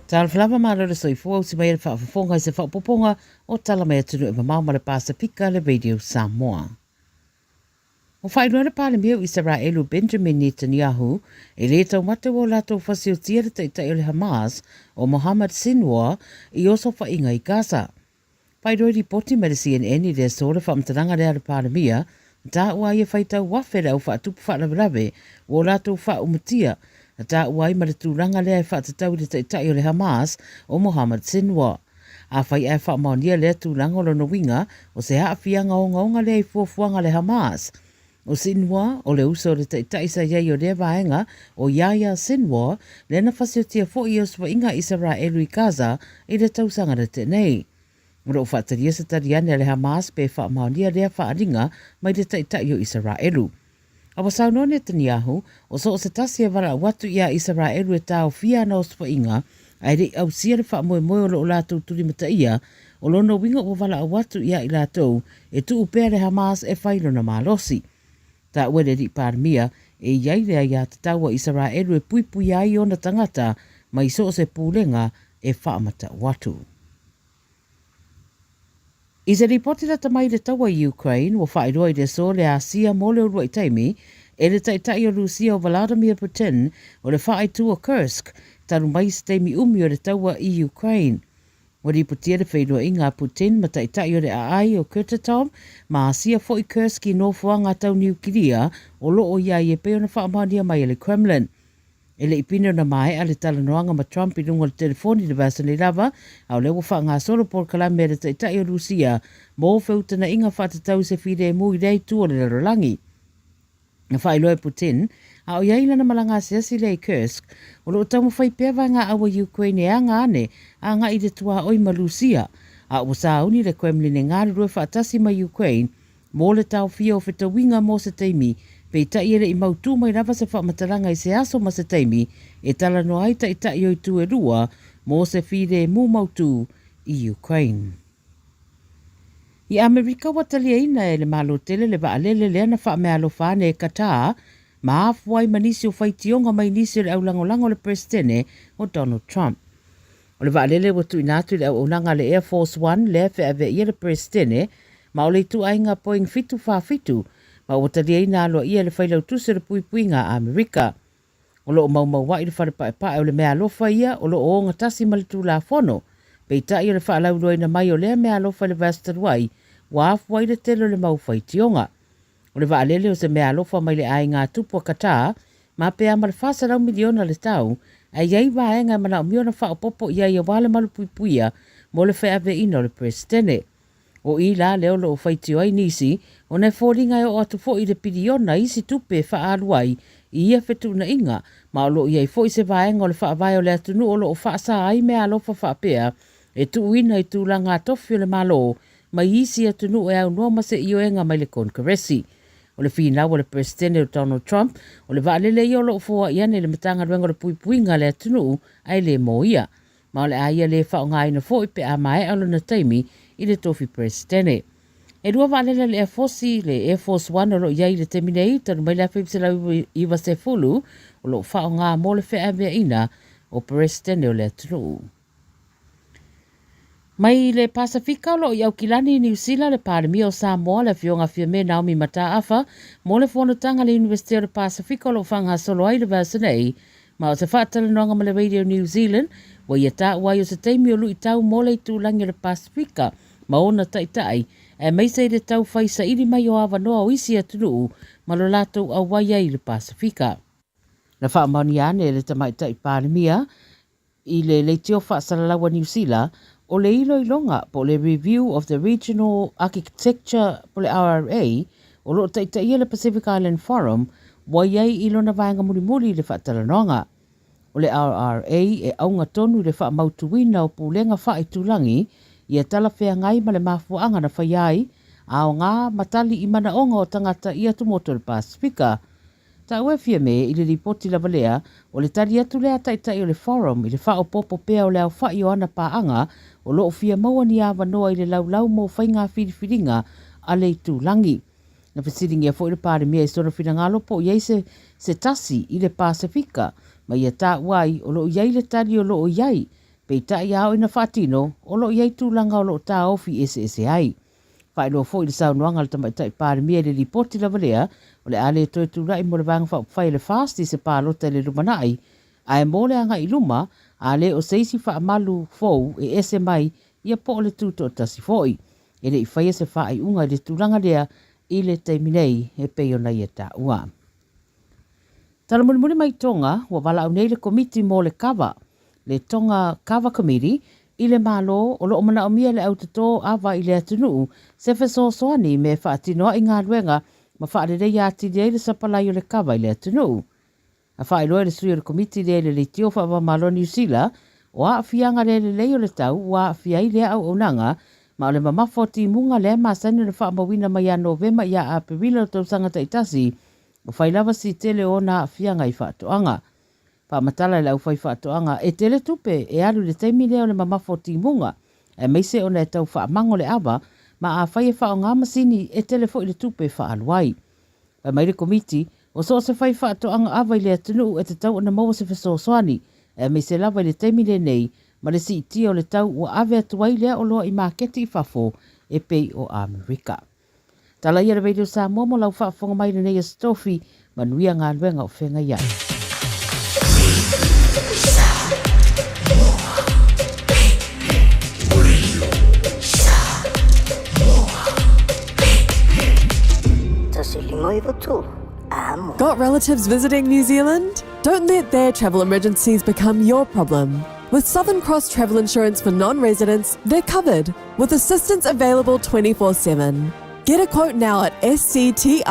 Talofa lava malo le soifua usi mai e le faafofoga i se faaopoopoga o Tala Mai Atunuu e Mamao ma le Pasefika le Radio Samoa. Ua faailoa le Palemia o Isaraelu Benjamin Netanyahu e lē taumate ua latou fasiotia le taitai o le Hamas o Mohammed Sinwar i osofaiga i Gaza. Faailoa i lipoti mai le CNN i le aso le faamatalaga lea a le Palemia, na taua ai e faitau afe le au faatupu faalavelave ua o latou faaumatia, na taua ai ma le tulaga lea e faatatau i le taitai o le Hamas o Mohammed Sinwar. Afai ae faamaonia lea tulaga o lona uiga, o se aafiaga ogaoga lea i fuafuaga a le Hamas. O Sinwar, o le uso o le taitai sa i ai o lea vaega, o Yahya Sinwar, lea na fasiotia foi i osofaiga a Isaraelu i Gaza i le tausaga na tea nei. O lo o faatalia se tali ane a le Hamas pe faamaonia lea faaaliga mai le taitai o Isaraelu. A ua saunoa Netanyahu, o so o se tasi e valaau atu iā Isaraelu e taofia ana osofaiga, ae le i ausia le faamoemoe o lo o latou tulimataia, o lona uiga ua valaau atu iā i latou e tuu pea le Hamas e fai lona malosi. Taua e le Alii Palemia, e i ai le aiatatau a Isaraelu e puipuia ai ona tagata mai so o se pulega e faamatau atu. I se lipoti lata mai i le taua i Ukraine, ua faailoa i le aso le asia mo le uluai taimi e le Taitai o Rusia o Vladimir Putin o le faaaitu o Kursk talu mai i se taimi umi o le taua i Ukraine. Ua lipotia le feiloaiga a Putin ma Taitai o le Aai o Kurchatov ma asia foi Kursk i nofoaga tau niukilia o lo o i ai e pei ona faamaonia mai e le Kremlin. E le i pine ona maea le talanoaga ma Trump i luga o le telefoni i le vaiaso nei lava, a o lea ua faagasolo polokalame a le Taitai o Rusia mo feutanaʻiga faatatau i se filemu i lea itu o le lalolagi. Na faailoa e Putin, a o i ai lana malaga asiasi lea i Kursk, o lo o taumafai pea vaegaau a Ukraine e aga ane agai i le tuaoi ma Rusia, a ua sauni le Kremlin e galulue faatasi ma Ukraine Mō le taofia o fetauiga mō se taimi, peitai e le i mautū mai lava se faamatalaga i se aso ma se taimi e talanoa ai taitai o itu e lua mō se filemu mautū i Ukraine. I Amerika ua taliaina e le Malo tele le vaalele lea na faameaalofa ane e Qatar ma afua ai ma nisi o faitioga mai nisi o le aulagolago o le Peresetene o Donald Trump. O le vaalele ua tuuina atu i le auaunaga a le Air Force One lea e feaveaia le Peresetene ma o le ituaiga Boeing 747 ma ua taliaina aloaia e le Failautusi o le Puipuiga a Amerika. O lo o maumaua'i le fale paepae o le meaalofa ia o lo o ogatasi ma le Tulafono, peitai o le faalauiloaina mai o lea meaalofa i le vaiaso talu ai ua afua ai le tele o le mau faitioga. O le vaalele o se meaalofa mai le aiga tupu a Qatar, ma pe a ma le 400 miliona le tau, ae i ai vaega e manaomia ona faaopoopo i ai aua le malupuipuia mo le feaveaiina o le Peresetene. O i la lea o lo o faitio ai nisi, ona e foliga e oo atu foi i le piliona isi tupe e faaalu ai i ia fetuunaiga, ma o lo o i ai foi se vaega o le faavae o le atunuu o lo o faasa ai meaalofa faapea e tuuina i tulaga tofi o le Malo mai isi atunuu e aunoa ma se ioega mai le Konekaresi. O le finau a le Peresetene o Donald Trump, o le vaalele ia o lo o foai ane i le Matagaluega o le Puipuiga a le atunuu ae le mo ia. Ma o le a ia le faaaogaina foi pe a maea lona taimi i le tofi Peresetene. E lua vaalele a le Air Force, le Air Force One o lo o i ai i le taimi nei talu mai le 1990 o lo o faaaoga mo le feaveaiina o Peresetene o le atunuu. Mai le Pasefika o lo o i Aukilani i Niu Sila le Palemia o Samoa le Afioga Fiame Naomi Mataafa mo le fonotaga a le Iunivesite o le Pasefika o lo o faagasolo ai le vaiaso nei ma o se faatalanoaga ma le Radio New Zealand ua ia taua ai o se taimi o luitau mo le itulagi o le Pasefika ma ona taitai aemaise i le tau fai saili mai o avanoa o isi atunuu ma lo latou auai ai i le Pasefika. Na faamaonia ane e le Tamaitai Palemia I le leitio faasalalau a Niu Sila, o le iloiloga po o le Review of the Regional Architecture po o le RRA, o lo o taitaia le Pacific Island Forum, ua i ai i lona vaega mulimuli i le faatalanoaga. O le RRA e auga tonu i le faamautuina o pulega faaitulagi ia talafeagai ma le mafuaaga na faia ai, aoga ma tali i manaoga o tagata i atumotu o le Pasefika. Taua e Fiame i le lipoti lava lea, o le tali atu lea a Taitai o le Forum i le faaopoopo pea o le aofa'i o ana paaga o lo o fia maua ni avanoa i le laulau mo faiga filifiliga a le itulagi. Na fesiligia foi le Palemia i sona finagalo po o i ai se se tasi i le Pasefika ma ia taua ai o lo o i ai le tali o lo o i ai. Peitai a oo ina faatino, o lo o i ai tulaga o lo o taofi eseese ai. Faailoa foi i le saunoaga a le Tamaitai Palemia i le lipoti lava lea, o le a le toe tulai mo le Vaega Faaupufai a le FAST i se palota i le lumanai, ae mo le agai i luma, a le o se isi faamalu fou e ese mai ia po o le tutoatasi foi. E le i faia se faaiuga i le tulaga lea i le taimi nei e pei ona ia taua. Tala mulimuli mai Tonga, ua valaau nei le Komiti mo le Kava, le Tonga Kava Committee, i le Malo o lo o manaomia le au toto ava i le atunuu se fesoasoani i mea e faatino ai galuega ma faaleleia atili ai le sapalai o le kava i le atunuu. Na faailoa e le sui o le Komiti lea i le Leitio Faava-o-Malo Niu Sila, o aafiaga le lelei o le tau ua aafia ai lea auaunaga, ma o le mamafa o timuga lea e masani ona faamauina mai ia Novema ia Aperila o tausaga taitasi, ua fai lava si tele o ona aafiaga i faatoaga. Faamatala e le aufaifaatoaga, e tele tupe e alu i le taimi lea o le mamafa o timuga, aemaise ona e tau faamango le ava, ma afai e faaaoga masini, e tele foi le tupe e faaalu ai. Fai mai le Komiti, o so o se faifaatoaga ava i le atunuu e tatau ona maua se fesoasoani, aemaise lava i le taimi lenei ma le siitia o le tau ua ave atu ai lea oloa i maketi i fafo e pei o Amerika. Tala ia le Radio Samoa mo lau faafofoga mai i lenei Aso Tofi, manuia galuega o feagai ai. Got relatives visiting New Zealand? Don't let their travel emergencies become your problem. With Southern Cross Travel Insurance for non residents, they're covered with assistance available 24 7. Get a quote now at scti.co.nz.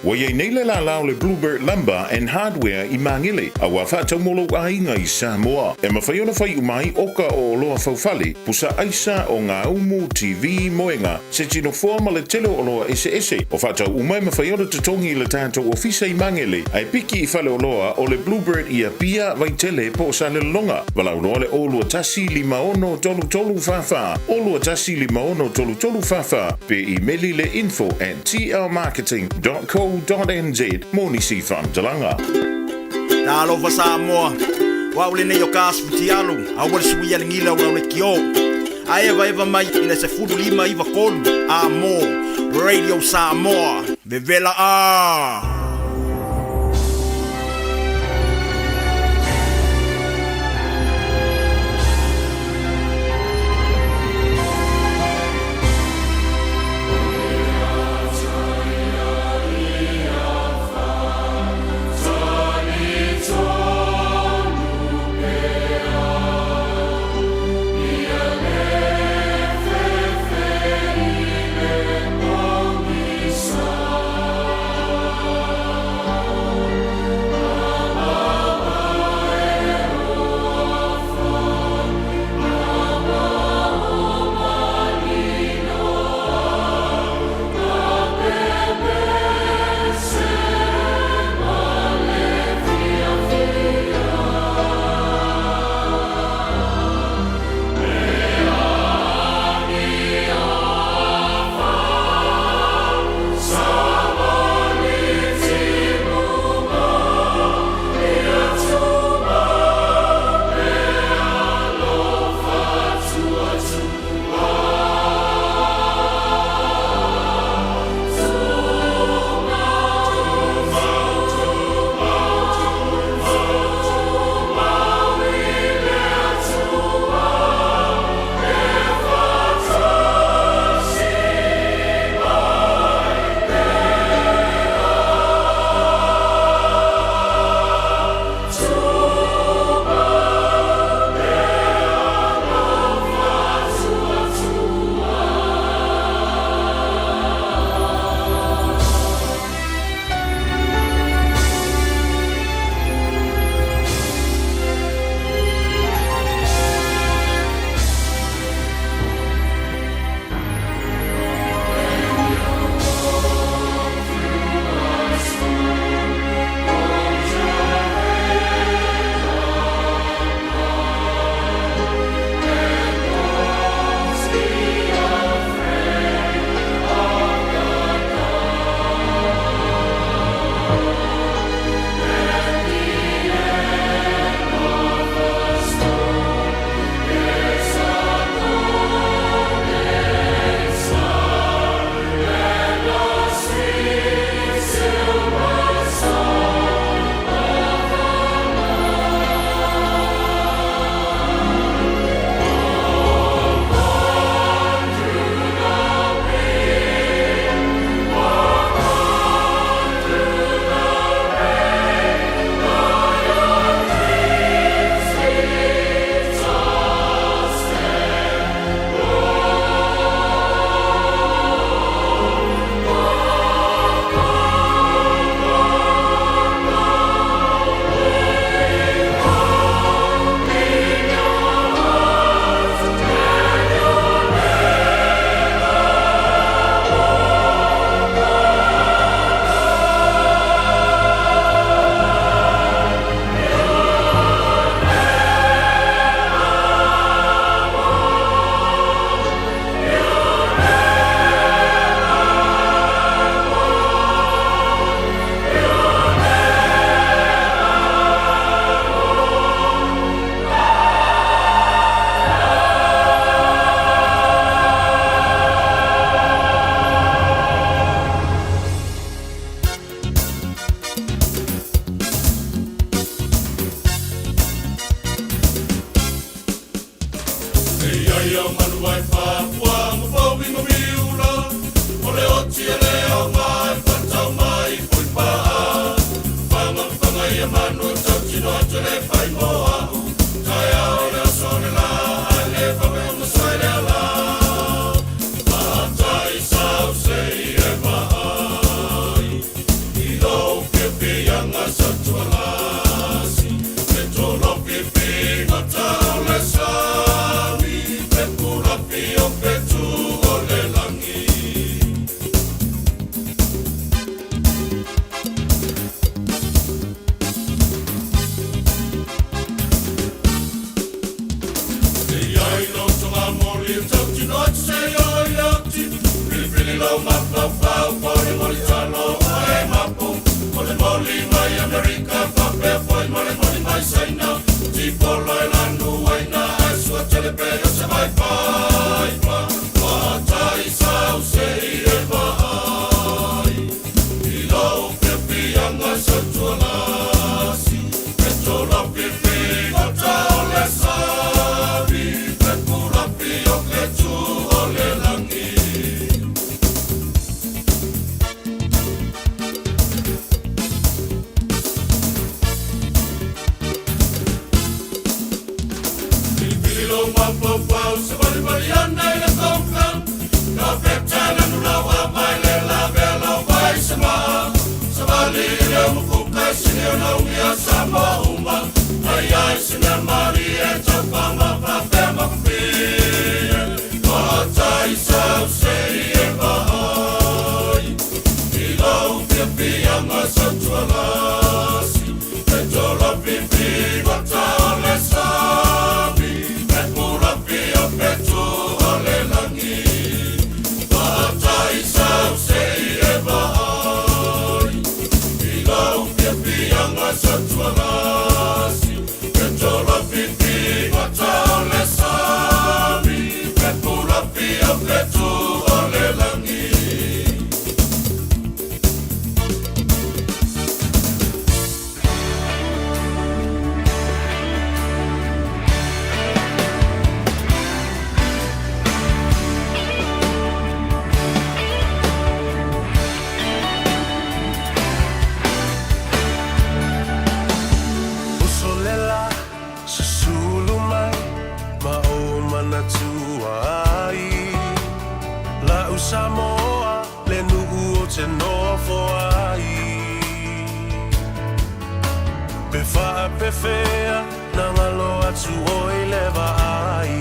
Ua i ai nei le lālā o le Bluebird Lumber and Hardware i Māngere, a ua faatau mo lou aiga i Samoa. E mafai ona fai uma ai oka o oloa faufale, pusa aisa, o ngā umu, TV, moenga, se tino foa ma le tele o oloa eseese. O faatau uma e mafai ona totogi i le tatou ofisa i Māngere, a e piki i faleoloa o le Bluebird i Apia, Vaitele po o Salelologa. Valaau loa le 021 56 33 44, 021 56 33 44, pe imeli le info at tlmarketing dot co dot nz mo nisi faamatalaga. Talofa Samoa, o au lenei o ka asu futialu, aua le suia le gila o lau lekiō. A evaeva mai i le 15 9 3 a mo Radio Samoa, vevela a! Uso le la, susulu mai ma ou manatua ai. La'u Samoa, le nuu ou te nofo ai. Pe faapefea na galo atu oe i le vaai.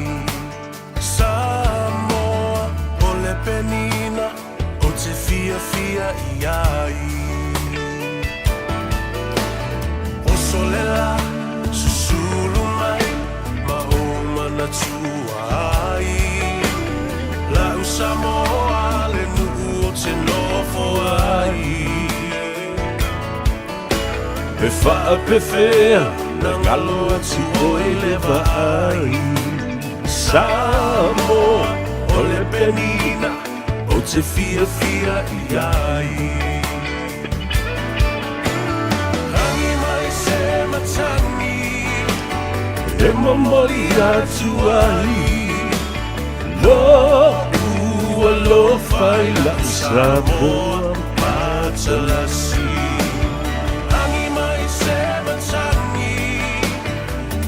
Samoa, o le penina ou te fiafia i ai. Oso le la, susulu mai ma ou manatua ai. La'u Samoa, le nuu ou te nofo ai. Pe faapefea na galo atu oe i le vaai. Samoa, o le penina ou te fiafia i ai. Rangi mai se matagi e momoli atu ai lo'u alofa i la'u Samoa matalasi. Rangi mai se matagi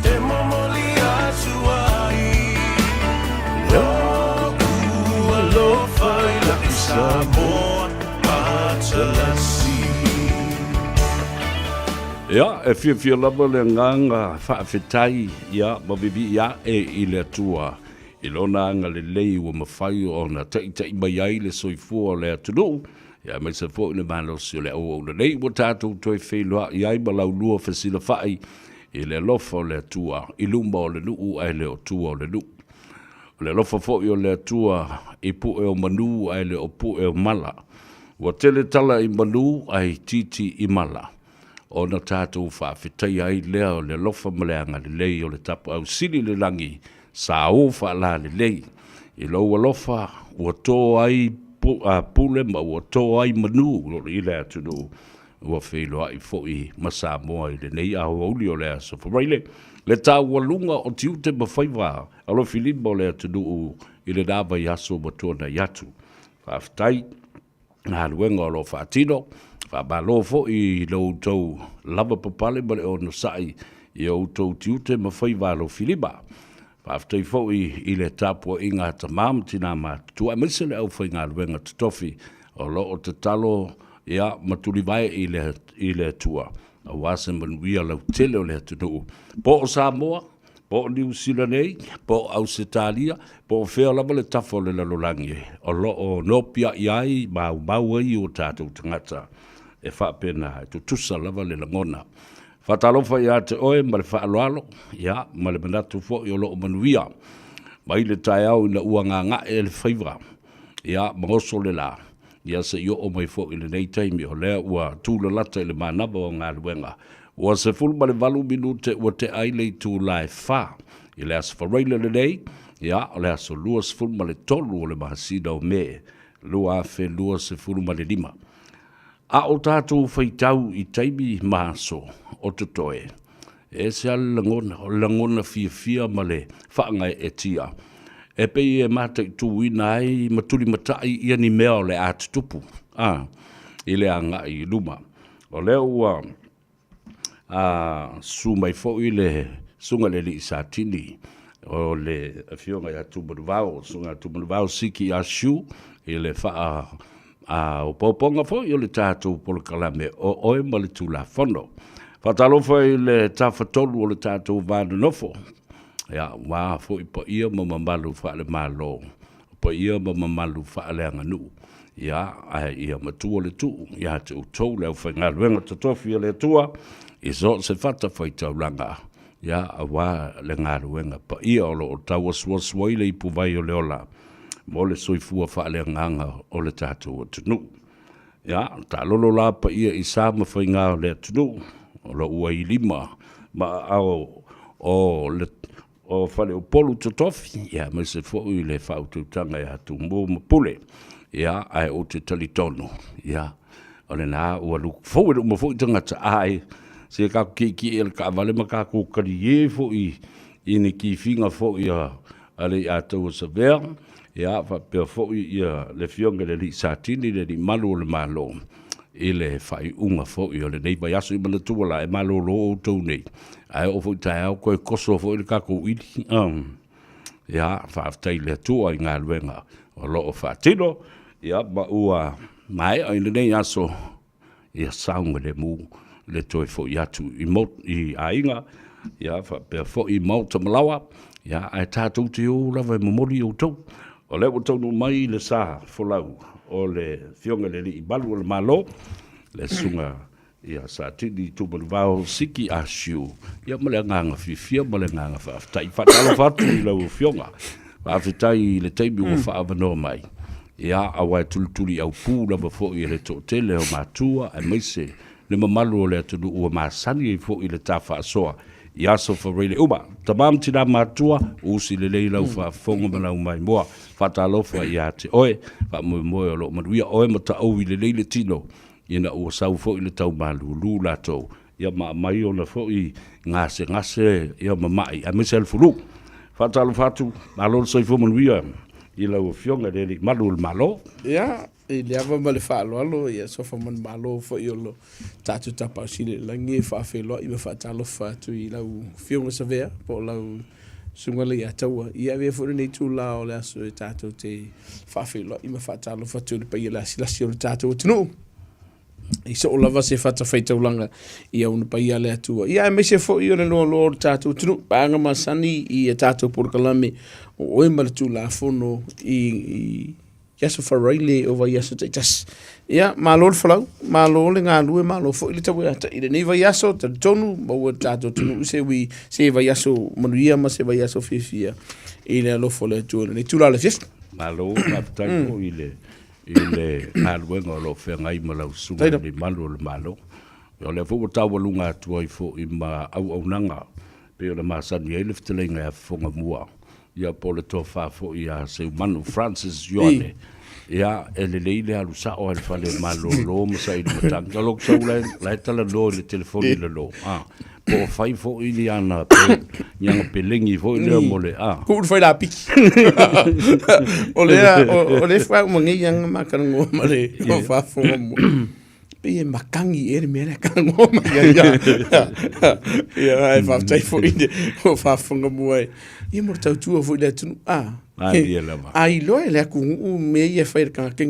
e momoli atu ai lo'u alofa i la'u Samoa matalasi. Ia, e fiafia lava le agaga faafetai ia ma vivii ae i le Atua i Lona agalelei ua mafai ona taitai mai ai le soifua o le atunuu, ia aemaise foi le malosi o le auauna nei ua tatou toe feiloai ai ma laulua fesilafai i le alofa o le Atua i luma o le nuu ae le o tua o le nuu. O le alofa foi o le Atua i pue o manu ae le o pue o mala. Ua tele tala i manu ae itiiti i mala. Ona tatou faafetaia ai lea o le alofa ma le agalelei o le Tapaau Sili i le lagi, sa o faalalelei. I lou alofa ua to ai pule ma ua to ai manu i le atunuu. Ua feiloai foi ma Samoa i lenei aoauli o le Aso Faraile, le taualuga o tiute ma faiva alofilima o le atunuu i lena vaiaso ua tuanai atu. Faafetai galuega o lo o faatino. Faamalo foi i lo outou lavapapale ma le onosai i o outou tiute ma faiva alofilima. Faafetai foi i le tapuaiga a tama ma tina matutua aemaise le aufaigaluega totofi o lo o tatalo ia ma tulivae i le, i le Atua aua se manuia lautele o le atunuu, po o Samoa, po o Niu Sila nei, po o Ausetalia, po o fea lava le tafa o le lalolagi o lo o nopiai ai ma aumau ai o tatou tagata e faapena, e tutusa lava le lagona. Faatalofa ia te oe ma le faaaloalo, ia, ma le manatu foi o lo o manuia mai le taeao ina ua gaga'e le faiva, ia, ma oso le la, ia se i oo mai foi i lenei taimi o lea ua tulalata i le manava o galuega. Ua 18 minute ua tea ai le itula e fa i le Aso Faraile lenei, ia, o le aso 23 o le masina o Me 2025. A o tatou faitau i taimi ma aso o totoe, e ese lava le lagona, o le lagona fiafia ma le faagaeetia, e pei e mataituina ai ma tulimatai ia ni mea o le a tutupu, a, i le agai i luma. O lea ua a susu mai foi le Susuga i le Alii Satini o le Afioga ia Tumanuvao, Susuga ia Tumanuvao Siki Ah Siu i le faa a opoopoga foi o le tatou polokalame o Oe ma le Tulafono. Faatalofa i le tafatolu o le tatou va nonofo, ia, aua foi paia ma mamalu faale-Malo, paia ma mamalu faaleaganuu, ia, ae ia matua le tuu ia te outou le aufaigaluega totofi a le Atua i so o se fatafaitaulaga, ia, aua le galuega paia o lo o tauasuasu ai le ipuvai o le ola mo le soifua faaleagaga o le tatou atunuu. Ia, taalolo la paia i sa ma faiga o le atunuu, o lo ua i lima ma aao o le o Faleupolu Totofi, ia, aemaise foi le faautautaga ia Tumua ma Pule. Ia, ae ou te talitonu, ia, o lena ua look forward uma foi tagata, ae se tatou tietie i le taavale ma tatou talie foi i ni kifiga foi a a Leiataua Savea, ia, faapea foi ia le Afioga i le Alii Satini, le Alii Malu o le Malo, i le faaiuga foi o lenei vaiaso. I manatua la, e malolo outou nei, ae oo foi i taeao toe toso foi le tatou ʻili. Ia, faafetai i le Atua i galuega o lo o faatino, ia, ma ua maea i lenei aso, ia saogalemu le toe foi atu i, mo, i aiga, ia faapea foi i maota ma laoa, ia ae tatou te o lava e momoli outou. O lea ua taunuu mai le sa folau o le Afioga i le Alii Malu o le Malo, le Susuga ia Satini Tumanuvao Siki Ah Siu, ia ma le agaga fiafia ma le agaga faafetai. Faatalofa atu i lau Afioga, faafetai i le taimi ua faaavanoa mai. Ia, aua e tulituliaupū lava foi e le toatele o matua aemaise le mamalu o le atunuu ua masani ai foi le ta faasoa i aso faraile uma. Tama ma tina matua, usi lelei lau faafofoga ma lau maimoa. Faatalofa ia te oe, faamoemoe o lo o manuia oe ma taoui lelei le tino ina ua sau foi le tau malūlū latou, ia ma aumai ona foi gasegase ia ma ma'i, aemaise le fulu. Faatalofa atu, malo le soifua manuia i lau Afioga i le Alii Malu o le Malo. Ia, i le ava ma le faaaloalo, ia sofa manumalo foi o lo tatou Tapaau Sili i le Lagi e faafeiloai ma faatalofa atu i lau Afioga Savea po o lau Susuga Leiataua. Ia avea foi lenei itula o le aso e tatou te faafeiloai ma faatalofa atu i le paia lasilasi o le tatou atunuu. I soo lava se fatafaitaulaga ia ona paia le Atua. Ia aemaise foi o le loaloa o le tatou atunuu, paega masani i a tatou polokalame o oe ma le Tulafono i, i i aso faraile o vaiaso taitasi. Ia, malo le folau, malo le galue, malo foi le taueata'i i lenei vaiaso, talitonu, maua e le tatou atunuu se ui, se vaiaso manuia ma se vaiaso fiafia i le alofa o le Atua i lenei itula o le afiafi. Malo, faafetai foi i le i le galuega o lo o feagai ma lau susuga i le Malu o le Malo. O lea foi ua taualuga atu ai foi ma auaunaga pei ona masani ai le fetalaiga ia Fofoga Mua. Ia po o le tofa foi ia Seumanu Francis Ioane. Ia, e lelei le alu sao lava i le fale e malolo ma saili matagi. O lou sau la e, la e talanoa i le telefoni i le lo, a, po o fai foi ni ana pe, ni ana pelegi foi lea mo le, a. Tuu le fai lapiki. O lea, o, o lea faatoa uma nei ana ma talanoa ma le faafofoga mua. Pei e matagi ea le mea lea e talanoa mai ai ia. Ia, ae faafetai foi i le faafofoga mua e. Ia mo le tautua foi i le atunuu. A, Malie lava. A iloa e le atunuu mea ia e fai e le tagata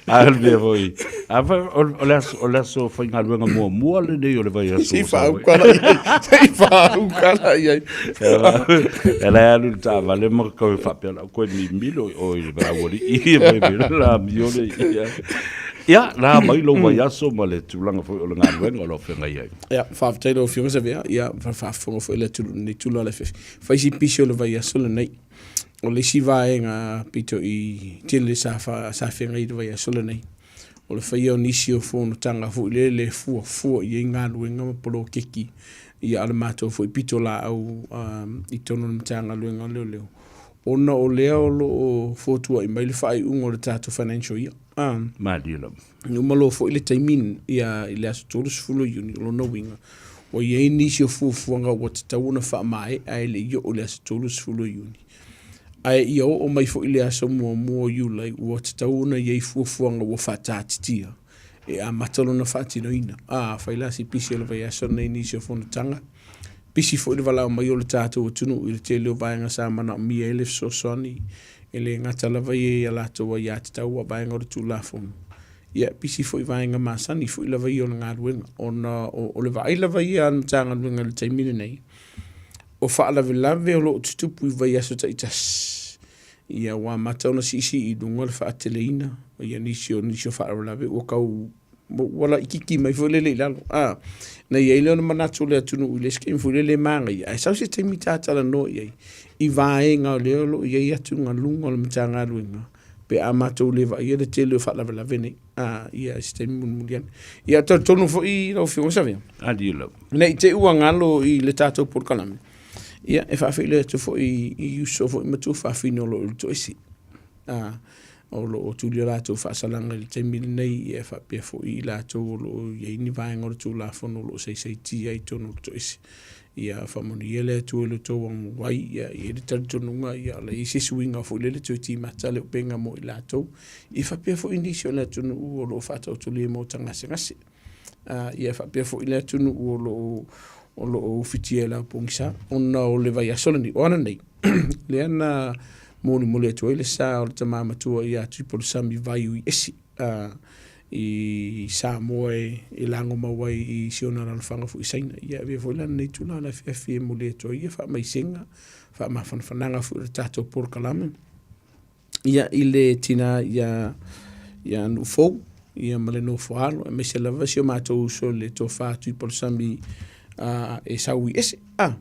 A le mea foi. A fa, o le aso, o le aso faigaluega muamua lenei o le vaiaso. Se i faauka la i ai. Se i faauka la i ai. E la e alu i le taavale ma koe faapea lau koe mimilo i oe i le valaaualii i mai mai la amio le ia. Ia, la mai lou vaiaso ma le tulaga foi o le galuega o lo o feagai ai. Ia, faafetai lau Afioga Savea, ia, faafofoga foi le atunuu i lenei itula o le afiafi. Fai si pisi o le vaiaso lenei. O le isi vaega pito i tele sa, fa, sa feagai i le vaiaso lenei, o le faia o nisi o fonotaga foi lele e fuafua i ai galuega ma poloketi ia a le matou foi pitolaau um, i totonu o le Matagaluega o Leoleo, ona o lea o lo o fotuai mai le faaiuga o le tatou financial year. Um, Malie lava. E uma loa foi le taimi ia i le aso 30 o Iuni, o lona uiga, ua i ai nisi o fuafuaga ua tatau ona faamaea ae le i oo i le aso 30 o Iuni. Ae ia oo mai foi le aso muamua o Iulai, ua tatau ona i ai fuafuaga ua faataatitia e amata lona faatinoina. A fai la si pisi o le vaiaso lenei i nisi o fonotaga, pisi foi le valaau mai o le tatou atunuu i le tele o vaega sa manaomia ai le fesoasoani E le gata lava ia i a latou aiatatau a vaega o le Tulafono, ia e pisi foi vaega masani foi lava ia o le galuega, ona o le vaai lava ia a le Matagaluega i le taimi lenei, o faalavelave o lo o tutupu i vaiaso taitasi, ia ua amata ona siisii i luga le faateleina ia nisi o nisi o faalavelave ua tau ua laitiiti mai foi lele i lalo. A, na i ai lea o le manatu o le atunuu i le isi taimi foi lele e manaia, ae sau se taimi ta talanoa i ai i vaega o lea o lo o i ai atugaluga o le Matagaluega pe a matou le vaaia le tele o faalavelave nei. A, ia, i se taimi mulimuli ane. Ia, talitonu foi lau Afioga Savea, ne i te i ua galo i le tatou polokalame, ia, e faafeiloai atu foi i uso foi ma tuafafine o lo o i le toese. ā, o lo o tuli a latou faasalaga i le taimi lenei, ia e faapea foi i latou o lo o i ai ni vaega o le Tulafono o lo o saisaitia i totonu o le toese. Ia faamanuia le Atua i lo outou amuai, ia i ai le talitonuga, ia o le a i ai se suiga foi lele toe timata le upega mo i latou, ia faapea foi nisi o le atunuu o lo o faataotolia i maota gasegase. Ia faapea foi le atunuu o lo o o lo o ufitia i le ao pogisa ona o le vaiaso lenei, o ananei, lea na molimoli atu ai le sa o le tama matua ia Tuipalusami Vaiuiesi i Samoa e lagomau ai i si ona alaalafaga foi i Saina. Ia avea foi la lenei itula i le afiafi e momoli atu ai ia faamaisega, faamafanafanaga foi o le tatou polokalame. Ia, i le tina ia ia Nuufou ia ma le nofo alo, aemaise lava si o matou uso le tofa Tuipalusami e sau i ese, a,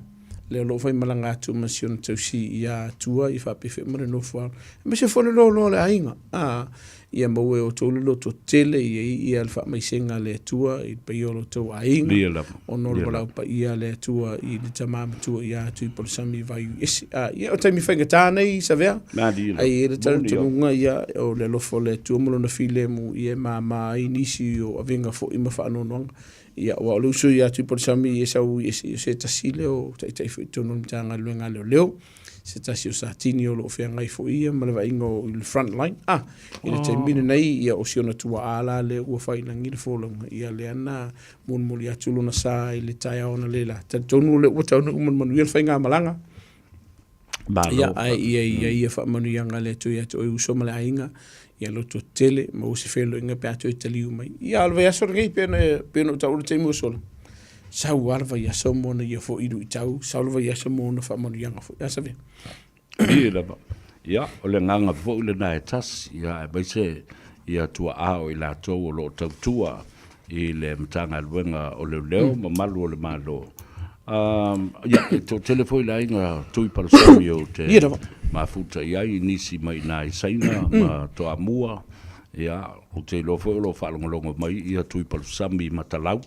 lea o lo o faimalaga atu ma si ona tausi ia Tua ia faapea foi ma le nofo alo, aemaise foi le loaloa o le aiga, a, ia maua e outou le loto tele ia i ai le faamaisega a le Atua i le paia o lo outou aiga, ona o le valaau paia a le Atua i le tama matua ia Tuipalusami Vaiuiese. A, ia, o taimi faigata nei, Savea, ae i ai le talitonuga, ia, o le alofa o le Atua ma lona filemu, ia e mama ai nisi o avega foi ma faanoanoaga. Ia, aua o le uso ia Tuipalusami e sau i ese, o se tasi lea o taitai foi i totonu o le Matagaluega a Leoleo, se tasi o Satini o lo o feagai foi ia ma le vaaiga o i le front line. A, i le taimi lenei, ia, o si ona tuaa la lea ua fai i lagi le folauga, ia lea na molimoli atu lona sa i le taeao analeila. Talitonu o lea ua taunuu ma le manuia le faigamalaga. Malo. Ia, ae ia i ai ia faamanuiaga a le Atua ia te oe uso ma le aiga, ia loto tele, maua se feiloaiga pe a toe taliu mai. Ia, o le vaiaso lenei, pei ona, pei ona ou taua i le taimi ua sola, sau lava le vaiaso ma ona ia foi luitau, sau le vaiaso ma ona faamanuiaga foi. A Savea? Ia lava. Ia, o le agaga foi lena e tasi, ia, aemaise ia tuaa o i latou o lo o tautua i le Matagaluega o Leoleo ma Malu o le Malo. Ia, e toatele foi le aiga Tui Palasami ou te mafuta i ai i nisi mai i ina i Saina ma Toamua. Ia, ou te iloa foi o lo o faalogologo mai ia Tui Palasami i Matalau,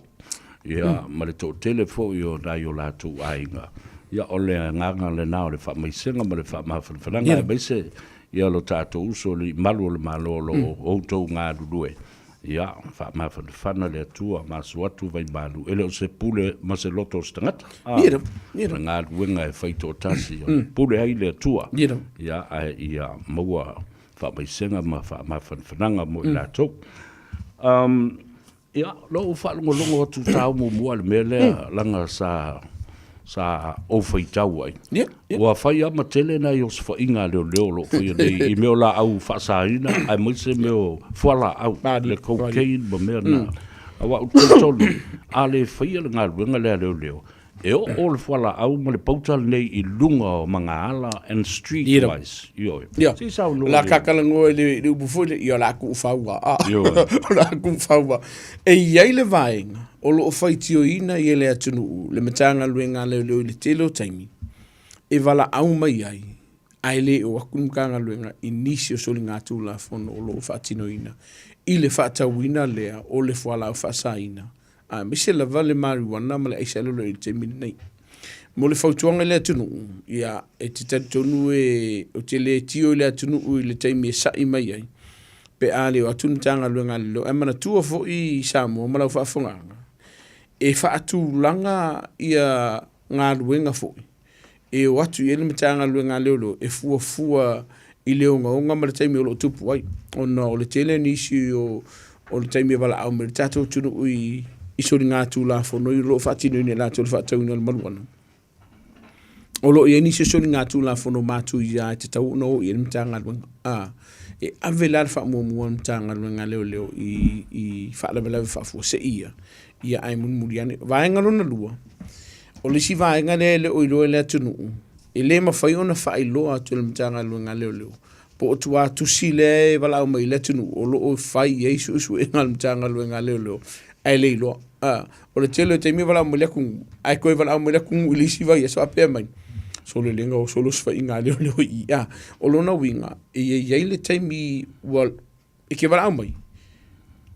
ia, ma le toatele foi o nai o latou aiga. Ia, o le agaga lena o le faamaisega ma le faamafanafanaga, aemaise ia lo tatou uso i malu o le Malo o lo o outou galulue. Ia, faamafanafana le Atua, masu atu vaimalu, e le o se pule ma se loto o se tagata. A, Ia, ia. O le galuega e fai toatasi, o le pule ai le Atua. Ia. Ia, ae ia maua faamaisega ma faamafanafanaga mo i latou. Um, Ia, lou faalogologo atu tau muamua i le mea lea, leaga sa, sa ou faitau ai. Ia, ia. Ua fai lava ma tele nai osofaiga a leoleo o lo o faia nei i mea o laau faasaina aemaise mea o fualaau, Malie, le cocaine ma mea na. Aua ou te talitonu, a le faia le galuega lea a leoleo, E oo le fualaau ma le pauta lenei i luga o magaala and street wise. Ioe. Ia. Se i saunoa. La ka talanoa i le, i le upu foi lea, ia o le a tuufau lava. Ah. Ioe. O le a tuufau lava. E i ai le vaega o lo o faitioina i le atunuu le Matagaluega a Leoleo i le tele o taimi e valaau mai ai ae le o atu le Matagaluega i nisi o soligatulafono o lo o faatinoina i le faatauina lea o le fualaau faasaina aemaise lava le mariuana ma le aisa lolo i le taimi lenei. Mo le fautuaga i le atunuu, ia, e te talitonu e, ou te le tio i le atunuu i le taimi e sa'i mai ai, pe a le o atu le Matagaluega a Leoleo. Ae manatua foi Samoa ma lau faafofogaaga, e faatulaga ia galuega foi e o atu i ai le Matagaluega a Leoleo e fuafua i le ogaoga ma le taimi o lo o tupu ai, ona o le tele o nisi o, o le taimi e valaau mai le tatou atunuu i, i soligatulafono o lo o faatinoina e latou le faatauina o le maluana. O lo o i ai nisi o soligatulafono matuia e tatau ona o i ai le Matagaluega. A, e ave la le faamuamua a le Matagaluega a Leoleo i, i faalavelave faafuasei ia, ia ae mulimuli ane. Vaega lona lua, O le isi vaega lea e le o iloa e le atunuu, e le mafai ona faailoa atu e le Matagaluega a Leoleo po o tuatusi lea e valaau mai i le atunuu o lo o fai i ai suesuega a le Matagaluega a Leoleo ae le iloa. A, o le tele o taimi e valaau mai le atunuu, ae toe valaau mai le atunuu i le isi vaiaso faapea mai, sole lenga o solo osofaiga a leoleo i i. A, o lona uiga, e i ai le taimi ua E te valaau mai,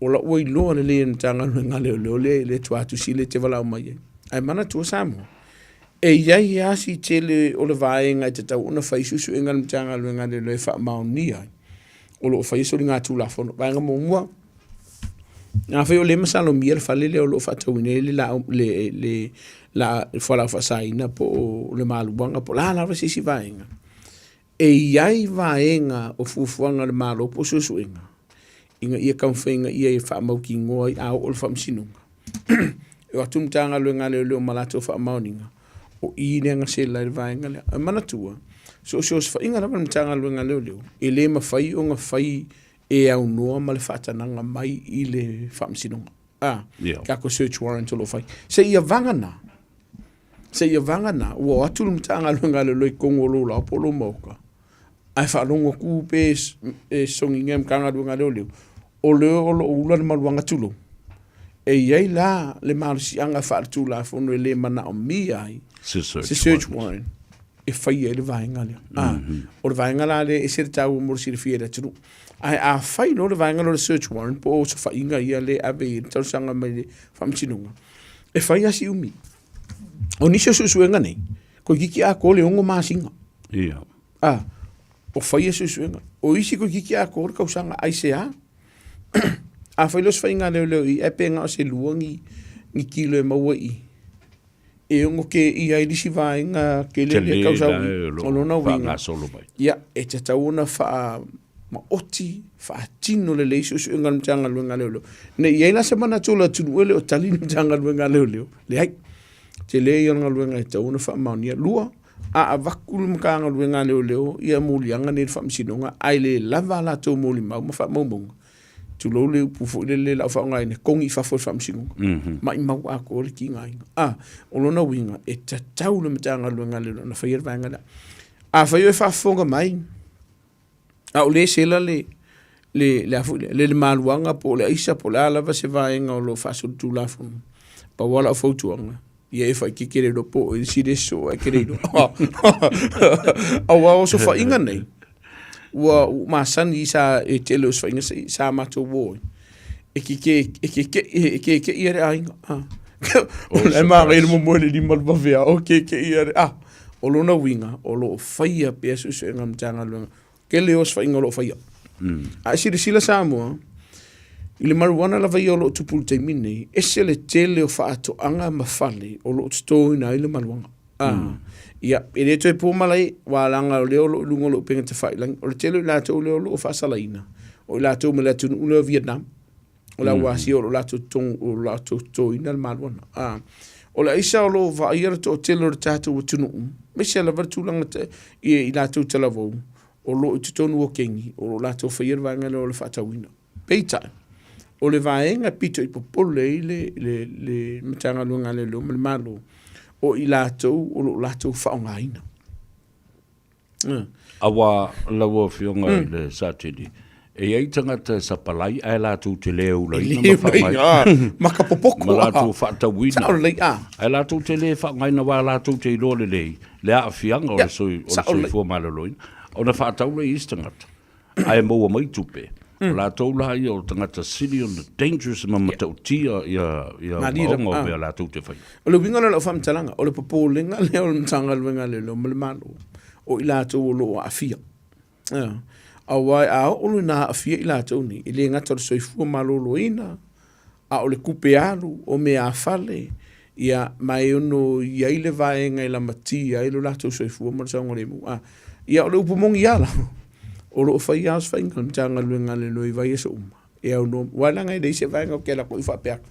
o la ua iloa lelei e le Matagaluega a Leoleo le, le tuatusi lea e te valaau mai ai. Ae manatua Samoa, e i ai lava si tele o le vaega e tatau ona fai suesuega a le Matagaluega a Leoleo e faamaonia ai o lo o faia soligatulafono. Vaega muamua, afai o lea e masalomia le fale lea o lo o faatauina ai le laau, le, le, la, le fualaau faasaina po o le maluaga po o le a lava se isi vaega, E i ai vaega o fuafuaga a le Malo po o suesuega ina ia taumafai ina ia faamautinoa ai a oo le faamasinoga. E o atu le Matagaluega a Leoleo ma latou faamaoniga, o i lea na sela ai le vaega lea. Ae manatua, so o se osofaiga lava a le Matagaluega a Leoleo, e le mafai ona fai e aunoa ma le faatanaga mai i le faamasinoga. A, Yeah. tatou search warrant o lo o fai. Seia vagana, seia vagana ua o atu le Matagaluega a Leoleo i totonu o lou laoa po o lou maota, ae faalogo atu pe e sogiga e le Matagaluega a Leoleo, o lea o lo o ula le maluaga tulou. E i ai la le malosiaga faaletulafono e le manaomia ai Se search se search warrant e faia ai le vaega lea. Mm -hmm. O le vaega la lea e ese le taua mo le silafia e le atunuu. Ae a fai loa le vaega lea o le search warrant po o osofaiga ia lea e ave i ai le talosaga mai le faamasinoga, e fai lava si umi. O nisi o suesuega nei, toeitiiti atoa le 6 masina. Ia. A, o faia suesuega. O isi toeitiiti atoa le tausaga, aisea? A fai loa osofaiga a leoleo i i, ae pe na o se lua ni, ni kilo e maua i i. E ono kēia ai le isi vaega tele lea tau sau o lona uiga, ia, e tatau ona faamaoti, faatino lelei suesuega a le Matagaluega a Leoleo. Ne i i ai la se manatu o le atunuu e le o tali le Matagaluega a Leoleo, leai. Tele ia o le galuega e tatau ona faamaonia. Lua, a avatu le Matagaluega a Leoleo ia moliaga nei i le Faamasinoga ae le lava a latou molimau ma faamaumauga, tulou le upu foi lele lau faaaogaina, kogi i fafo e le faamasinoga. Mm -hmm. Maimau atoa le tigaina. Ah, o lona uiga, e tatau le Matagaluega a Leoleo ona faia le vaega lea. Afai o e faafofoga mai, a o le sela le, le, le, a foi lea, le, le maluaga po o le aisa po o le a lava se vaega o lo o faasolitulafono, pau lava lau fautuaga, ia e faititi le iloa po o isi le so ae ke le iloa. Aua o osofaiga nei, ua masani sa e tele osofaiga sa, sa matou o ai. E ke ke e ke ke e ke ke ia le aiga. Ah. O le manaia le momoe le lima le vavea o ke ke ia le ah. O lona uiga, o lo o faia pea suesuega a le Matagaluega. Tele osofaiga o lo o faia. A e silasila Samoa, i le marijuana lava ia o lo o tupu i le taimi lenei, ese le tele o faatoaga ma fale o lo o totoina ai le maluaga. Ah, ia, e le toe po malae, ua leaga o lea o lo o i luga o le upega tafailagi. O le tele o i latou lea o lo o faasalaina, o i latou mai le atunuu lea o Vietnam. O le au Asia o lo o latou totogi, o lo o latou totoina le maluaga. Ah, o le aisa o lo o vaaia le toatele o le tatou atunuu, aemaise lava le tulaga te, i, i latou talavou, o lo o i totonu o kegi, o lo o latou faia le vaega lea o le faatauina. Peitai, o le vaega pito i popole ai le, le, le Matagaluega a Leoleo ma le Malo, o i latou o lo o latou faaaogaina. Aua lau Afioga i le Satini, e i ai tagata e sapalai ae latou te le ulaina ma faaaogaina. Ma ka popoko. Ma latou faatauina. Sao lelei, a. Ae latou te le faaaogaina aua latou te iloa lelei le aafiaga o le soifua maloloina. Ona faatau lea i isi tagata. ae maua mai tupe. O latou la ia o tagata sili ona dangerous ma matautia ia ia Malie manaoga o mea latou te faia. O le uiga lea o lau faamatalaga, o le popolega lea o le Matagaluega a Leoleo ma le Malo, o i latou o lo o aafia. Aua a oo loa ina aafia i latou nei, e le gata o le soifua maloloina, a o le tupe alu, o meaafale, ia, ma e ono i ai le vaega e lamatia ai lo latou soifua ma le saogalemu. A, ia, o le upu moni lava la, o lo o fai lava osofaiga a le Matagaluega a Leoleo i vaiaso uma, e aunoa, aua leaga e leai se vaega ou te alu atu ai faapea atu,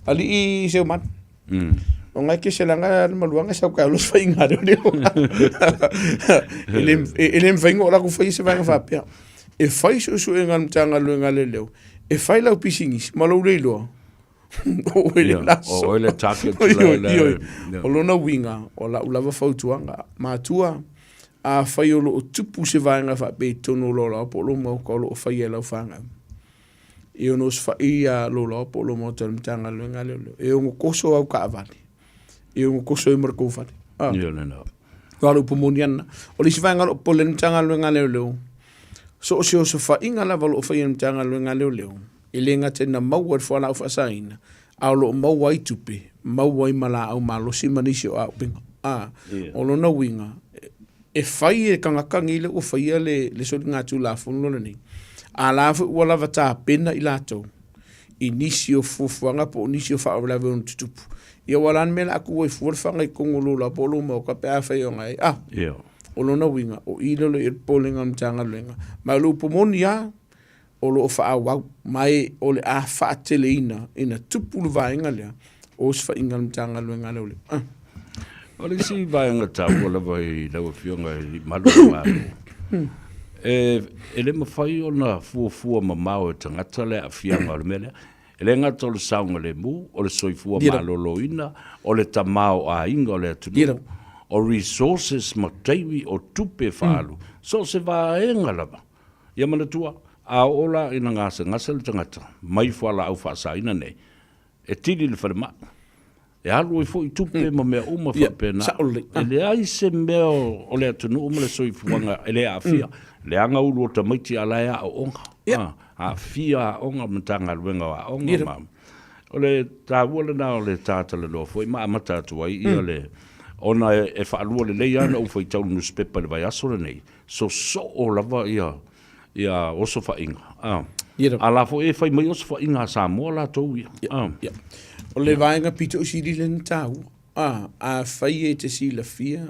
Alii Seumanu, mm. O ngai ke selanga le maluanga sau ka los fai ngā reo reo. E le e le mawhai ngō raku whai se vaega whapea. E whai suesuega a le Matagaluega a Leoleo, e whai lau pisinisi, ma lou leiloa, o oe le laso. O oe le target. Oi, oi, oi. O lona uiga, o lau lava fautuaga, matua, afai o lo o tupu se vaega faapea i totonu o lou laoa po o lou maota o lo o faia e lau fanau, e ono osofai ia lou laoa po o lou maota i le Matagaluega a Leoleo, e ono toso au taavale, e ono toso ai ma le tou fale. Ah. Ia lena. Aua o le upu moni ana. O le isi vaega o lo o popole ai le Matagaluega a Leoleo, so o se osofaiga lava o lo o faia e le Matagaluega a Leoleo, e le gata ina maua i le fualaau faasaina, a o lo o maua ai tupe, maua ai ma laau malosi ma nisi o auupega. A, o lona uiga, e fai e tagata nei lea ua faia le, le soligatulafono lenei, a la foi ua lava tapena i latou i nisi o fuafuaga po o nisi o faalavelave e ono tutupu. Ia aua o le a le mea o le a tuu ai fua le faga i totonu o lou laoa po o lou maota pe afai o agai ai. A, o lona uiga, o i lea o lo o i ai le popolega o le Matagaluega. Ma o le upu moni lava, o lo o faaauau, ma e o le a faateleina ina tupu le vaega lea o osofaiga a le Matagaluega a Leoleo. Ah. O le isi vaega taua lava i lau Afioga i le Malu o le Malo, e, e le mafai ona fuafua mamao e tagata le aafiaga o le mea lea. E le gata o le saogalemu, o le soifua maloloina, o le tamaoaiga o le atunuu, o resources ma taimi o tupe faaalu, so o se vaega lava. Ia manatua, a oo la ina gasegase le tagata mai fualaau faasaina nei, e tili i le falemai, e alu ai foi tupe ma mea uma faapena. E leai se mea o le atunuu ma le soifuaga e le aafia. Leaga ulu o tamaiti a la e aooga. Aafia aoga, Matagaluega o Aoga ma O le taua lena o le ta talanoa foi ma amata atu ai ia le ona e faalua lelei lava ona ou faitau i le nusipepa i le vaiaso lenei, sosoo lava ia ia osofaiga a. A la foi e fai mai osofaiga a Samoa latou ia. A. O le vaega pito i sili lea na taua, a, afai e te silafia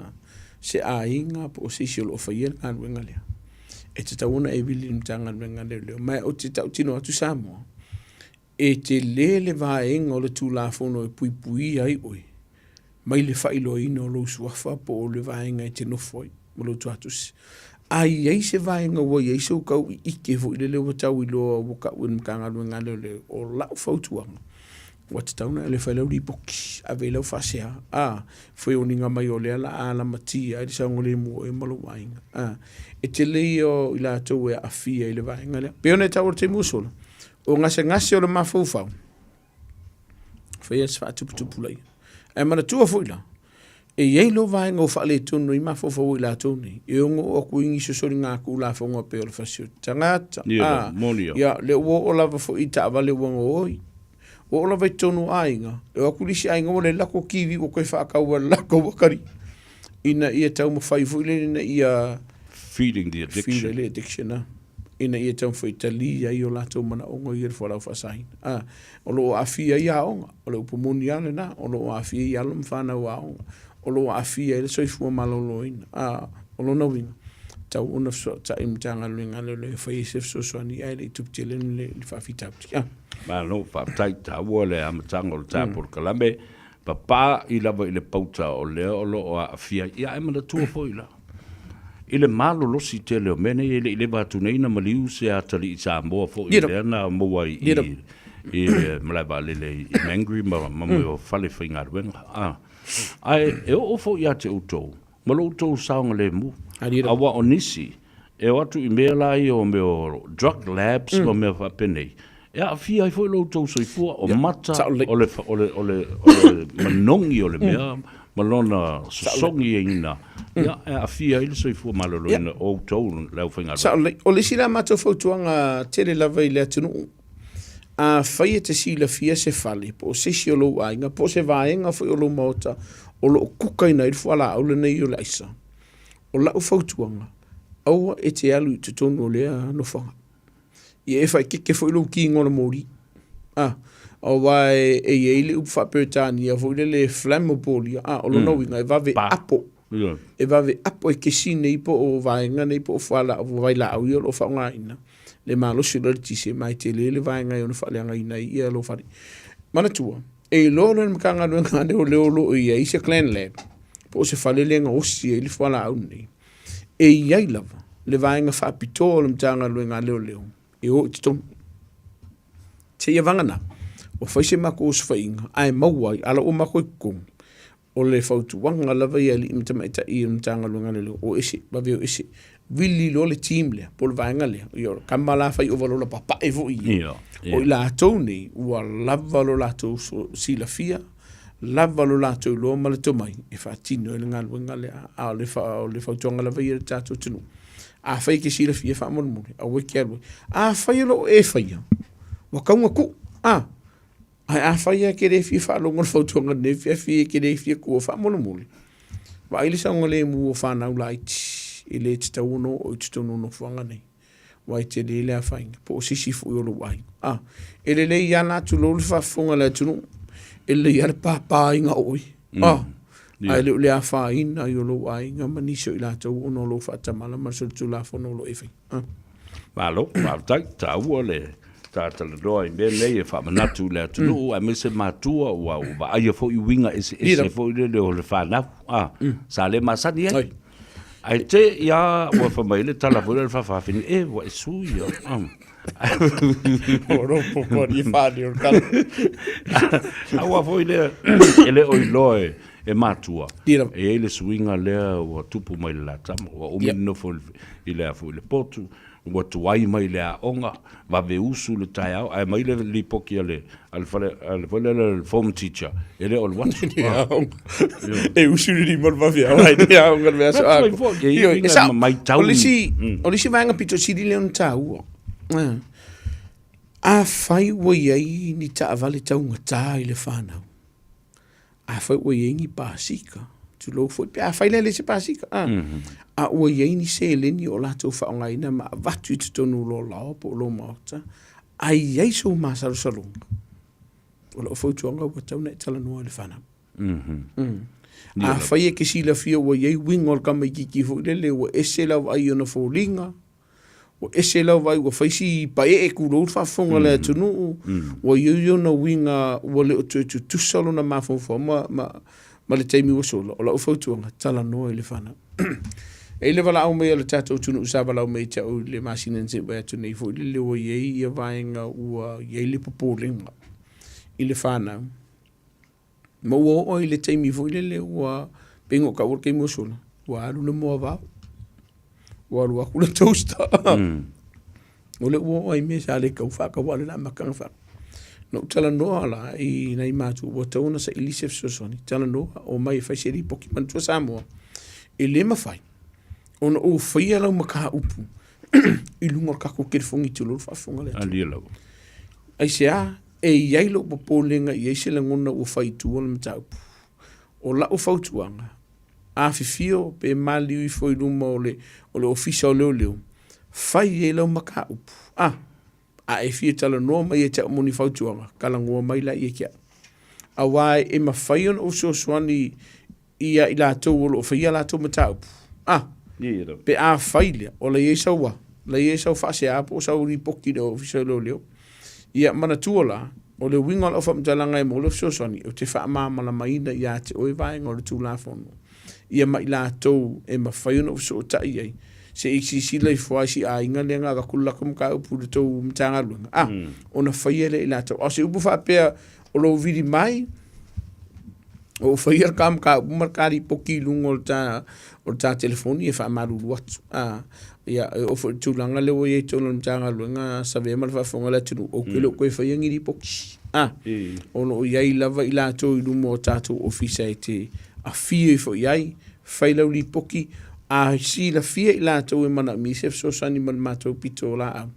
se aiga po o se isi o lo o faia le galuega lea, e tatau ona e vili i le Matagaluega a Leoleo. Ma ou te tautino atu Samoa, E tele le vaega o le Tulafono e puipuia ai oe mai le faailoaina o lou suafa po o le vaega e te nofo ai ma lou tuatusi. A i ai se vaega ua i ai sou tau ike foi lele ua tau iloa ua tau e le Matagaluega a Leoleo, o lau fautuaga, ua tatau ona e fai lau lipoti, ave i lau faasea, a, feoniga mai o lea la a lamatia ai le saogalemu o oe ma lou aiga. A, e tele ia o i latou e aafia i le vaega lea. Pei ona e taua i le taimi ua sola, O gasegase o le mafaufau, faia se faatuputupulaia. Ae manatua foi la, e i ai lou vaega o faaletonu ai mafaufau o i latou nei, e ono oo atu i nisi o soligatulafono pei o le fasi o tagata. Ia, moni ia. Ia, lea ua oo lava foi i taavale ua gaoi. Ua oo lava i totonu o aiga, e o atu le isi aiga ua leai le latou TV ua toe faatau e le latou atalii. Ina ia taumafai foi lele ina ia Feeding the addiction. Feed le addiction, a. Ina ia taumafai e tali ai o latou manaoga i le fualaau faasaina. A, o lo o aafia ai aoga, o le upu moni lava lena, o lo o aafia ai alo ma fanau aoga, o lo o aafia ai le soifua maloloina. A, o lona uiga, tatau ona fesootai le Matagaluega a Leoleo e fai ai se fesoasoani ae le i tupu tele le faafitauli. A. Malo, faafetai, taua le amataga o le ta polokalame. Papa'i lava i le pauta o lea o lo o aafia ai. Ia, ae manatua foi la, i le malolosi tele o mea nei, e le i leva atu nei na maliu se atalii Samoa foi lea na maua i, i, i le malae vaalele i Mangere ma, ma mea o fale faigaluega. A, ae e oo foi ia te outou, ma lo outou saogalemu. Aua o nisi, e o atu i mea la ia o mea o drug labs ma mea faapenei, e aafia ai foi lo outou soifua, o mata, o le, o le, o le, o le manogi o le mea, ma lona sosogiina, ia, e aafia ai le soifua maloloina o outou le aufaigaluega. Sao lelei. O le isi la matou fautuaga tele lava i le atunuu, Afai e te silafia se fale po o se isi o lou aiga po o se vaega foi o lou maota o lo o kukaina ai le fualaau lenei o le aisa, o lau fautuaga, aua e te alu i totonu o lea nofoaga. Ia e faaeteete foi lou kigola moli. A, aua e i ai le upu faa-Peretania foi lele e flammable ia, a, o lona uiga e vave apo. E vave apo e kesi nei po o vaega nei po o fualaau, vailaau ia o lo o faaaogaina le malosi o le eletise ma e tele le vaega e ono faaleagaina ai ia lou fale. Manatua, e iloa loa e le Matagaluega a Leoleo o lo o i ai se clan lab po o se fale lea e gaosi ai le fualaau lenei, e i ai lava le vaega faapitoa o le Matagaluega a Leoleo e o i totonu. Seia vagana, ua fai se matou osofaiga ae maua ai, a la ua matou i totonu, O le fautuaga lava ia i alii ma tamaitai o le Matagaluega a Leoleo, o ese, vave o ese. Vili loa le team lea, po o le vaega lea, ia o le tama la fai ovalola papae foi ia. O i latou nei, ua lava lo latou silafia, lava lo latou iloa ma le tomai e faatino ai le galuega lea. A o le, o le fautuaga lava ia i le tatou atunuu, afai e te silafia faamolemole, aua e te alu ai. Afai o lo o e faia, ua tatau ona tuu, a. Ae afai lava e te le fia faalogo i le fautuaga i lenei afiafi, e te le fia tuua, faamolemole, vaai le saogalemu o fanau laiti, e le tatau ona oo i totonu o nofoaga nei, aua e tele le afaina, po o se isi foi o lou aiga. A, e lelei lava la tulou le faafofoga a le atunuu, e lelei lava le papaina o oe, a, ae le o le afaina ai o lou aiga ma nisi o i latou ona o lou faatamala ma le solitulafono o lo o e faia. Malo, faafetai, taua le ta talanoa i mea nei e faamanatu i le atunuu, mm. aemaise matua ua ua vaaia foi uiga eseese foi lele o le fanau, a, mm. sa le masani ai. Ae te ia ua fai mai le tala foi lele faafafine, e ua e sui ia. O ro poko ni whāni o kala. Aua foi lea, e le o iloa e, e matua. E i ai le suiga lea ua tupu mai le la tama, ua umi le nofo i le afu i le potu, ua tuai mai le aoga, vave usu le taeao, ae mai le lipoti a le, a le fale, a le, foi lea le form teacher, e le o alu atu. E usu le lima o le vave ao, ai le aoga le vea so ako. E sao, o le isi, o le isi vaega pito sili lea ona taua. Afai ua i ai ni taavale taugata i le fanau, Afai ua i ai ni pasika, tulou foi, pe afai la e leai se pasika, a, mm -hmm. a ua i ai ni seleni o latou faaaogaina ma avatu i totonu o lou laoa po o lou maota, a i ai sou masalosaloga, o lau fautuaga ua tatau ona e talanoa i le fanau. Mm -hmm. mm. Afai e te silafia ua i ai uiga o le tamaitiiti foi lele, ua ese lau vaai i ona foliga, Ua ese lau vaai ua fai si paee tulou le faafofoga a le atunuu, ua i ai ona uiga ua le o toe tutusa lona mafaufau ma, ma, ma le taimi ua sola. O lau fautuaga, talanoa i le fanau. E i ai le valaau mai a le tatou atunuu sa valaau mai ia te au i le masina na se i vae atu nei foi lele ua i ai ia vaega ua i ai le popolega i le fanau. Ma ua oo i le taimi foi lele ua pei ona ou taua le taimi ua sola, ua alu le moavao, ua alu atu le toaster. Mm. O lea ua oo ai mea sa le tau faataua le amataga fa. Na ou talanoa la i nai matua ua tatau ona saili se fesoasoani, talanoa, omai e fai se lipoti. Manatua Samoa, e le mafai ona ou faia lau mataupu i luga o le tatou telefoni tulou le faafofoga a le atunuu. Alia lava. Aisea? E i ai lou popolega i ai se lagona ua fai i tua le mataupu. O lau fautuaga, Afifio pe maliu ifo i luma o le o le Ofisa o Leoleo, fai ai lau mataupu. A, a e fia talanoa mai ia te au mo ni fautuaga, talanoa mai la ia te au. Aua e mafai ona ou fesoasoani ia i latou o lo o faia a latou mataupu. A, pe a fai lea, o la e i ai sau a, la e i ai sau faasea po o sau lipoti i le Ofisa o Leoleo. Ia manatua la, o le uiga o lau faamatalaga e maua le fesoasoani, ou te faamalamalamaina ia te oe vaega o le Tulafono, ia ma i latou e mafai ona ou fesootai ai, se i silasila ifo lava i si aiga lea na avatu le latou mataupu i le tou Matagaluega, a, ona faia lea e i latou. A o se upu faapea o lou vili mai, o ou faia le ta mataupu ma le ta lipoti i luga o le ta, o le ta telefoni e faamalulu atu. A, ia, e oo foi i le tulaga lea ua i ai i totonu o le Matagaluega Savea ma le Faafofoga a le atunuu, ou te le o toe faia ni lipoti. A, o lo o i ai lava i latou i luma o tatou ofisa e te afio ifo i ai, fai lau lipoti, a silafia i latou e manaomia se fesoasoani ma le matou pitolaau,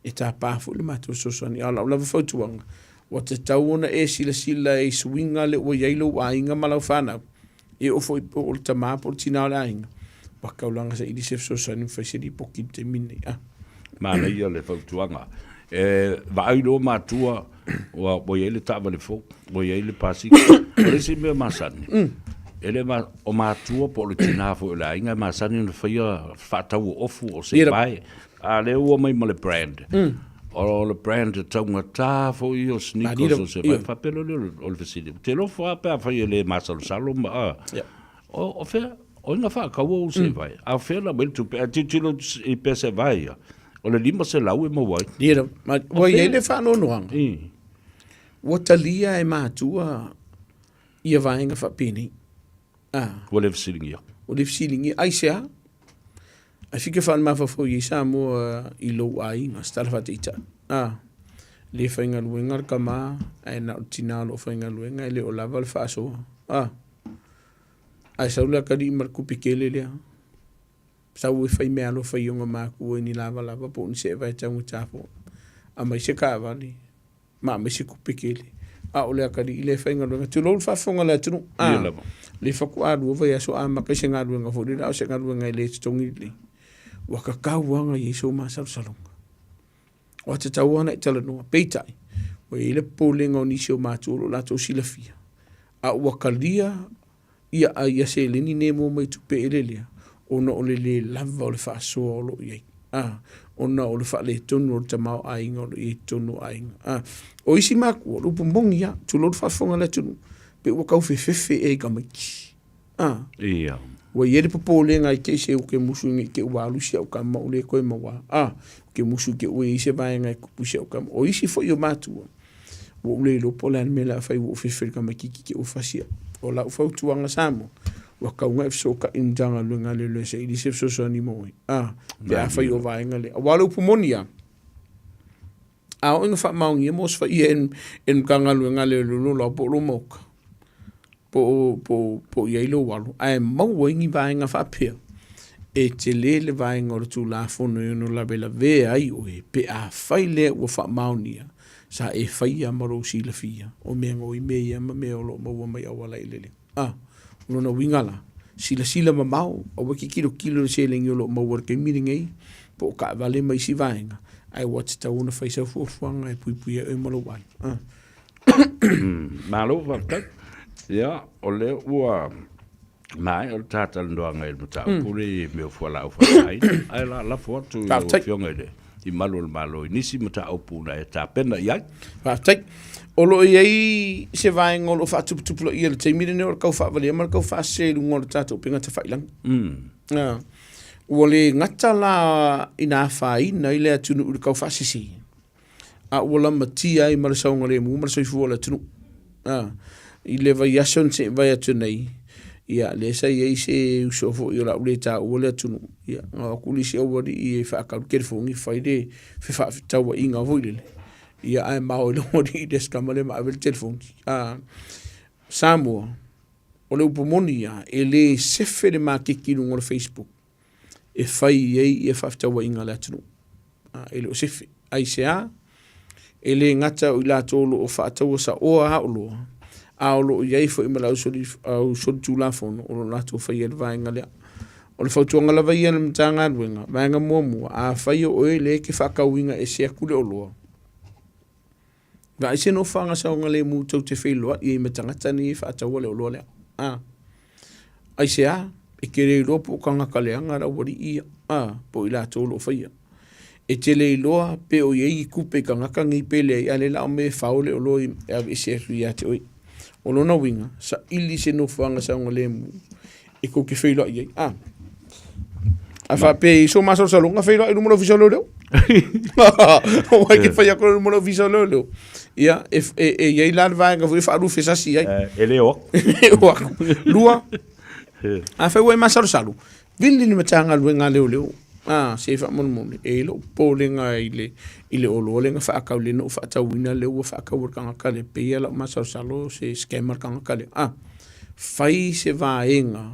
e tapa foi le matou fesoasoani. A o lau lava fautuaga, Ua tatau ona e silasila i suiga lea ua i ai lou aiga ma lau fanau, e oo foi po o le tama po o le tina o le aiga, ua taulaga saili se fesoasoani ma fai se lipoti i le taimi lenei. A. Manaia le fautuaga. E vaai loa matua ua ua i ai le taavale fou, ua i ai le pasika. O le isi mea masani, e le ma, o matua po o le tina foi o le aiga e masani ona faia faatau o ofu o se vae. A lea ua omai ma le brand. O le brand e taugata foi ia o sneakers o se vai. Faapea loa lea o le fesili. Ou te alofa lava pe afai e le masalosalo ma a. O, o fea, o ai na faataua ou sevae? A o fea na aumai le tupe? Ae tilotilo i pea sevae ia, o le 500 e maua ai. Ia, ua i ai le faanoanoaga. Ua talia e matua ia vaega faapenei. Ah. Ua le fesiligia. Ua le fesiligia. Aisea? Ae fika faale-mafaufau i ai Samoa i lou aiga, se tala faataitai. Ah. Le faigaluega le tama, ae na o le tina o lo o faigaluega, e le o lava le faasoa. Ah. Ae sau le atalii ma le tupe tele lea. Sau e fai meaalofa i ona matua i ni lavalava po o ni seevae taugata foi. Aumai se taavale. ma aumai se tupe tele. A o le atalii lea e faigaluega. Tulou le faafofoga a le atunuu. Ia lava. Le faatoa lua vaiaso amata i se galuega foi lele, a o se galuega e le totogi lelei. Ua tatau lava ona i ai sou masalosaloga. Ua tatau lava ona e talanoa. Peitai, ua i ai le popolega o nisi o matua o lo o latou silafia, a ua talia ia ia seleni nei maua mai tupe ele lea, ona o le le lava o le faasoa o lo o i ai, a, ona o le faaletonu o le tamaoaiga o lo o i ai i totonu o aiga. A, o isi makua, o le upu moni lava, tulou le faafofoga a le atunuu, pe ua tau fefefe ea i tamaiti. A, Ia. Ua i ai le popolega i te i se ou te musu nei te ua alu si au tama ua le toe maua. A, ou te musu i te ua i ai se vaega e tupu i si au tama. O isi foi o matua, Ua ou le iloa po o le a le mea o le a fai ua ou fefe i le tamaitiiti te ua fasi au. O lau fautuaga Samoa, ua tatau ona e fesootai i le Matagaluega a Leoleo e saili se fesoasoani mo oe. A, pe afai o vaega lea. Aua o le upu moni lava, a oo ina faamaonia ma osofaiia e le Matagaluega a Leoleo lou laoa po o lou maota, po o, po o, po o i ai lou alo, ae maua ai ni vaega faapea, e tele le vaega o le Tulafono e ono lavelavea ai oe pe afai lea ua faamaonia sa e faia ma lou silafia o mea gaoi mea ia ma mea o lo o maua mai auala eleele. A, o lona uiga la, silasila mamao, aua e te tilotilo i le seleni o lo o maua i le taimi lenei, po o taavale ma isi vaega, ae ua tatau ona fai sau fuafuaga e puipuia ai oe ma lou aiga. A. Malo faafetai. Ia, o lea ua maea le ta talanoaga i le mataupu lea i mea o fualaau faasaina, ae o le a lafo atu i lau Afioga i le i malu o le Malo i nisi mataupu na e tapena i ai. Faafetai. O lo o i ai se vaega o lo o faatuputupulaia i le taimi lenei o le tau faavalea ma le tau faasese i luga o le tatou upega tafailagi. Ua le gata la ina afaina ai le atunuu i le tau faasese, a ua lamatia ai ma le saogalemu ma le soifua o le atunuu. A, i le vaiaso na se'i vae atu nei, ia, lea sa i ai se uso foi o le a ou le taua le atunuu, ia, na o atu le isi aualii e faatau le telefoni fai le fefaatauaiga foi lele, ia, ae mao ai le aualii i le asi tama lea ma ave le telefoni. A, Samoa, o le upu moni lava, e le sefe le maketi i luga o le Facebook e fai i ai ia faafetauaiga a le atunuu. E le o sefe. Aisea? E le gata o i latou o lo o faataua saoa oloa, A o lo o i ai foi ma le au solitulafono o lo o latou faia le vaega lea. O le fautuaga lava ia a le Matagaluega, vaega muamua, afai o oe lea e te faatauina ese atu le oloa, vaai se nofoaga saogalemu tou te feiloai ai ma tagata nei e faataua le oloa lea. A, aisea, e te le iloa po o tagata leaga le aualii ia, a, po o i latou o lo o faia. E te le iloa pe o i ai ni tupe i tagata nei pe leai, a o lea o le a omai e fao le oloa e aveese atu ia te oe. O lona uiga, saili se nofoaga saogalemu e tou te feiloai ai. A, a faapea i so masalosaloga feiloai i luma o le ofisa o leoleo. Aua e te fai atu i luma o le ofisa o leoleo. Ia, e, e, e i ai la le vaega foi e faalufe sasi ai. E le o atu. E le o atu. Lua, afai ua e masalosalo, Vili le Matagaluega a Leoleo, a, se faamolemole, e i ai lou popolega i le, i le oloa lea na faatau, lea na ou faatauina lea ua faatau e le tagata lea, pei lava lau masalosalo o se scammer le tagata lea, a. Fai se vaega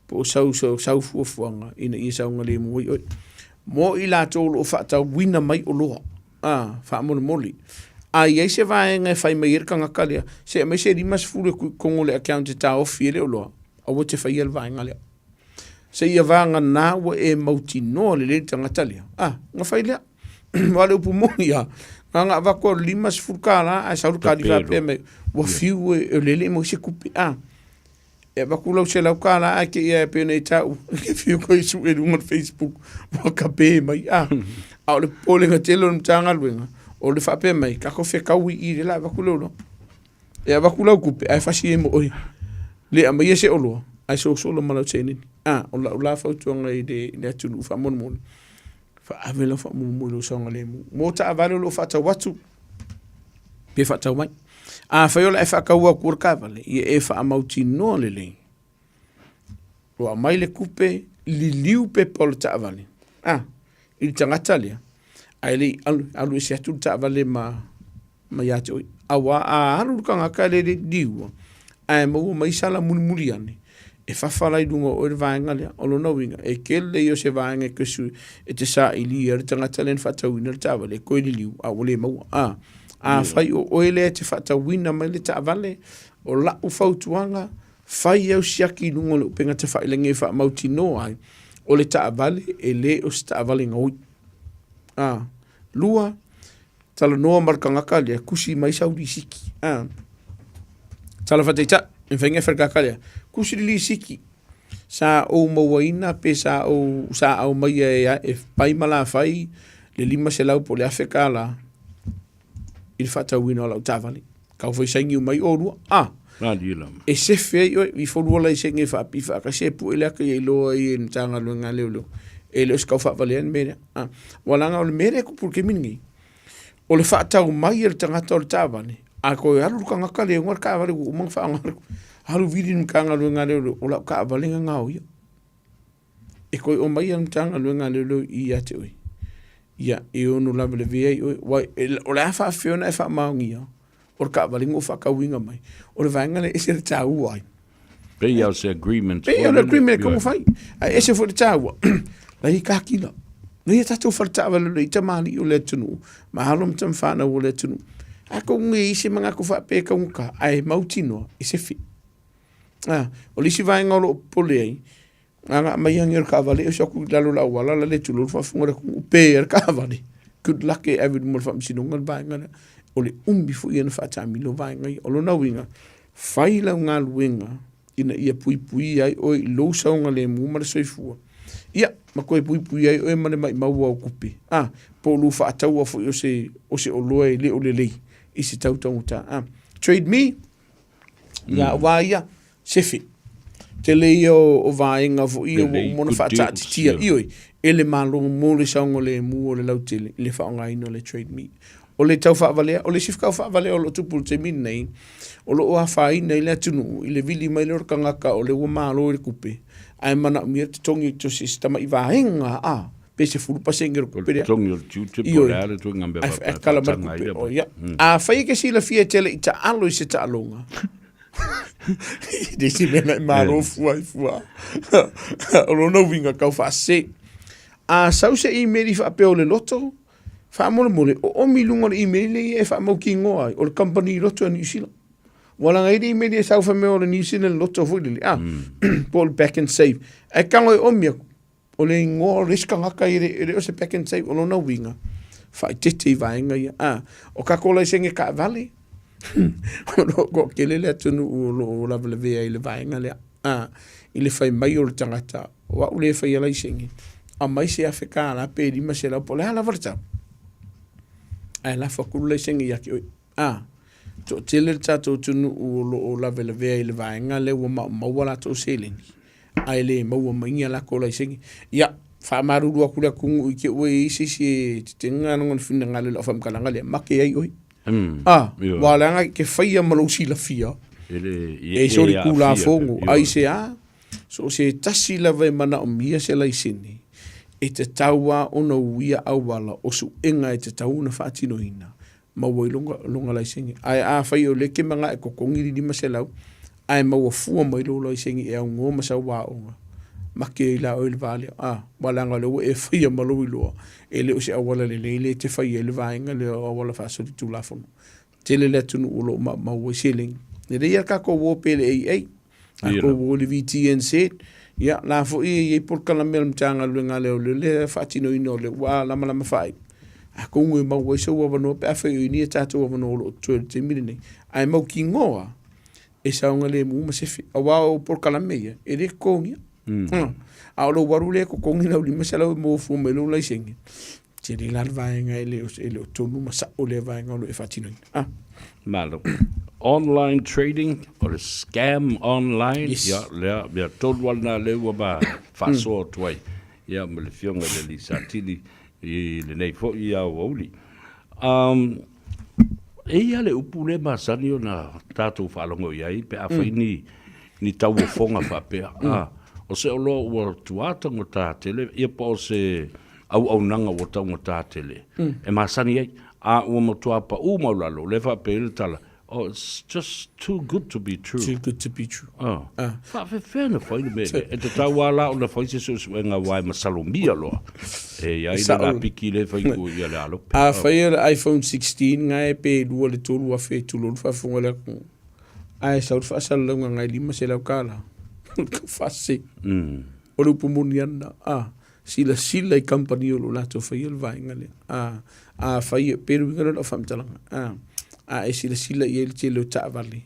po o sau, sau, sau fuafuaga ina ia saogalemu ai oe. Mo i latou o lo o faatauina mai oloa, a, faamolemole, a i ai se vaega e fai mai ai le tagata lea, se aumai se 50 e tuu i totonu o le account e taofi ai le oloa, aua e te faia le vaega lea. Seia vagana ua e mautinoa lelei le tagata lea. Ah, na fai lea. Aua o le upu moni lava, na ona avatu o le $50 ae sau le kali faapea mai, ua fiu e, o lea e le i maua se tupe. Ah, e avatu lau $100 ae te i ae pei ona e taua, e fiu koe e sue i luga o le Facebook, ua kape mai. Ah, a o le popolega tele o le Matagaluega, o le faapea mai, tatou fetau i i, lea o le a avatu le oloa. E avatu lau tupe ae fasi ai mo oe. Le aumaia se oloa ae sosola ma lau seneni. A, o lau la fautuaga i le, i le atunuu faamolemole, faaave lau faamuamua i lou saogalemu. Mo taavale o lo o faatau atu, pe faatau mai. Afai o le a e faatau atu le taavale, ia e faamautinoa lelei. Ua aumai le kupe, liliu pepa o le taavale, a, i le tagata lea, ae le i alu, alu ese atu le taavale ma, ma ia te oe. Auā a alu le tagata e le liua, ae maua mai sala mulimuli ane, e fafa la i luga o oe le vaega lea. O lona uiga, e tele ia o se vaega e te, e te sailia le tagata lea na faatauina le taavale e toe liliu, a ua le maua. A, afai o oe lea e te faatauina mai le taavale, o lau fautuaga, fai au siaki i luga o le upega tafailagi e faamautinoa ai, o le taavale e le o se taavale gaoi. A, lua, Talanoa ma le tagata lea, tusi mai sau lisiti. A. Tala faataitai, e mafai ona e fai le tagata lea, tusi le lisiti, sa ou mauaina pe sa ou, sa aumaia e, e pai ma lafai le 500 po o le $1000 i le faatauina o lau taavale. Kau foi saini uma ai oulua. A. E sefe ai oe, ifo lua laisene e faapi faatasi e pue le ata ia iloa ai e le Matagaluega a Leoleo. E le o se tau faavalea le mea lea. A. Ua leaga o le mea lea e tupu i le taimi lenei, o le faatau mai e le tagata o le taavale, a toe alu le tagata lea e ona le taavale ua uma ona faaaoga, alu vili i le Matagaluega a Leoleo, o lau taavale na gaoia. E toe omai le Matagaluega a Leoleo i i ia te oe, ia, e ono lavelavea ai oe, aua o le a faapefea ona e faamaonia o le taavale na ou faatauina mai, o le vaega lea e ese le taua ai. Pei lava o se agreement. Pei o le agreement e taumafai. Ae ese foi le taua, la e i ai kakila. La e i ai tatou fale taavale o le i tamalii o le atunuu, ma alo ma tamafanau o le atunuu. Atonu e i ai se manatu faapea e taugata, ae mautinoa e sefe. A, o le isi vaega o lo o popole ai, na ona aumai ane o le taavale oso atu i lalo o le auala la le tulou le faafofoga a le atunuu, pe ai le taavale. Good luck e ave i luma o le faamasinoga le vaega lea. O le umi foi ia ona faataamilo vaega ia. O lona uiga, fai lau galuega ina ia puipuia ai oe i lou saogalemu ma le soifua, ia, ma toe puipuia ai oe ma le maumau o au tupe, a, po o lou faataua foi o se, o se oloa e le o lelei i se tau taugata. A, trade me, Ia aua ia, sefe. Tele ia o, o vaega foi ia ua uma ona faataatitia, ioe, e le Malo mo le saogalemu o le lautele i le faaaogaina o le Trade Me. O le tau faavalea, o le isi tau faavalea o lo o tupu i le taimi lenei, o lo o afaina ai le atunuu i le vili mai lea o le tagata o lea ua malo i le tupe, ae manaomia le totogi o se tamai vaega a, pe 10% o le tupe lea. Totogi o le tiute po o le a le ituaiga mea faapea e kala mai le tupe. Oh, ia. Afai e ke silafia e te le i taalo i se taaloga, le isi mea na e malo fua ai fua. O lona uiga kau faasese. A sau se email i faapea o le loto, faamolemole, oomi i luga o le email lea e faamautinoa ai, o le kamupani loto a Niu Sila. Ua laga ai le imeli e sau fai mai o le New Zealand Lotto foi lele, a, po o le Pak'nSave. Ae tago e omi aku, o le igoa o le isi tagata e le, e le o se Pak'nSave, o lona uiga, faaeteete i vaega ia. A, o tatou laisene taavale, o lo o toatele le atunuu o lo o lavelavea i le vaega lea. A, i le fai mai o le tagata, o au lea e faia laisene, aumai se $1000 pe $500 po o le a lava le tau, ae lafo atu le laisene ia te oe. A, toatele le tatou atunuu o lo o lavelavea i le vaega lea ua maumau a latou seleni, ae le maua mai ni a latou laisene. Ia, faamalulu atu i le atunuu i te i ua i ai se isi e tetena lona finagalo i lau faamatalaga lea, mate ai oe. A, aua leaga e te faia ma lou silafia, e solitulafono, aisea? So o se tasi lava e manaomia se laisene, e tatau lava ona uia auala o suega e tatau ona faatinoina maua ai lona laisene. Ae afai o lea e te manao e totogi le 500 ae maua fua mai lou laisene e aunoa ma sau aoga, make ai la oe i le va lea. A, aua leaga o lea ua e faia ma lou iloa, e le o se auala lelei lea e te fai ai le vaega lea o auala faasolitulafono. Tele le atunuu o lo o maumau ai seleni. Lelei lava le tatou o pea i le AA, tatou o i le VTNZ, ia la foi e i ai polokalame a le Matagaluega a Leoleo le faatinoina o lea ua lamalama faaiu. Atonu e maua ai sou avanoa pe afai o i ai ni a tatou avanoa o lo o totoe i le taimi lenei. Ae mautinoa e saogalemu ma sefe, aua o polokalame ia e le totogia. A o lou alu lea e totogi lau 500 e maua fua mai lou laisene, tele la le vaega e le o, e le o tonu ma sao lea vaega o lo o e faatinoina. Ah. Malo. Online trading, o le scam online, yes. ia, lea, mea tonu lava lena lea ua ma faasoa atu ai, ia, ma le Afioga i le Alii Satili i lenei foi aoauli. Um, e i ai le upu lea masani ona tatou faalogo i ai pe a fai ni, ni tauofoga faapea. Ah, o se oloa ua tuā taugata tele, ia po o se auaunaga ua taugata tele e masani ai, a ua matua paʻū maualalo, lea e faapea ai le tala, oh, it's just too good to be true. Too good to be true. Oh. Ah. Faafefea na fai le mea lea? E tatau lava la ona fai se suesuega aua e masalomia loa. E i ai le lapiki lea e fai tua ia le alope. A fai o le iPhone 16 nga e pe lua le 3000 tulou le faafofoga le atunuu. Ae sau le faasalalauga ngai 500 tala. Tau faasese. O le upu moni ana. Ah. Silasila i kamupani o lo o latou faia le vaega lea. A, afai, pe le uiga lea o lau faamatalaga, a, a e silasila i ai le tele o taavale,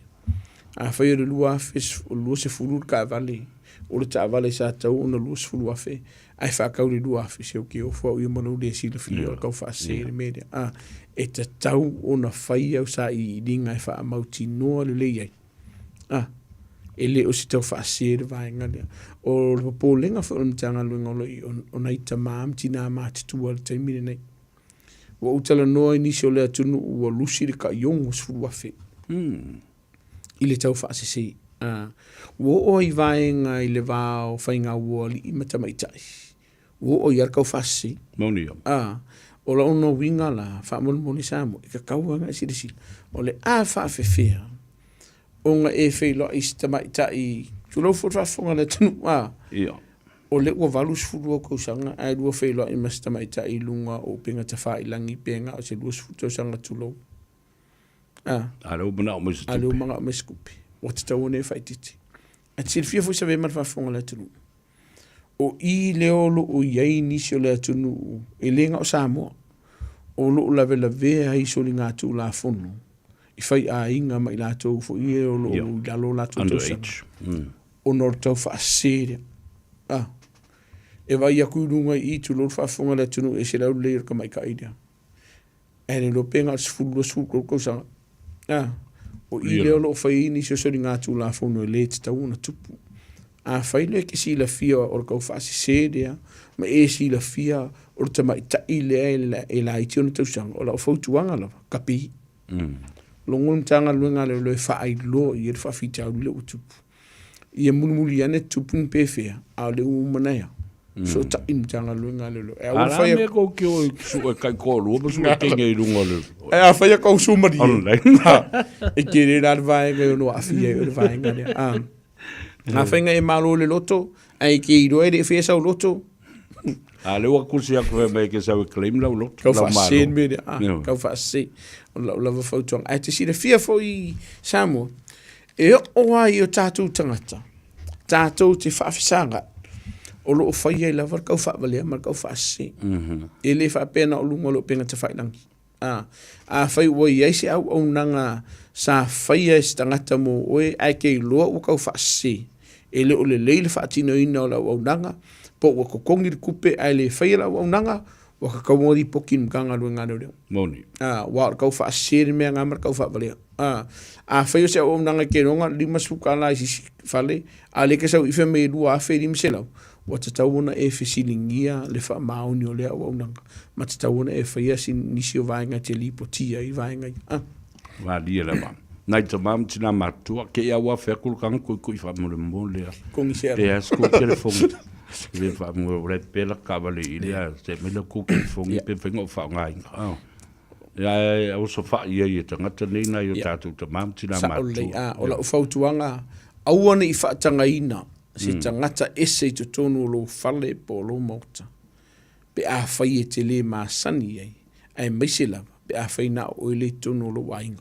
afai o le 2020 le taavale, o le taavale sa tatau ona 20,000, ae faatau i le 2,000, se ou te ofo au ia ma lou le silafia o le tau faasese le mea lea. A, e tatau ona fai au sailiiliga e faamautinoa lelei ai. A, e le o se tau faasese le vaega lea. O le popolega foi o le Matagaluega o lo o i o nai tamā ma tinā matutua i le taimi lenei. Ua ou talanoa i nisi o le atunuu ua lusi le tai 60,000 i le tau faasese. A, ua oo ai vaega i le va o faigauoalii ma tamaitai. Ua oo i ai le tau faasese. Moni ia. A, o lau ona uiga la, faamolemole Samoa, e tatau lava ona e silasila, o le a faafefea ona e feiloai i se tamaitai, tulou foi le faafofoga a le atunuu, a, Ia. o lea ua 80 ou tausaga ae lua feiloai ma se tamaitai i luga o upega tafailagi pe na o se 20 tausaga tulou. A. A lea ua manao mai se tupe. A lea ua manao mai se tupe. Ua tatau ona e faaitiitia. Ae te silafia foi Savea ma le faafofoga a le atunuu, o i lea o lo o i ai nisi o le atunuu, e le na o Samoa, o lo o lavelavea ai soligatulafono i faiaiga ma i latou foi ia o lo o i lalo o latou tausaga, ona o le tau faasese lea. A, e vaai atu i luga i i, tulou le faafofoga a le atunuu, e ese le aulelei o le tamaitai lea. Ae le iloa pe na o le 10, 23 tausaga. A, o i lea o lo o fai ai nisi o soligatulafono e le tatau ona tupu. Afai lea e te silafia o le tau faasese lea, ma e silafia o le tamaitai lea e laiti ona tausaga, o lau fautuaga lava, kapi. Logo le Matagaluega a Leoleo e faailoa i ai le faafitauli lea ua tupu. Ia mulimuli ane tupu ni pefea, a o le ua uma na ea. Fesootai le Matagaluega a Leoleo. E aua fai mea kou ke o sue kai toalua ma sue teine i luga o le... E a fai a kou sumarie. Online. E tele la le vaega e ono aafia ai o le vaega lea. A. Ngā whainga e malo le loto, ae ke iloa e le whea sau loto. A le ua kusi aku he mai ke sau e claim lau loto. Kau whaase me le, a, kau whaase. O lau lava fautuanga. Ae te silafia foi Samoa. E oo lava i o tatou tagata, tatou te faafesagai, o lo o fai ai lava le kau faavalea ma le kau faasese. E le faapea na o luga o le upega tafailagi. A, afai ua i ai se auaunaga sa faia e se tagata mo oe ae e te iloa ua tau faasese, e le o lelei le faatinoina o le auaunaga, po ua totogi le tupe ae le faia le auaunaga, ua tatau ona lipoti i le Matagaluega a Leoleo. Moni. A, aua o le tau faasese le mea lena ma le tau faavalea. A, afai o se auaunaga e te iloa na o le $50 i se isi fale, a o lea e te sau i i fai mai e $2,500, ua tatau ona e fesiligia le faamaoni o lea auaunaga ma tatau ona e faia nisi o vaega e te lipotia ai vaega ia. A. Malie lava. Nai tama ma tina matutua, ke i au afe atu le kanga koikoi faamolemole a. Kongi se Pe as ko telefoni. Le faamolemole pe la kaavale i lea te mai le ko telefoni pe whainga o whaongainga. Oh. Ia e oso wha i ai e tangata nei nai o tātou tama ma tina Sao lelei. matutua. A, o lau fautuaga, aua ne i faatagaina se tagata ese i totonu o lou fale po o lou maota, pe afai e te lē masani ai, aemaise lava pe afai na o oe lea i totonu o lou aiga.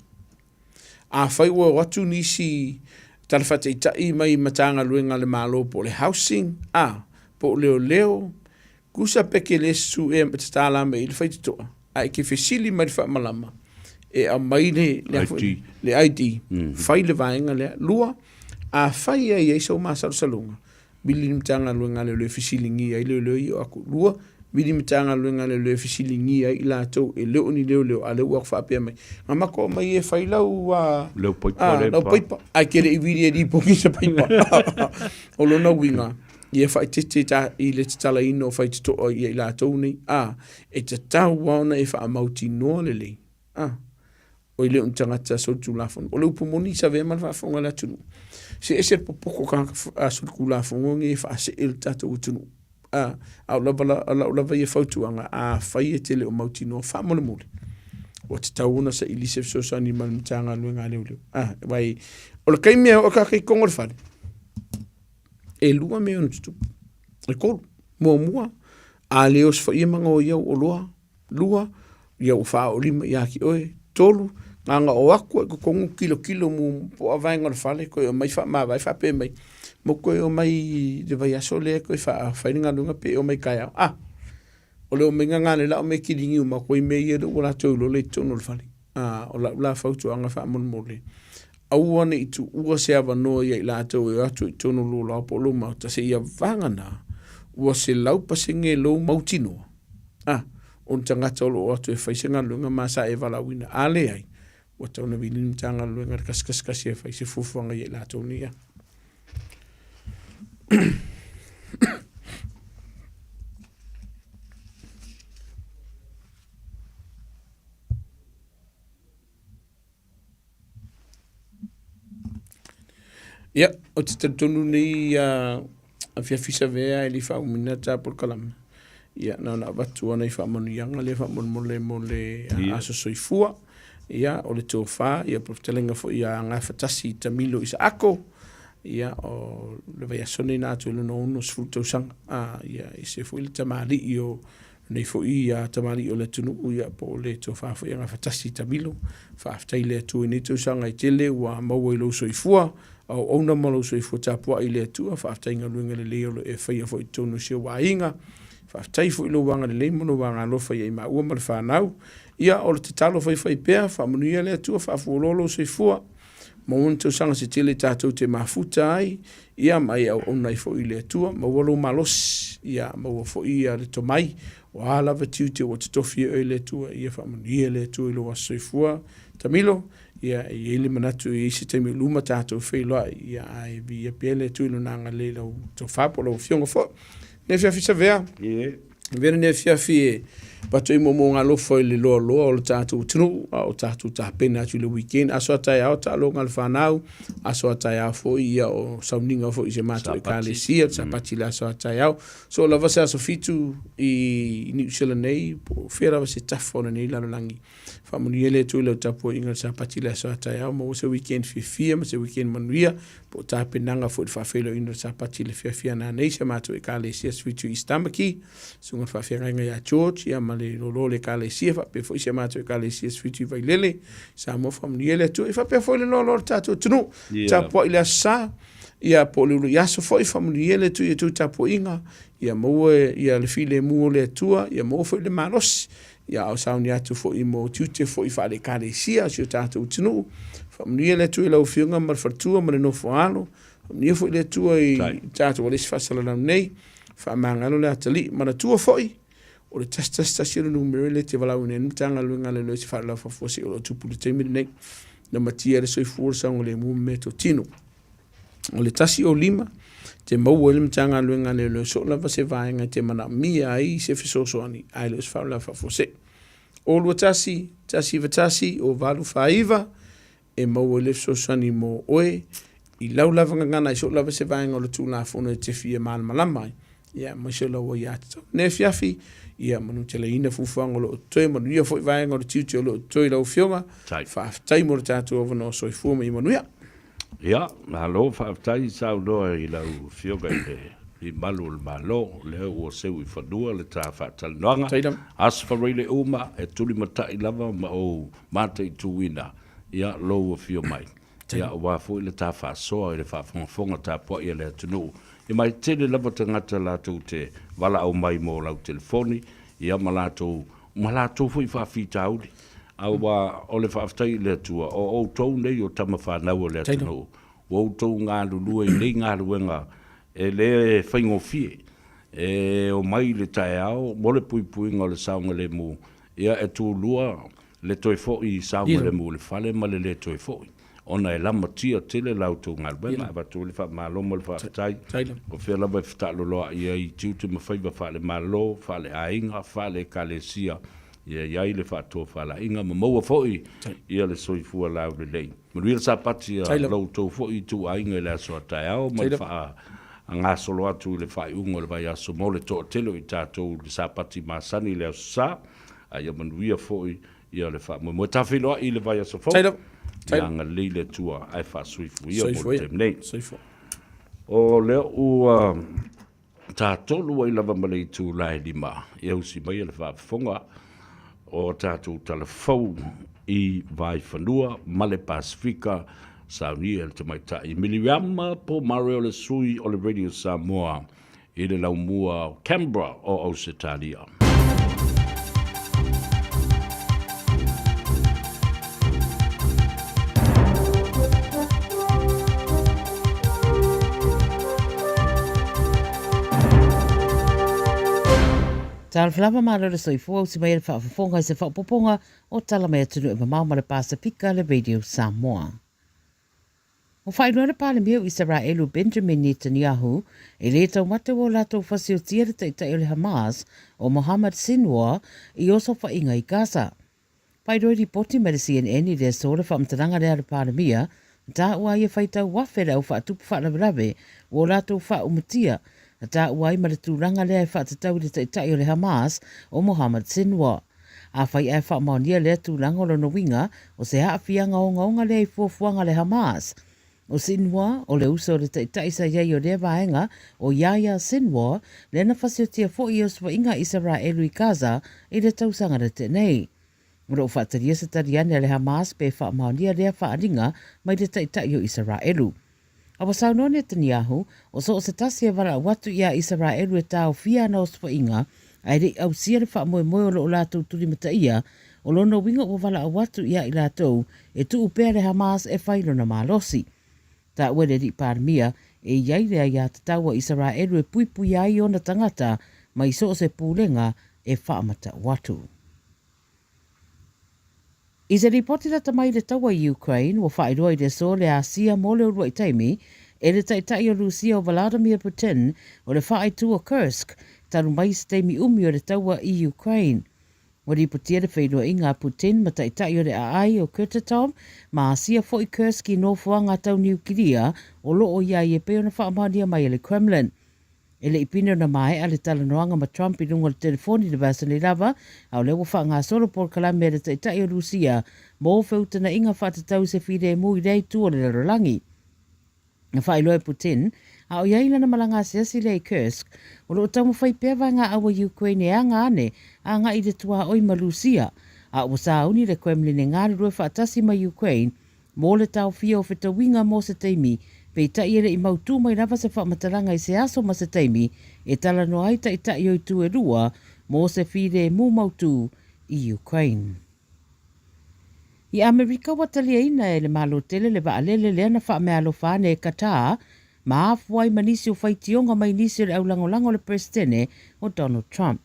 Afai ua o atu nisi tala faataitai mai Matagaluega a le Malo po o le Housing, a, po o Leoleo, Kusa pe ke le su e tatala mai i le faitotoa, a e ke fesili mai le faamalama, e aumai le, le, ID, le ID fai le vaega lea. Lua, afai e i ai sou masalosaloga, vili le Matagaluega a Leoleo e fesiligia ai leoleo ia o atu. Lua, vili le Matagaluega a Leoleo e fesiligia ai i latou e le o ni leoleo, a o lea ua faapea mai, na matou aumai e fai lau, lau paipa, lau paipa, ae ke le i vili e lipoti se paipa. O lona uiga, ia faaeteete i le tatalaina o faitotoa ia i latou nei, ā, e tatau lava ona e faamautinoa lelei, ā, oi le o ni tagata solitulafono. O le upu moni sa avea ma le faafofoga a le atunuu, se ese le popoto o tagata solitulafono nei e faasee i le tatou atunuu, ā, a o lau lava ia fautuaga, afai e te le o mautinoa, faamolemole, ua tatau ona saili se fesoasoani mai le Matagaluega a Leoleo. Ā, aua o le taimi e oo ai tagata i totonu o le fale, E lua mea e ono tutupu. E tolu. Muamua, a le osofaia ma gaoia au oloa. Lua, ia ua faaolima ia te oe. Tolu, na ona o atu lava i totonu tilotilo po o a vaega o le fale toe omai faamavae faapea mai, mo toe omai i le vaiaso lea e toe fai le galuega pe omai taeao. A! O le omaiga lena lea o le a omai e kiligi uma atu ai mea ia ua latou iloa la e i totonu o le fale. A, o lau la fautuaga faamolemole, aua ne i tuua se avanoa ia i latou e o atu i totonu o lou laoa po o lou maota seia vagana ua 100% lou mautinoa, a, o ni tagata o lo o atu e fai se galuega ma sa e valaauina. A leai, ua tatau ona vili le Matagaluega i le kasikasikasia e fai se fuafuaga ia i latou nei. Ia, ou te talitonu nei a afiafi savea e le i faaumina ta polokalame. Ia, na ona avatu lava nai faamanuiaga lea faamolemole mo le aso soifua. Ia, o le tofa, ia po o le fetalaiga foi ia Gafatasi Tamilo Isaako. Ia, o le vaiaso nei na atu i lona 60 tausaga. A, ia, ese foi le tamalii o Nei foi ia tamalii o le atunuu ia po o le tofa foi a Gafatasi Tamilo. Faafetai i le Atua i nei tausaga e tele ua maua i lou soifua, auauna ma lou soifua tapuai i le Atua. Faafetai i galuega lelei o lo o e faia foi i totonu o si ou aiga. Faafetai foi i lou agalelei ma lou agalofa ia i maua ma le fanau. Ia o le tatalo faifai pea, faamanuia le Atua, faafualoa lou soifua. Maua ni tausaga se tele tatou te mafuta ai, ia ma e auauna ai foi i le Atua, maua lou malosi, ia maua foi ia le tomai, o a lava tiute ua totofi e oe e le Atua, ia faamanuia le Atua i lou aso soifua. Tamilo, ia e i ai le manatu e i ai se taimi o luma tatou feiloai, ia ae viia pea le Atua i lona agalelei i lau tofa po o lau afioga foi. Nei afiafi Savea. Yeah. Avea lenei afiafi e avatu ai moomooga alofa i le loaloa o le tatou atunuu a o tatou tapena atu i le weekend. Aso a taeao taaloga a le fanau, aso a taeao foi ia o sauniga foi i se matou ekalesia, sapati le aso a taeao. So lava se aso fitu i Niu Sila nei, po o fea lava se tafa o lenei lalolagi. Faamanuia le Atua i lau tapuaiga i le sapati le aso a taeao, maua se weekend fiafia ma se weekend manuia. Po o tapenaga foi i le faafeiloaiina o le Sapati i le afiafi a nanei si a matou Ekalesia Sui East Tamaki, susuga i le faafeagaiga ia George ia ma le lolo o le Ekalesia faapea foi si a matou Ekalesia Sui Vailele, Samoa faamanuia le Atua. Ia faapea foi le loaloa o le tatou atunuu, tapuai i le Aso Sa, ia po o le uluai aso foi, faamanuia le Atua i a outou tapuaiga, ia maua ia le filemu o le Atua, ia maua foi le malosi Ia a o sauni atu foi mo tiute foi faale-Ekalesia o si o tatou atunuu. Faamanuia le Atua i lau Afioga ma le faletua ma le nofo a alo. Faamanuia foi le Atua i tatou ua le isi faasalalau nei. Faamagalo le atalii. Manatua foi, o le 111 o le numera lea e te valaauina ai le Matagaluega a Leoleo i se faalavelave faafuasei o lo o tupu i le taimi lenei. Lamatia le soifua, le saogalemu ma meatotino. O le 105, te maua ai le Matagaluega a Leoleo soo lava se vaega e te manaomia ai se fesoasoani ae le o se faalavelave faafuasei. O 21, 191, o 849, e maua ai le fesoasoani mo oe i lau lava gagana i soo lava se vaega o le Tulafono e te fia malamalama ai, ia aemaise o lau aiatatau. Lenei afiafi, ia manuteleina fuafuaga o lo o totoe, manuia foi vaega o le tiute o lo o totoe i lau Afioga. Faafetai mo le tatou avanoa soifua ma ia manuia. Ia, malo faafetai saunoa i lau Afioga i le Alii Malu o le Malo, o lea ua seu i fanua le ta faatalanoaga. Aso Faraile uma e tulimatai lava ma ou mataituina ia lou afio mai, ia aua foi le ta faasoa i le faafogafoga tapuai a le atunuu. Ia ma e tele lava tagata latou te valaau mai mo lau telefoni, ia ma latou ma latou foi faafitauli. Aua o le faafetai i le Atua, o outou nei o tama fanau a le atunuu, ua outou galulue i nei galuega e le faigofie, e omai i le taeao mo le puipuiga o le saogalemu, ia e tulua le toe foi saogalemu i le fale ma le le toe foi, ona e lamatia tele la outou galuega. E avatu ai le faamalo ma le faafetai, o fea lava e fetaaloloai ai i tiute ma faiva faale-Malo, faale-aiga, faale-Ekalesia, ia i ai le faatofalaiga ma maua foi ia le soifua laulelei. Manuia le Sapati a lo outou foi ituaiga i le aso a taeao ma le faagasolo atu i le faaiuga o le vaiaso mo le toatele o i tatou i le Sapati masani i le Aso Sa, a ia manuia foi ia le faamoemoe. Ta feiloai i le vaiaso fou. Ia agalelei le Atua ae faasoifuia mo le taimi nei. O lea ua Tatolu ai lava ma le itula e 5 e ausi mai le faafofoga o tatou tala fou i Vaifanua ma le Pasefika, saunia e le tamaitai Miriama Pomare o le sui o le Radio Samoa i le laumua o Canberra o Ausetalia. Talofa lava malo le soifua usi mai e le faafofoga i se faaopoopoga o Tala Mai Atunuu e Mamao ma le Pasefika le Radio Samoa. Ua faailoa le Palemia o Isaraelu Benjamin Netanyahu e lē taumate ua latou fasiotia le taitai o le Hamas o Mohammed Sinwar i osofaiga i Gaza. Faailoa i lipoti mai le CNN i le aso le faamatalaga lea a le Palemia, na taua ai e faitau afe le au faatupu faalavelave ua o latou faaumatia, na taua ai ma le tulaga lea e faatatau i le taitai o le Hamas o Mohammed Sinwar. Afai ae faamaonia lea tulaga o lona uiga, o se aafiaga ogaoga lea i fuafuaga a le Hamas. O Sinwar, o le uso o le taitai sa i ai o lea vaega, o Yahya Sinwar, lea na fasiotia foi i osofaiga a Isaraelu i Gaza i le tausaga na tea nei. O lo o faatalia se tali ane a le Hamas pe faamaonia lea faaaliga mai le taitai o Isaraelu. A ua saunoa Netanyahu, o so o se tasi e valaau atu iā Isaraelu e taofia ana osofaiga ae le i ausia le faamoemoe o lo o latou tulimataia, o lona uiga ua valaau atu iā i latou e tuu pea le Hamas e fai lona malosi. Taua e le alii Palemia, e i ai le aiatatau a Isaraelu e puipuia ai ona tagata mai so o se pulega e faamatau atu. I se lipoti lata mai i le taua i Ukraine, ua faailoa i le aso le Asia mo le uluai taimi e le Taitai o Rusia o Vladimir Putin o le faaaitu o Kursk talu mai i se taimi umi o le taua i Ukraine. Ua lipotia le feiloaiga a Putin ma Taitai o le Aai o Kurchatov ma Asia foi Kursk i nofoaga tau niukilia o lo o i ai e pei ona faamaonia mai e le Kremlin. E le i pine ona maea le talanoaga ma Trump i luga o le telefoni i le vaiaso nei lava, a o lea ua faagasolo polokalame a le Taitai o Rusia mo feutanaiga faatatau i se filemu i lea itu o le lalolagi. Na faailoa e Putin, a o i ai lana malaga asiasi lea i Kursk, o lo o taumafai pea vaega au a Ukraine e aga ane agai i le tuaoi ma Lusia, a ua sauni le Kremlin e galulue faatasi ma Ukraine mo le taofia o fetauiga mo se taimi, peitai e le i mautū mai lava se faamatalaga i se aso ma se taimi e talanoa ai taitai o itu e lua mo se filemu mautū i Ukraine. I Amerika ua taliaina e le Malo tele le vaalele lea na faameaalofa ane e Qatar ma afua ai ma nisi o faitioga mai nisi o le aulagolago a le Peresetene o Donald Trump.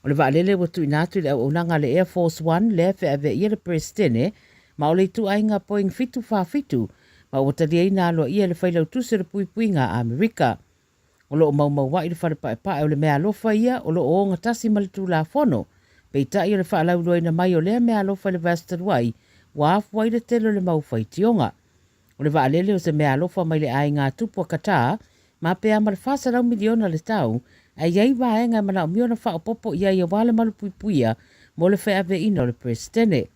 O le vaalele ua tuuina atu i le auaunaga a le Air Force One lea e feaveaia le Peresetene ma o le ituaiga Boeing 747 ma ua taliaina aloaia e le Failautusi o le Puipuiga a Amerika. O lo o maumauaʻi le fale paepae o le meaalofa ia o lo o ogatasi ma le Tulafono. Peitai o le faalauiloaina mai o lea meaalofa i le vaiaso talu ai, ua afua ai le tele o le mau faitioga. O le vaalele o se meaalofa mai le aiga tupu a Qatar, ma pe a ma le 400 miliona le tau, ae i ai vaega e manaomia ona faaopoopo i ai aua le malupuipuia mo le feaveaiina o le Peresetene.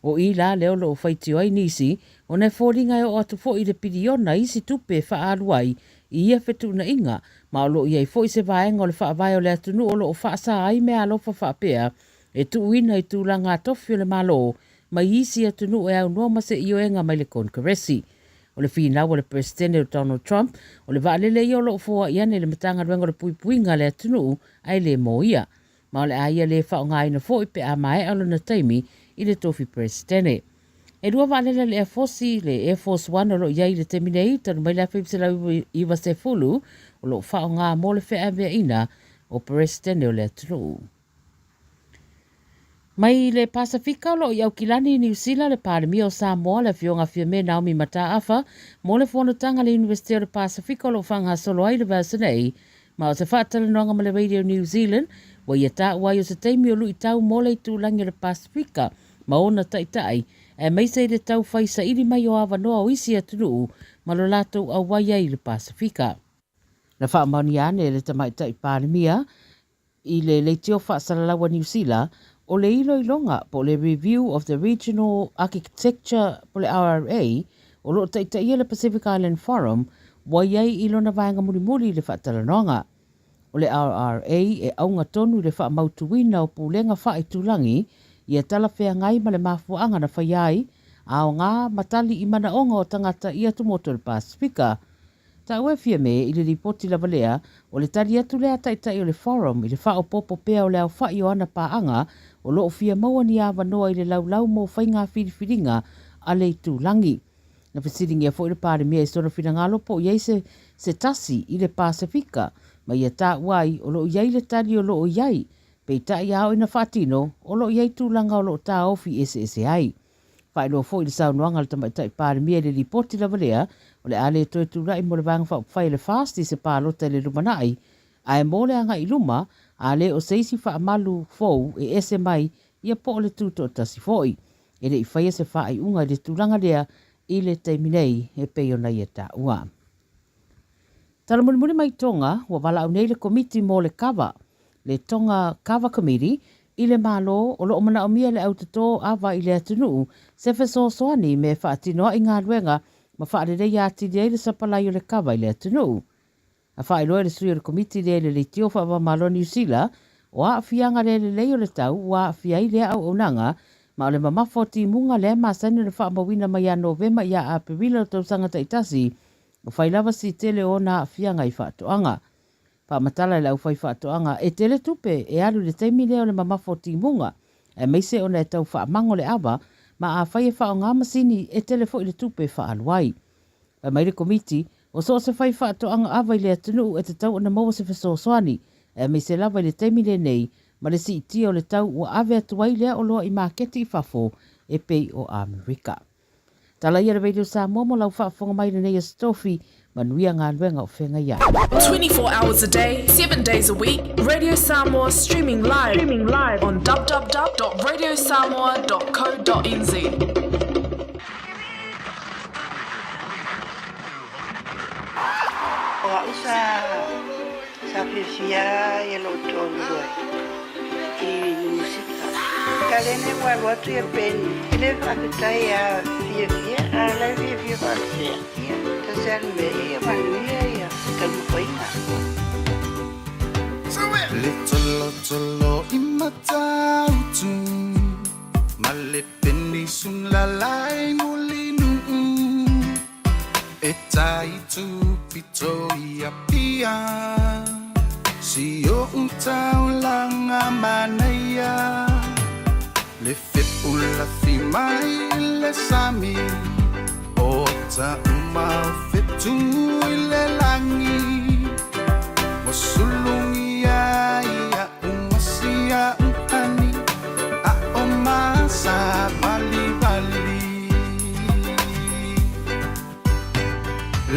O i la lea o lo o faitio ai nisi, ona e foliga e oo atu foi i le piliona isi tupe e faaalu ai i ia fetuunaiga, ma o lo o i ai foi se vaega o le faavae o le atunuu o lo o faasa ai meaalofa faapea e tuuina i tulaga tofi o le Malo mai isi atunuu e aunoa ma se ioega mai le Konekaresi. O le finau a le Peresetene o Donald Trump, o le vaalele ia o lo o foai ane i le Matagaluega o le Puipuiga a le atunuu ae le mo ia. ma o le a ia le faaaogaina foi pe a maea lona taimi i le tofi Peresetene. E lua vaalele a le Airforce, le Air Force One o lo o i ai i le taimi nei, talu mai le 1990, o lo o faaaoga mo le feaveaiina o Peresetene o le atunuu. Mai le Pasefika o lo o i Aukilani i Niu Sila le Palemia o Samoa, le Afioga Fiame Naomi Mataafa, mo le fonotaga a le Iunivesite o le Pasefika o lo o faagasolo ai le vaiaso nei, Ma o se faatalanoaga ma le Radio New Zealand, ua ia taua ai o se taimi o luitau mo le itulagi o le Pasefika ma ona taitai, aemaise i le tau fai saili mai o avanoa o isi atunuu ma lo latou auai ai i le Pasefika. Na faamaonia ane e le Tamaitai Palemia i le leitio faasalalau a Niu Sila, o le iloiloga po o le Review of the Regional Architecture po o le RRA, o lo o taitaia le Pacific Island Forum, ua i ai i lona vaega mulimuli i le faatalanoaga. O le RRA e auga tonu i le faamautuina o pulega faaitulagi ia talafeagai ma le mafuaaga na faia ai, aoga ma tali i manaoga o tagata i atumotu o le Pasefika. Taua e Fiame i le lipoti lava lea, o le tali atu lea a Taitai o le Forum i le faaopoopo pea o le aofa'i o ana paaga o lo o fia maua ni avanoa i le laulau mo faiga filifiliga a le itulagi. Na fesiligia foi le Palemia i sona finagalo po o i ai se se tasi i le Pasefika ma ia taua ai o lo o i ai le tali o lo o i ai, peitai a oo ina faatino, o lo o i ai tulaga o lo o taofi eseese ai. Faailoa foi i le saunoaga a le Tamaitai Palemia i le lipoti lava lea, o le a le toe tulai mo le Vaega Faaupufai a le FAST i se palota i le lumanai, ae mo le agai i luma, a le o se isi faamalu fou e ese mai ia po o le tutoatasi foi. E le i faia se faaiuga i le tulaga lea i le taimi nei e pei ona ia taua. Tala mulimuli mai Tonga, ua valaau nei le Komiti mo le Kava, le Tonga Kava Committee, i le Malo o lo o manaomia le au totō ava i le atunuu se fesoasoani me faatinoaʻi galuega ma faaleleia atili ai le sapalai o le kava i le atunuu. Na faailoa e le sui o le Komiti lea i le Leitio Faavaomalo Niu Sila, o aafiaga le lelei o le tau ua aafia ai lea auaunaga, ma o le mamafa o timuga lea e masani ona faamauina mai ia Novema ia Aperila o tausaga taitasi, ua fai lava si tele o ona aafiaga i faatoaga. Faamatala e le aufaifaatoaga, e tele tupe e alu i le taimi lea o le mamafa o timuga, aemaise ona e tau faamango le ava, ma afai e faaaoga masini, e tele foi le tupe e faaalu ai. Fai mai le Komiti, o so o se faifaatoaga ava i le atunuu e tatau ona maua se fesoasoani, aemaise lava i le taimi lenei ma le siitia o le tau ua ave atu ai lea oloa i maketi i fafo e pei o Amerika. Tala ia le Radio Samoa mo lau faafofoga mai i lenei Aso Tofi, manuia galuega o feagai ai. 24 hours a day, 7 days a week, Radio Samoa streaming live, streaming live on www.radiosamoa.co.nz. O au sa sa fiafia ia lou toalua i le musika. Kalene ua alu atu ia Penny e le faafetai a fiafia a la e fiafia faafefea ia tasi a le mea ia ia manuia ia taumafaiga. Le tolotolo i Matautu ma le penisula lai Mulinuu e tai tupito i Apia si o'u taulaga manaia le fepulafi mai i le sami o ata uma o fetu i le lagi ua sulugia ia umasia uhani a o masa valivali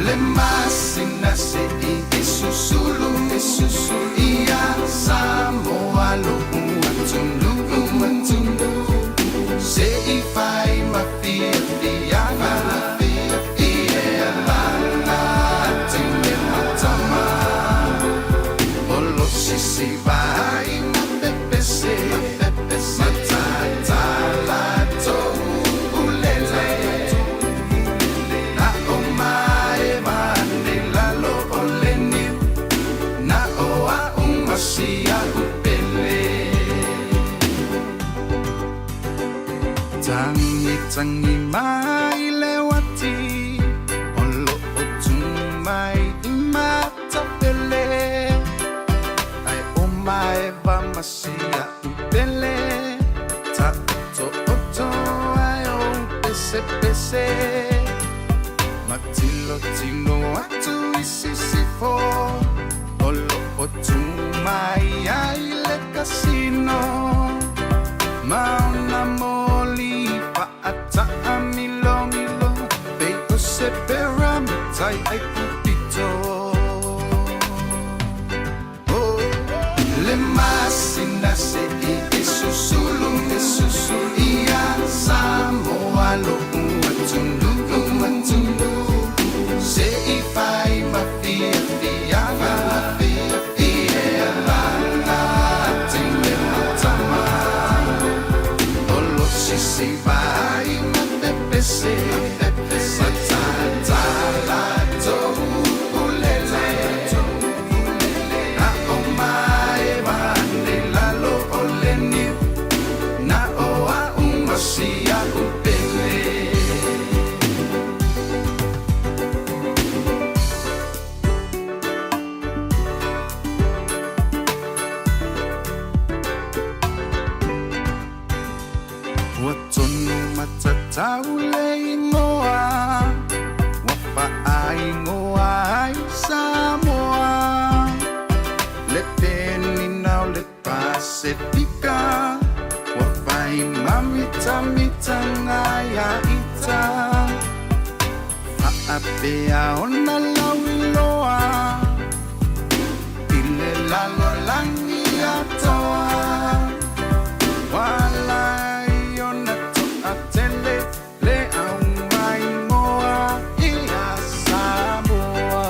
le masina se'i e susulu e susulu ia Samoa lo'u atunuu atunuu se'i fai ma fiafiaga ia lala ma tama o lo sisi vai ma pepese matata latou ulele na o maeva ane i lalo o le niu na o a'u ma si a'u pele. Tagitagi mai le uati o lo'o tu mai i Matapele ae o maeva ma si a'u pele ta'oto'oto ae o pesepese matilotilo atu i sisifo o lo'o tu mai ai le kasino ma ona moli fa'ata'amilomilo pei o se peramita i Aikupito. Oh, le masina se'i e susulu e susulu ia Samoa lo'u atunuu atunuu se'i fai ma fiafiaga ia lala teine ma tama o lo sisi vai ma pepese matata latou ulele na o maeva ane i lalo o le niu na o a'u ma si a'u pele. Ua tonu matatau le igoa ua faaigoa ai Samoa le penina o le Pasefika ua fai mamitamitaga ia ita faapea ona lauiloa i le lalolagi atoa ua ala ai ona to'atele le aumaimoa ia Samoa.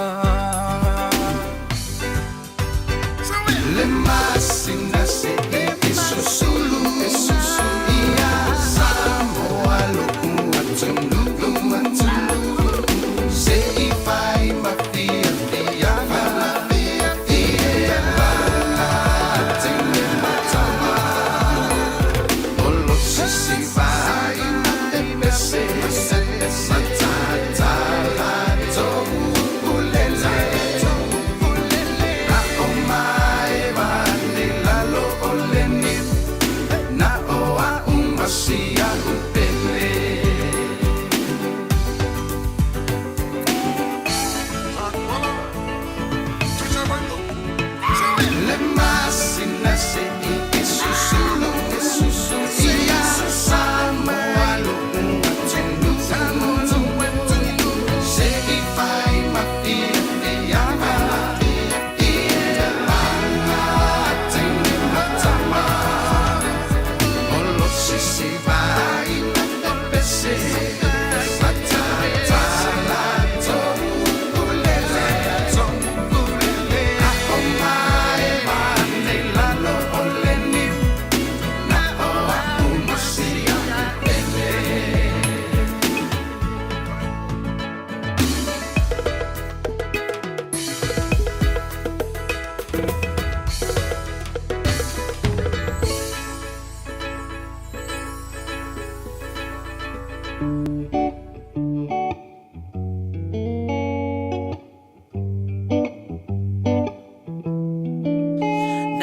Le masina se'i e susulu e susulu ia Samoa lo'u atunuu atunuu se'i fai ma fiafiaga ia lala teine ma tama o lo sisi vai ma pepese matata latou ulele na o maeva ane i.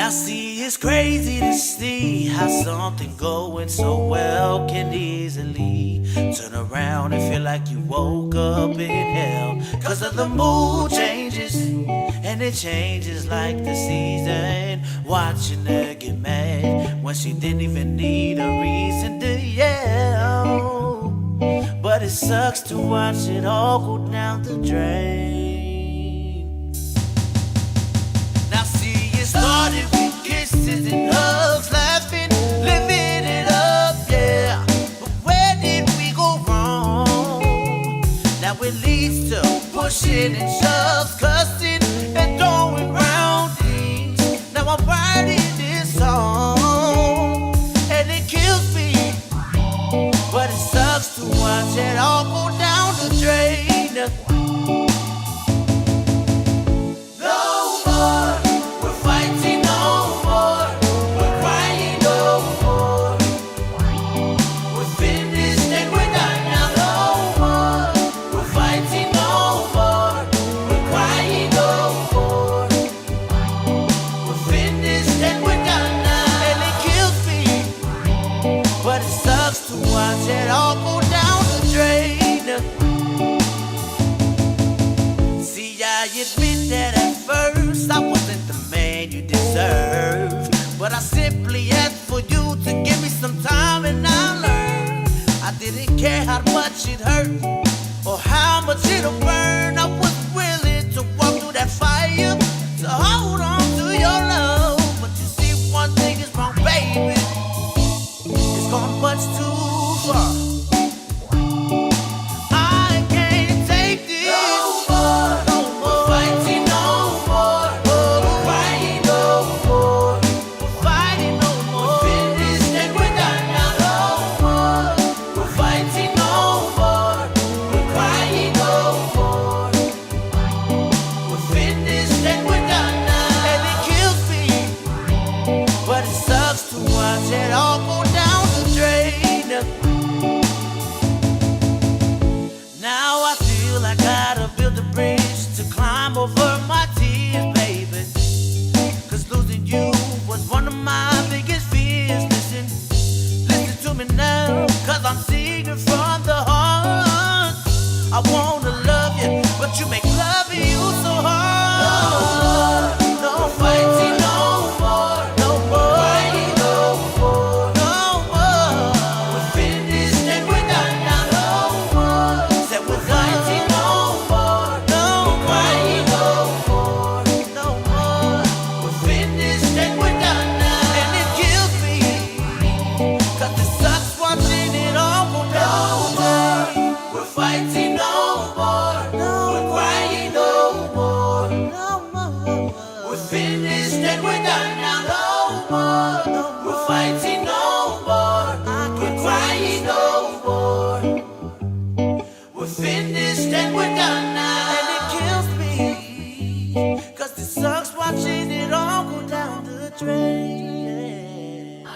Now see, it's crazy to see how something going so well can easily turn around and feel like you woke up in hell. Cause of the mood changes, and it changes like the season. Watching her get mad when she didn't even need a reason to yell. But it sucks to watch it all go down the drain. Now see, it started with kisses and hugs, laughing, living it up, yeah. But where did we go wrong? Now it leads to pushing and shoves, cussing and throwing round things. Now I'm writing this song, and it kills me. But it sucks to watch it all go down the drain. No more, we're fighting no more, we're crying no more. We're finished and we're done now. No more, we're fighting no more, we're crying no more. We're finished and we're done now. And it kills me, but it sucks to watch it all go down the drain. See, I admit that at first I wasn't the man you deserve. But I simply asked for you to give me some time and I learned. I didn't care how much it hurt or how much it'll burn. I was willing to walk through that fire to hold on to your love. But you see, one thing is wrong, baby. It's gone much too far. I can't take this. No more. No more. We're fighting no more. We're crying no more. We're fighting no more. We're finished and we're done now. No more. We're fighting no more. We're crying no more. We're finished and we're done now. And it kills me, but it sucks to watch it all go down the drain. Now I feel I gotta build a bridge to climb over my tears, baby. Cause losing you was one of my biggest fears. Listen, listen to me now, cause I'm singing from the heart. I wanna love you, but you make loving you so hard. No fighting no more, no more, crying no more, no more. We're finished and we're done now. No more. Said we're fighting no more, no crying no more, no more. We're finished and we're done now. And it kills me, cause it sucks watching it all go down. No more. We're fighting no more, we're crying no more, no more. We're finished and we're done now. No more. We're fighting no more. We're crying no more. We're finished and we're done now. And it kills me. Cause it sucks watching it all go down the drain.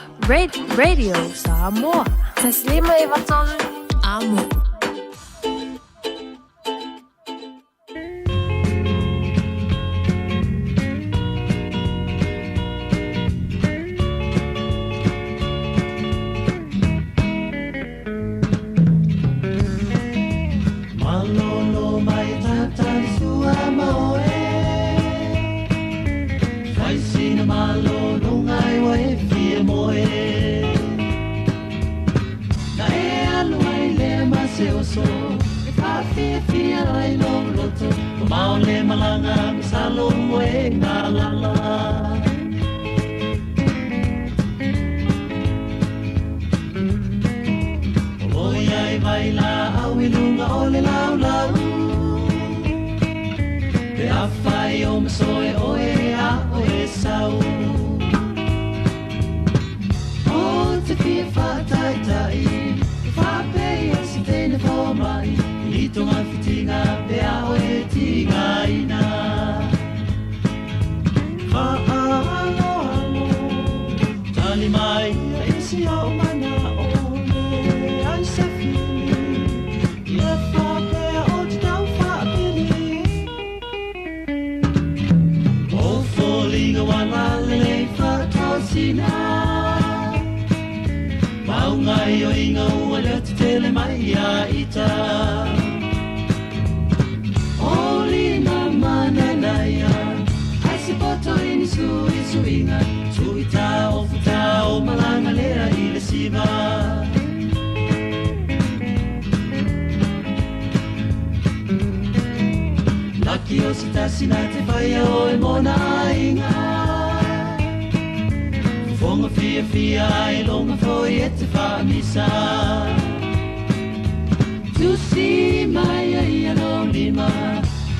Radio Samoa. Taslima Ivatolu. Amo. Malolo mai tatali sua maoe Fai sina malolo ngai wa e fia moe Na e alu ai le ma se oso E whaafia ai lo loto Ko mao le malanga misalo moe ngā lala Oloi ai vai la au i lunga o le lau lau Pe a whai o masoe oe a oe sau O te fia whātaitai E whāpei o si tēne whā mai I litonga whitinga pe a oe tinga ina Wha ina. Maunga i oinga ua leo tetele mai ia ita. O lima mananaia, ai se poto i ni sui suiga, sui ta o futa o malanga lea i le siva. Laki o se tasi na te whaia o e mona inga. Fonga fia fia ai longa foi e te whaamisa. Tusi mai ai a lo lima,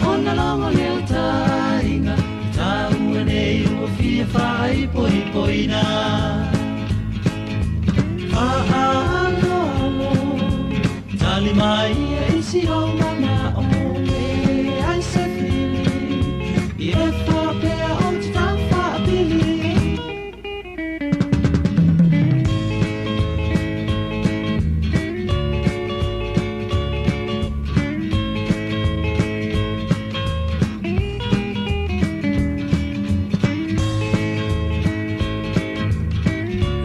ona longo leo tainga. Ta ua nei ua fia whai poi poina. Whaalo alo, tali mai e isi o mana o e ai se fili. I e whapea o te tau whaapili.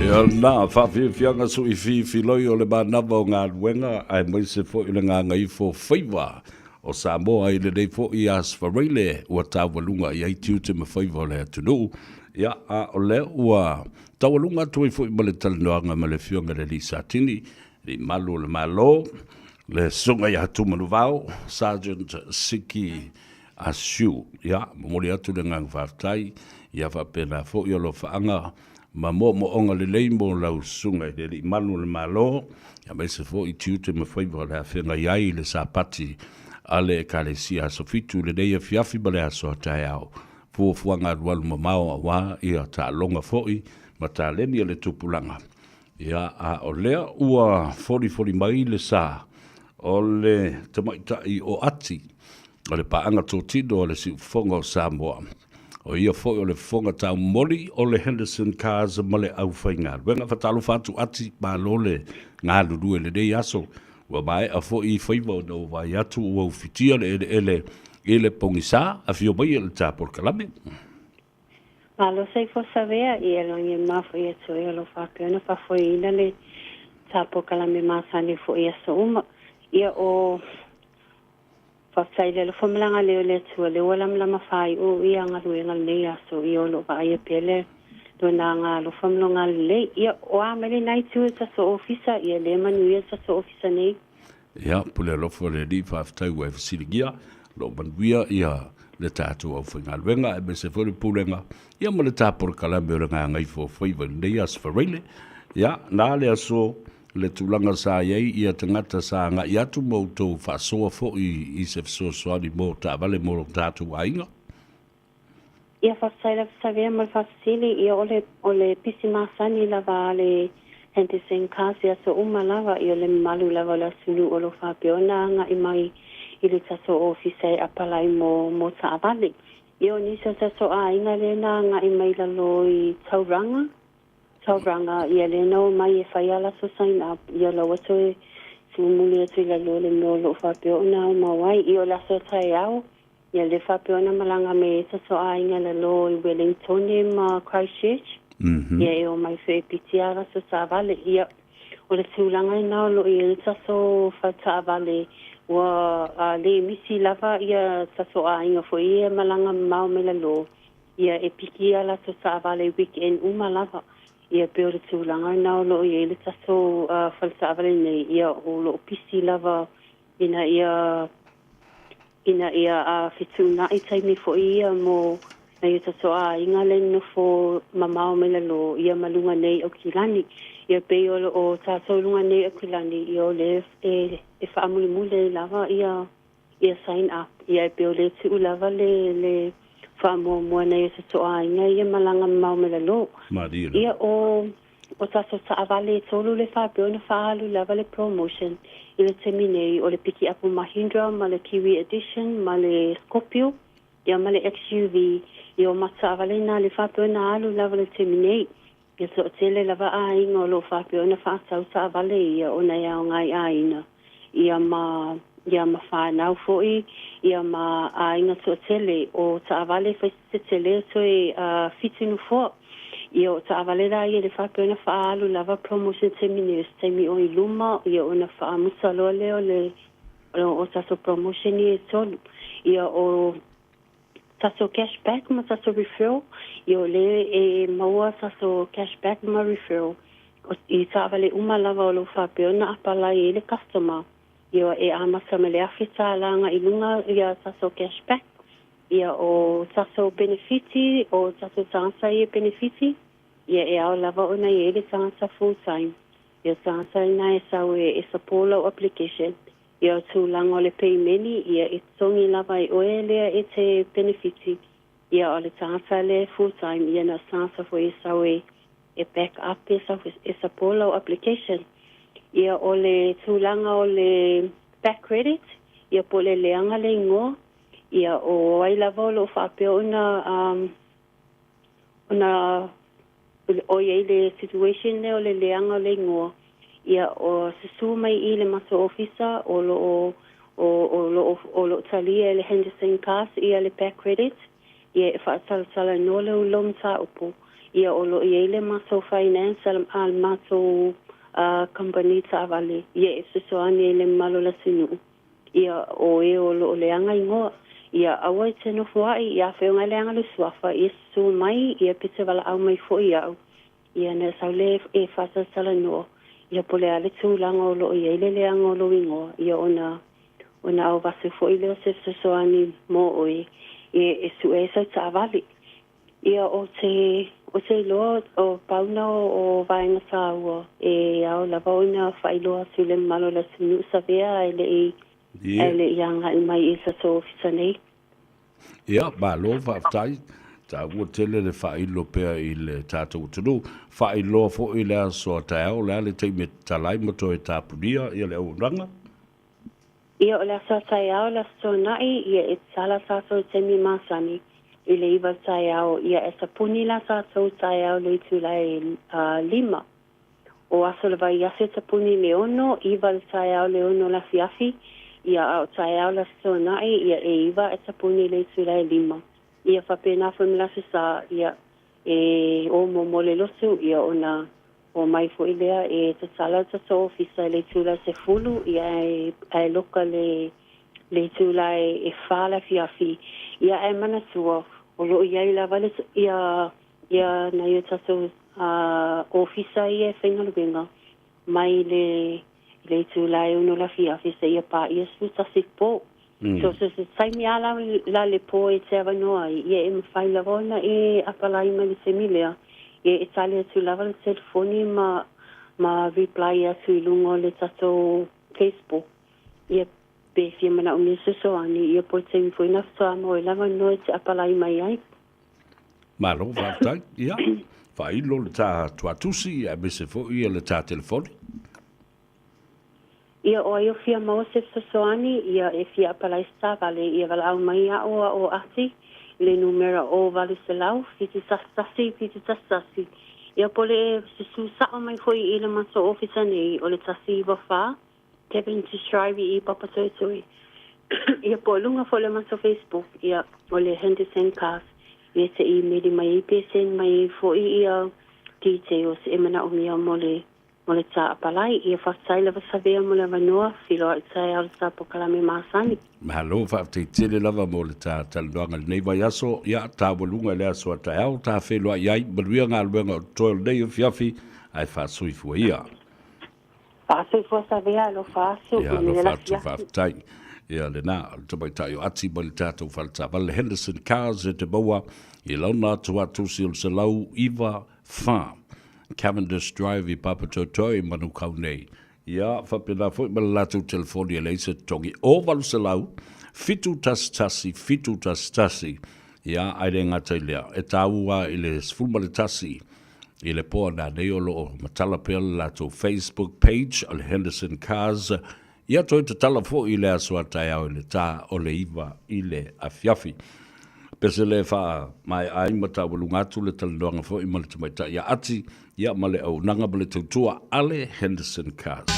Ia na, faafiafiaga suʻifiifiloi o le manava o galuega aemaise foʻi le gagaifo faiva o Samoa i lenei foʻi Aso Faraile ua taualuga i ai tiute ma faiva o le atunuu. Ia, a o lea ua taualuga atu ai foʻi ma le talanoaga ma le Afioga i le Alii Satini, Alii Malu o le Malo, le Susuga ia Tumanuvao, Sergeant Siki Asiu. Ia, momoli atu le agaga faafetai, ia faapena foi alofaaga ma moomooga lelei mo lau susuga i le Alii Malu o le Malo, aemaise foi tiute ma faiva o le a feagai ai i le Sapati a le Ekalesia Aso Fitu i lenei afiafi ma le aso a taeao. Fuafuaga alualu mamao aua ia taaloga foi ma taleni a le tupulaga. Ia, a o lea ua folifoli mai le sa o le tamaitai o Ati, o le paaga totino a le Siufofoga o Samoa. O ia foi o le fofoga taumoli o le Henderson Cars ma le aufaigaluega. Faatalofa atu Ati, malo le galulue i lenei aso. Ua maea foi i faiva ona ua vaai atu ua ufitia le eleele i le pogisa. Afio mai e le ta polokalame. Malo Seifo Savea i e lagi e mafuia atu ai o lo o faapea ona faafoeina le ta polokalame masani foi i aso uma. Ia o Faafetai i le alofa ma le agalelei o le Atua, lea ua lamalama faaiu ia galuega lenei aso, ia o lo o vaaia pea le Lona agaalofa ma Lona agalelei. Ia, o a mai lena itu e tatou ofisa, ia lea manuia le tatou ofisa nei. Ia, pule alofa o le Alii, faafetai ua e fesiligia, o lo o manuia ia le tatou aufaigaluega aemaise foi le pulega, ia ma le ta polokalame o le Gagaifo Faiva i lenei Aso Faraile. Ia, na le aso le tulaga sa i ai ia tagata sa agai atu ma outou faasoa foi i se fesoasoani mo taavale mo lo tatou aiga. Ia faafetai lava Savea mo le faafesili, ia o le o le pisi masani lava a le Henderson Cars i aso uma lava, ia o le mamalu lava o le atunuu o lo o faapea ona agai mai i le tatou ofisa e apalai mo mo taavale. Ia o nisi o tatou aiga lea na agai mai lalo i Tauranga, Tauranga, ia lea na omai e fai a latou sign up, ia la ua toe tumuli atu i lalo o le mea o lo o faapea ona aumau ai. Ia o le aso taeao, ia lea faapea ona malaga mai ai tatou aiga i lalo i Wellingtone ma Christchurch, ia e omai foi e piti a latou taavale. Ia, o le tulaga lena o lo o i ai le tatou fale taavale, ua le misi lava ia tatou aiga foi ia e malaga mamao mai lalo, Ia e piki a latou taavale i weekend uma lava. Ia pei o le tulaga lena o lo o i ai le tatou fale taavale nei, ia o lo o pisi lava ina ia ina ia fetuunai taimi foi ia mo nai o tatou aiga le nofo mamao mai lalo ia ma luga nei Aukilani. Ia pei o lo o tatou luga nei Aukilani, ia o lea e e faamulimuli ai lava ia ia sign up, ia e pei o lea tuu lava le le faamuamua nai o tatou aiga ia malaga mamao mai lalo. Malie Ia o o tatou taavale e tolu le faapea ona faaalu lava le promotion i le taimi nei o le pikiapu Mahindra ma le Kiwi Edition ma le Scorpio ia ma le XUV ia o ma taavale na le faapea ona alu lava le taimi nei. Ia toatele lava aiga o lo o faapea ona faatau taavale ia ona e aoga i aiga, ia ma ia ma whanau foi, ia ma aiga toatele o taavale fai se tele toe 7 nofoa. Ia, o taavale la ia le faapea ona faaalu lava promotion taimi nei o se taimi o i luma, ia ona faamusa loa lea o le o tatou promotion ia e tolu. Ia, o tatou cash back ma tatou referral, ia o lea e maua tatou cash back ma referral i taavale uma lava o lo o faapea ona apalai ai le customer. Ia, e amata mai le $1,000 agai i luga ia tatou cash back. Ia, o tatou penefiti, o tatou tagata ia penefiti, ia e ao lava ona i ai le tagata full time. Ia, o tagata lena e sau e support lau application. Ia, o tulaga o le peimeni, ia e totogi lava e oe lea e te penefiti. Ia, o le tagata lea e full time, ia na o se tagata foi e sau e e back up e sau e support lau application. Ia, o le tulaga o le back credit, ia po o le leaga le igoa. Ia, o ai lava o lo o faapea ona ona o i ai le situation lea o le leaga o le igoa, ia, o susu mai i le matou ofisa o lo o o o lo o o lo o talia e le Henderson Cars ia le back credit, ia e faatalatala noa le ulo mataupu. Ia, o lo o i ai le matou finance a le matou kamupani taavale, ia e fesoasoani ai i le mamalu o le atunuu. Ia, o e o lo o leaga igoa. Ia, aua e te nofoaʻi, ia afai e leaga lou suafa, ia susu mai, ia pe te valaau mai foi iaʻu, ia ona sau lea e faatalatalanoa, ia po o le a le tulaga o lo o i ai le leaga o lou igoa, ia ona ona auvasu foi lea o se fesoasoani mo oe e e suʻe ai sau taavale. Ia, o te o te iloa o pau na o vaega taua e ao lava ona faailoa atu i le mamalu o le atunuu Savea ae le i ae le i agai mai i le tatou ofisa nei. Ia, malo faafetai. Taua tele le faailo pea i le tatou atunuu. Faailoa foi le aso a taeao, o le a le taimi e tatala ai ma toe tapunia ia le auaunaga? Ia, o le aso a taeao, le Aso Toonai, ia e tatala tatou i taimi masani i le 9 le taeao, ia e tapuni la tatou taeao le itula e 5. O aso o le vaiaso e tapuni i le 6, 9 le taeao le 6 le afiafi, ia a o taeao le Aso Toonai, ia e 9 e tapuni i le itula e 5. Ia faapena foi ma le Aso Sa, ia e o muamua le lotu, ia ona o mai foi lea e tatala le tatou ofisa i le itula e 10, ia ae ae loka le le itula e 4 le afiafi. Ia ae manatua o lo o i ai lava le ia ia nai o tatou ofisa ia e faigaluega mai le i le itula e 6 le afiafi seia paia 11 le po. So, so se taimi a la, la le po e te avanoa ai, ia e mafai lava ona e apalai mai le taimi lea, ia e tali atu lava le telefoni ma, ma reply atu i luga o le tatou Facebook. Ia pe fia manaomia se fesoasoani, ia po o le taimi foi lena faatoa maua ai le avanoa e te apalai mai ai. Malo faafetai. Ia, faailo le ta tuatusi aemaise foi le ta telefoni. Ia, o ai o fia maua se fesoasoani, ia e fia apalai se taavale, ia valaau mai iaʻu a o Ati i le numera o 800 711 711. Ia po o le susu sao mai foi i le matou ofisa nei o le 194 Cavendish Drive i Papatoetoe. Ia po o luga foi o le matou Facebook, ia o le Henderson Cars, ia e te imeli mai ai pe send mai ai foi ia details e manaomia mo le Mo le tā apalai, ia faafetai lava Savea mo le avanoa, feiloai taeao le tā polokalame masani. Malo, faafetai tele lava mo le tā talanoaga i lenei vaiaso. Ia, taualuga i le aso a taeao, ta feiloai ai, manuia galuega o totoe o lenei afiafi, ae faasoifua ia. Faasoifua Savea, alofa atu, Ia, manuia alofa le atu, afiafi. faafetai. Ia, lena, o le tamaitai o Ati mai le tatou fale taavale Henderson Cars e te maua i lona atu atusi o le 194 Cavendish Drive i Papatoetoe i Manukau nei. Ia, faapena foi ma le latou telefoni e leai se totogi o 800 711 711. Ia, ae le gata i lea, e taua i le 11 i le po a nanei o lo o matala pea le latou Facebook page o le Henderson Cars. Ia toe tatala foi i le aso a taeao i le ta o le 9 i le afiafi. Pese le faamaea ai ma taualuga atu le talanoaga foi ma le tamaitai ia Ati, ia ma le auaunaga ma le tautua a le Henderson Cars.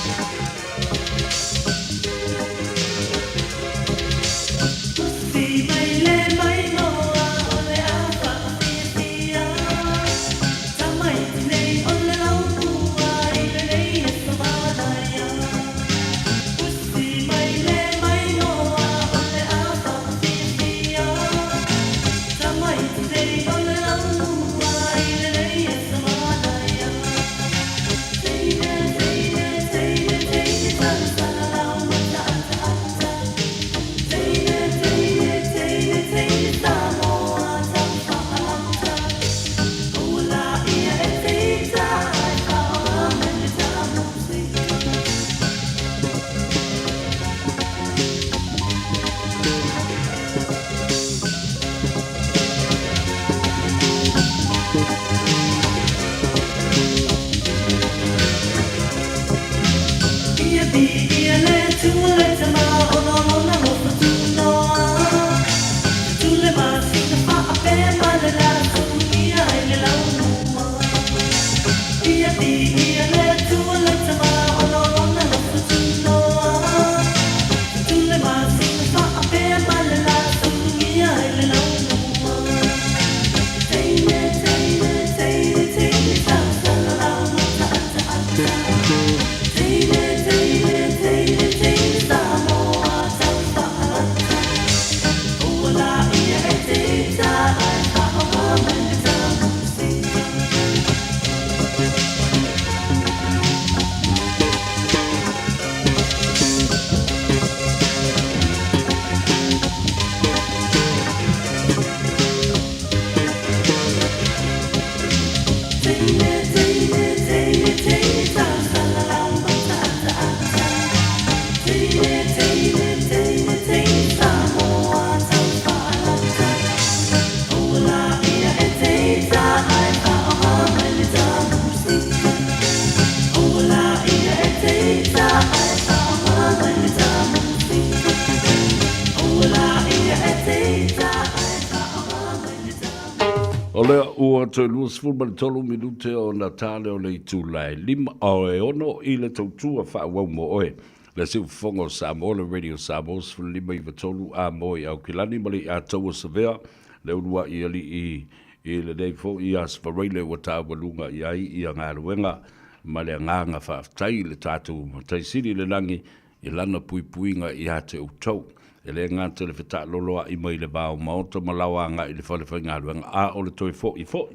lea ua toe 23 minute ona ta lea o le itula e 5, o e 6 i le tautua faaauau mo oe. Le Siufofoga o Samoa, le Radio Samoa 15 93 a moe i Aukilani ma le Iataua Savea, le uluai alii i lenei foi Aso Faraile ua taualuga i ai ia galuega ma le agaga faafetai i le tatou Matai Sili i le Lagi i Lana puipuiga ia te outou. E le gata i le fetaaloloa'i mai le va o maota ma laoa agai i le fale faigaluega, a o le toe fo'i foi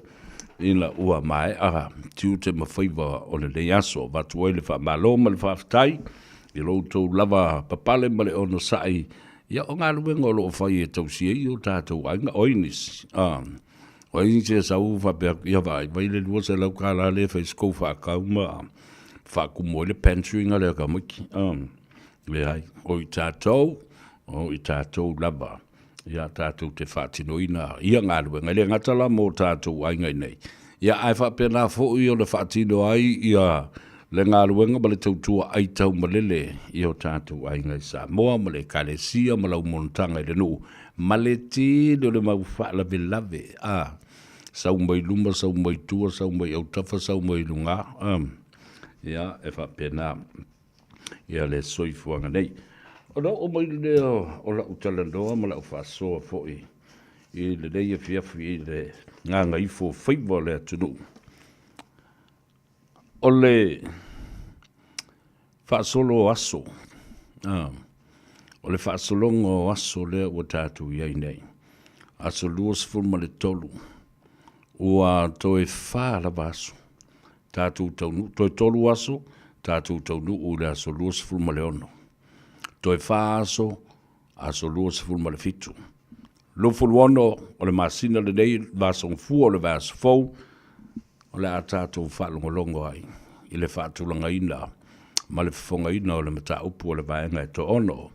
ina ua mae'a tiute ma faiva o lenei aso. Avatu ai le faamalo ma le faafetai i lo outou lava papale ma le onosai ia o galuega o lo o fai e tausi ai o tatou aiga. O ai nisi? A, o ai nisi e sau faapea atu, ia vaai mai le $200 lea e fai se kou faatau ma faatumu ai le pantry na lea tamaiti. Leai, o i tatou, o i tatou lava ia tatou te faatinoina ia galuega. E le gata la mo tatou aiga i nei, ia ae faapena foi ona faatino ai ia le galuega ma le tautua aitaumalele i o tatou aiga i Samoa ma le Ekalesia ma lau monotaga i le nuu ma le tele o le mau faalavelave, a sau mai luma, sau mai tua, sau mai autafa, sau mai luga, a, ia e faapena ia le soifuaga nei. Ona oo mai lea o lau talanoa ma lau faasoa foi i lenei afiafi i le gagaifo faiva o le atunuu. O le faasolo o aso, a, o le faasologa o aso lea ua tatou i ai nei, aso 23, ua toe fa lava aso tatou taunuu, toe tolu aso tatou taunuu i le aso 26, toe fa aso, aso 27. 26 o le masina lenei, le vasogafua o le vaiaso fou, o le a tatou faalogologo ai i le faatulagaina ma le fofogaina o le mataupu o le vaega e toaono,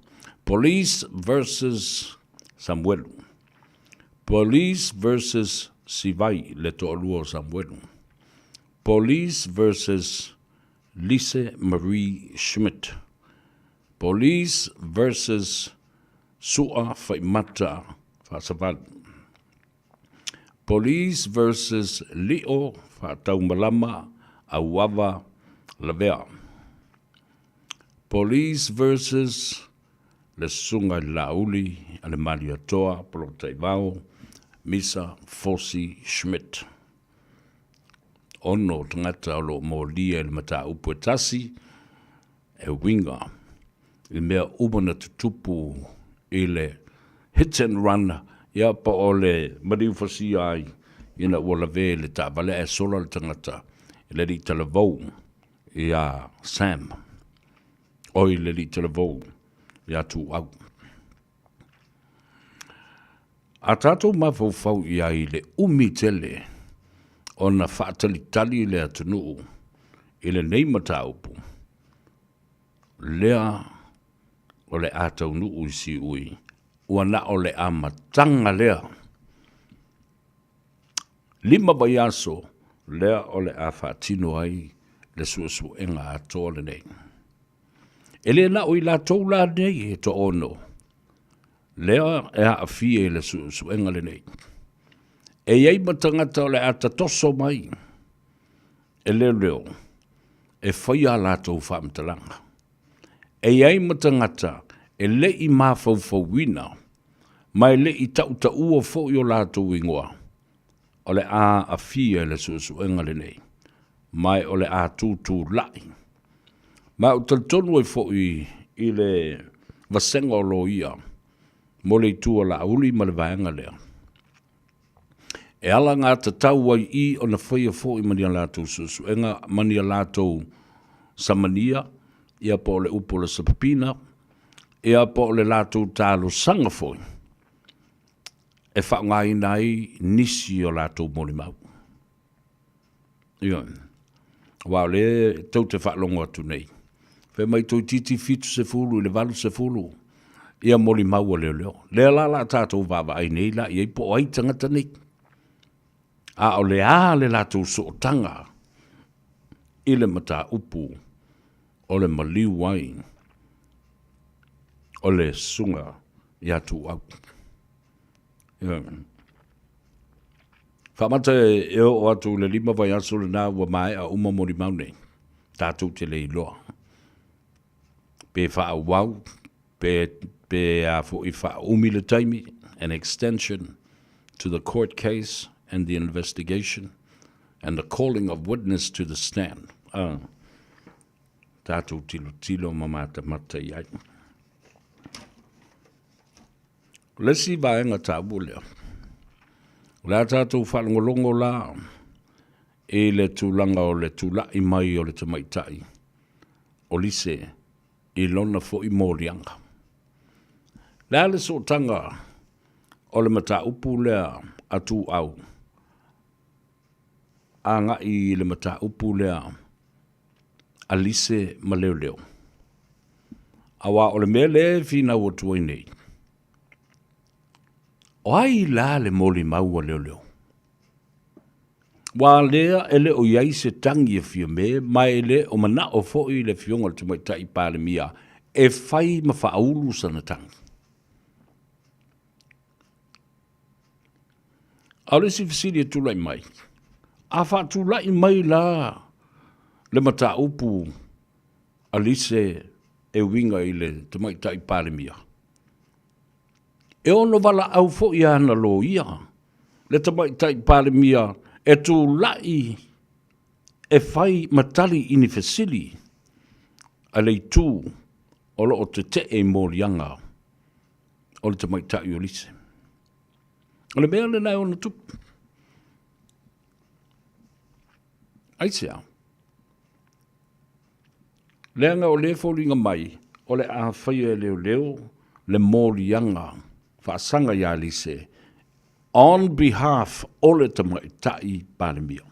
Police versus Samuelu. Police versus Sivai, le toalua o Samuelu. Police versus Lise Marie Schmidt. Police versus Su'a Faimata Faasavalu. Police versus Lio Faataumalama Auava Lavea. Police versus Le Susuga i le Laauli a le Malietoa Polataivao Misa Fosi Schmidt. Ono tagata o lo o molia i le mataupu e tasi, e uiga i mea uma na tutupu i le hit and run, ia po o le maliu fasia ai ina ua lave le taavale ae sola le tagata i le alii talavou ia Sam, oi le alii talavou ia Tuuau. A tatou mafaufau i ai i le umi tele ona faatalitali le atunuu i lenei mataupu, lea o le a taunuu i siui, ua na o le amataga lea. Lima vaiaso lea o le a faatino ai le suesuega atoa lenei. E le na o i latou la nei e toaono lea e aafia i le suesuega lenei. E i ai ma tagata o le a tatoso mai e leoleo e faia a latou faamatalaga. E i ai ma tagata e le i mafaufauina ma e le i tautaua foi o latou igoa o le a aafia i le suesuega lenei, ma o le a tutulai. Ma ou talitonu ai foi i le vasega o loia mo le itu o Laauli ma le vaega lea. E alagatatau ai i ona faia foi ma ni a latou suesuega ma ni a latou samania, ia po o le upu o le subpoena, ia po o le latou talosaga foi e faaaogaina ai nisi o latou molimau. Ioe. Aua o lea e tou te faalogo atu nei, fai mai toeitiiti 70 i le 80 ia molimau a leoleo. Lea la o le a tatou vaavaai nei la i ai po o ai tagata nei. A o le a le latou sootaga i le mataupu o le maliu ai o le susuga ia Tuuau. Ioe. Faamata e oo atu i le 5 vaiaso lena ua maea uma molimau nei, tatou te le iloa. Pe faaauau, pe, pe a foi faaumi le taimi, an extension to the court case and the investigation and the calling of witness to the stand. Uh, tatou tilotilo ma matamata i ai. O le isi vaega taua lea, o le a tatou faalogologo la i le tulaga o le tula'i mai o le tamaitai o Lise i lona foi moliaga. Le a le sootaga o le mataupu lea a Tuuau agai i le mataupu lea a Lise ma Leoleo. Aua o le mea lea e finau atu ai nei, o ai la le molimau a Leoleo? Ua lea e le o i ai se tagi a Fiame ma e le o manao foi le Afioga i le Tamaitai Palemia e fai ma faaulu sana tagi. A o le isi fesili e tulai mai, a faatulai mai la le mataupu a Lise e uiga i le Tamaitai Palemia, e ono valaau foi ana loia le Tamaitai Palemia e tulai e fai ma tali i ni fesili a le itu o lo o tetee i moliaga o le tamaitai o Lise. O le mea lena e ono tupu. Aisea? Leaga o lea e foliga mai o le a faia e leoleo le moliaga faasaga iā Lise on behalf o le tamaitai Palemia.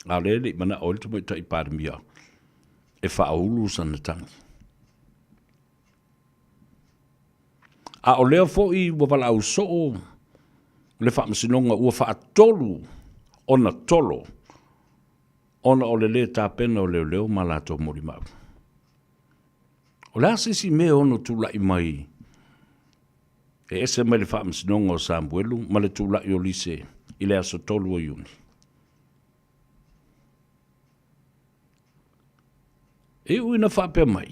A o lea e le i manao ai le tamaitai Palemia e faaulu sana tagi. A o lea foi ua valaau soo le Faamasinoga ua faatolu ona tolo ona o le lē tapena o leoleo ma latou molimau. O le a se isi mea e ono tulai mai e ese mai le Faamasinoga o Samuelu ma le tulai o Lise i le aso 3 o Iuni? E iu ina faapea mai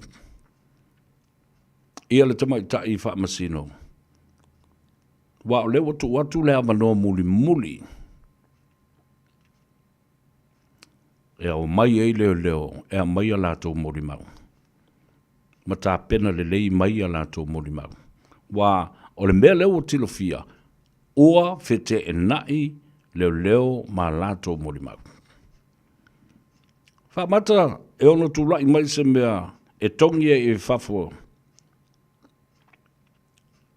ia le tamaitai faamasino, aua o lea ua tuu atu le avanoa mulimuli e aumai ai leoleo e aumai a latou molimau ma tapena lelei mai a latou molimau. Aua o le mea lea ua tilofia, ua feteenai leoleo ma latou molimau. Faamata e ono tulai mai se mea e togi ai i fafo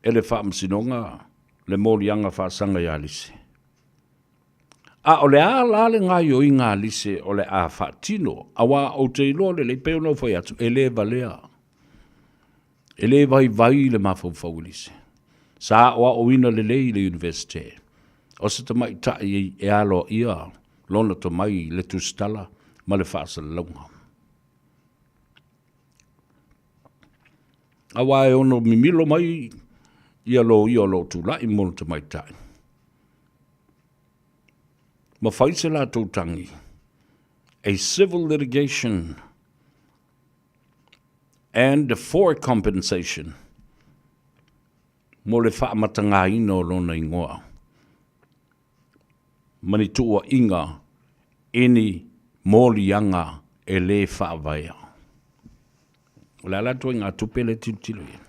e le Faamasinoga le moliaga faasaga iā Lise. A o le a la le gaoioiga a Lise o le a faatino, aua ou te iloa lelei, pei ona ou fai atu, e le valea. E le vaivai le mafaufau i Lise. Sa aoaoina lelei i le Universite. O se tamaitai e aloaia lona tomai i le tusitala ma le faasalalauga. Aua e ono mimilo mai ia loia o lo o tulai mo le tamaitai. Ma fai se latou tagi, a civil litigation and for compensation mo le faamatagaina o lona igoa ma ni tuuaiga i ni moliaga e lē faavaea. O le a la le ituaiga tupe lea e tilotilo i ai?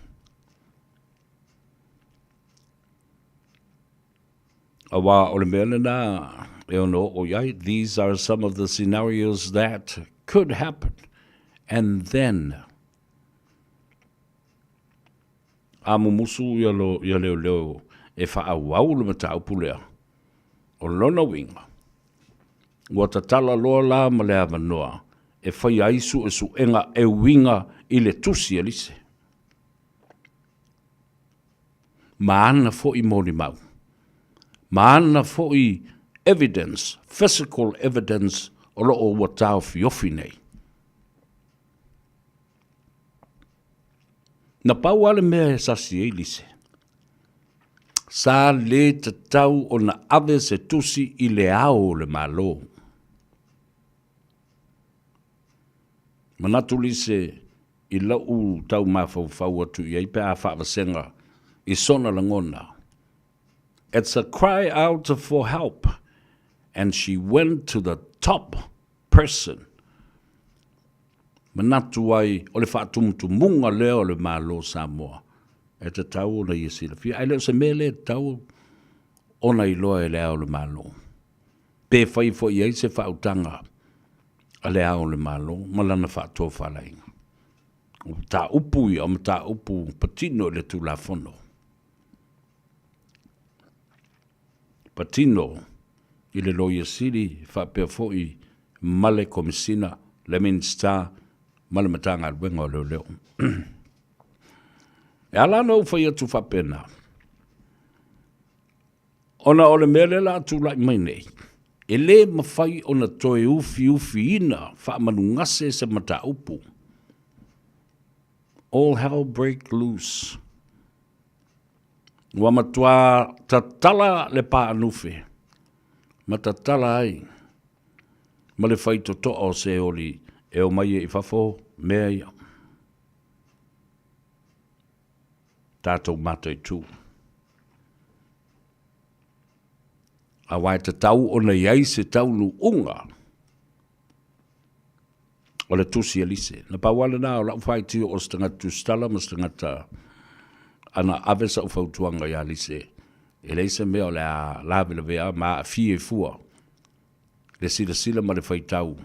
Aua o le mea lena e ono oo i ai, these are some of the scenarios that could happen and then a mumusu ia, lo, ia leoleo e faaauau le mataupu lea, o lona uiga, ua tatala loa la ma le avanoa e faia ai suesuega e uiga i le tusi a Lise. Ma ana foi molimau, ma ana foi evidence, physical evidence o lo o ua taofiofi nei. Na pau lava le mea e sasi ai Lise. Sa lē tatau ona ave se tusi i le Ao o le Malo. Manatu Lise i lou tau mafaufau atu i ai pe a faavasega i sona lagona. It's a cry out for help and she went to the top person. Manatu ai o le faatumutumuga lea o le Malo o Samoa e tatau ona ia silafia, ae le o se mea lea e tatau ona iloa e Le Ao o le Malo. Pe fai foi i ai se faautaga a Le Ao o le Malo ma lana faatofalaiga. O mataupu ia, o mataupu patino i le Tulafono. Patino i le Loia Sili faapea foi ma le Komesina, le Minisita ma le Matagaluega o Leoleo. E ala ona ou fai atu faapena, ona o le mea lea la a tulai mai nei, e le mafai ona toe ufiufiina faamanugase se mataupu. All hell break loose. Ua matua tatala le paanufe ma tatala ai ma le faitotoa o Seoli e omai ai i fafo mea ia. Tatou mataitu. Aua e tatau ona i ai se taunuuga o le tusi a Lise. Na pau lava lena o lau faitio o se tagata tusitala ma se tagata ana ave sau fautuaga ia Lise, e leai se mea o le a lavelavea ma aafia i fua le silasila ma le faitau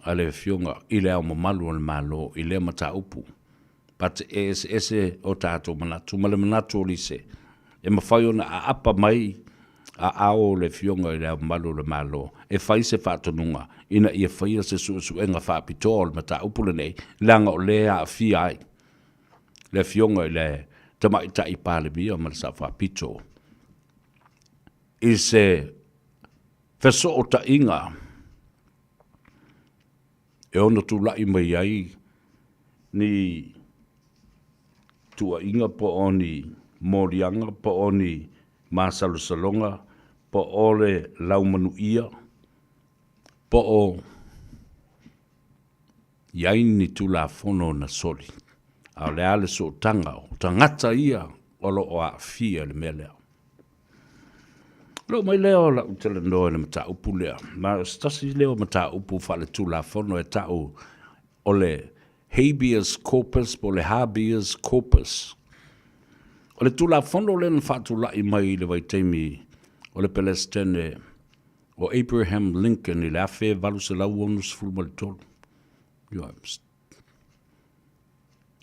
a le Afioga i Le Ao Mamalu o le Malo i lea mataupu. But e eseese o tatou manatu ma le manatu o Lise e mafai ona aapa mai aao o le Afioga i Le Ao Mamalu o le Malo e fai se faatonuga ina ia faia se suesuega faapitoa o le mataupu lenei leaga o lea e aafia ai le Afioga i le Tamaitai Palemia ma le Sao Faapito i se fesootaiga e ono tulai mai ai ni tuuaiga po o ni moliaga po o ni masalosaloga po o le laumanuia po o i ai ni Tulafono na soli, a o le a le sootaga o tagata ia o lo o aafia i le mea lea. Loo mai lea o lau talanoa i le mataupu lea, ma o se tasi lea o mataupu faaletulafono e tau o le habeas corpus po o le habeas corpus. O le Tulafono lea na faatulai mai i le vaitaimi o le Pelesitene o Abraham Lincoln i le 1863.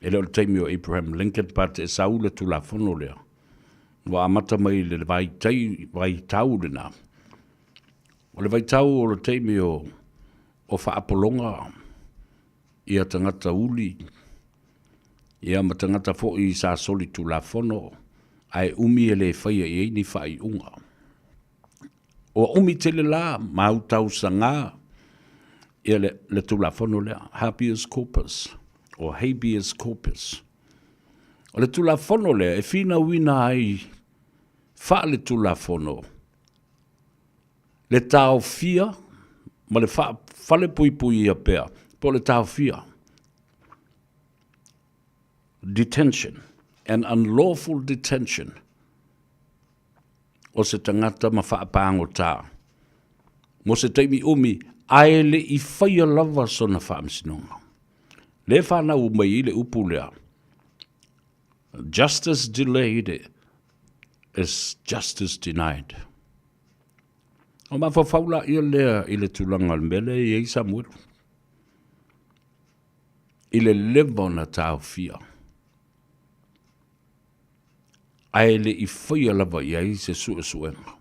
E le o le taimi o Abraham Lincoln but e sau le Tulafono lea. Ua amata mai i le vaitai, vaitau lena. O le vaitau o le taimi o, o faapologa ia tagata uli, ia ma tagata foi sa soli Tulafono, ae umi e le faia i ai ni faaiuga. Ua umi tele la ma au tausaga ia le, le Tulafono lea, habeas corpus, o habeas corpus. O le Tulafono lea e finauina ai faale-Tulafono le taofia ma le faafalepuipuia pea po o le taofia detention and unlawful detention o se tagata ma faapagota mo se taimi umi ae le i faia lava sona faamasinoga. Le fanau mai ai le upu lea, justice delayed is justice denied. O mafaufau la ia lea i le tulaga o le mea lea e i ai Samuelu. I le leva ona taofia. Ae le i faia lava i ai se suesuega.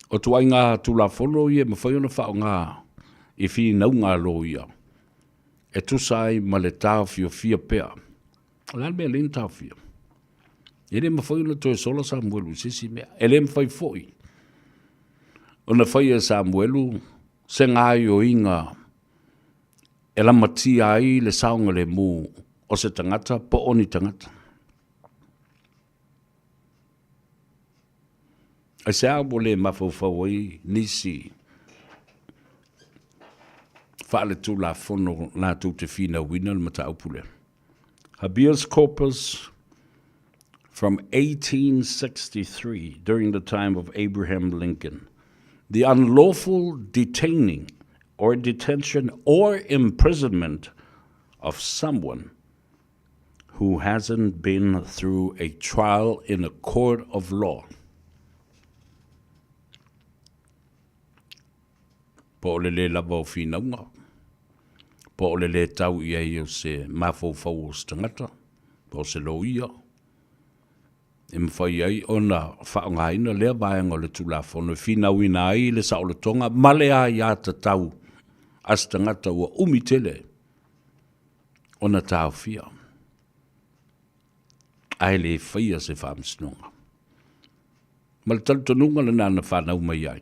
O ituaiga Tulafono ia e mafai ona faaaoga i finauga a loia e tusa ai ma le taofiofia pea. O le a le mea e lei ona taofia? E le mafai ona toe sola Samuelu i se isi mea. E le mafai foi ona faia e Samuelu se gaoioiga e lamatia ai le saogalemu. o se tagata po o ni tagata. Aisea ua le mafaufau ai nisi faaletulafono latou te finauina le mataupu lea? Habeas corpus from 1863 during the time of Abraham Lincoln. The unlawful detaining or detention or imprisonment of someone who hasn't been through a trial in a court of law. Po o le lē lava o finauga, po o le lē tau i ai o se mafaufau o se tagata, po o se loia, e mafai ai ona faaaogaina lea vaega o le Tulafono e finauina ai le saolotoga ma le aiatatau a se tagata ua umi tele ona taofia ae le faia se faamasinoga. Ma le talitonuga lena na fanau mai ai,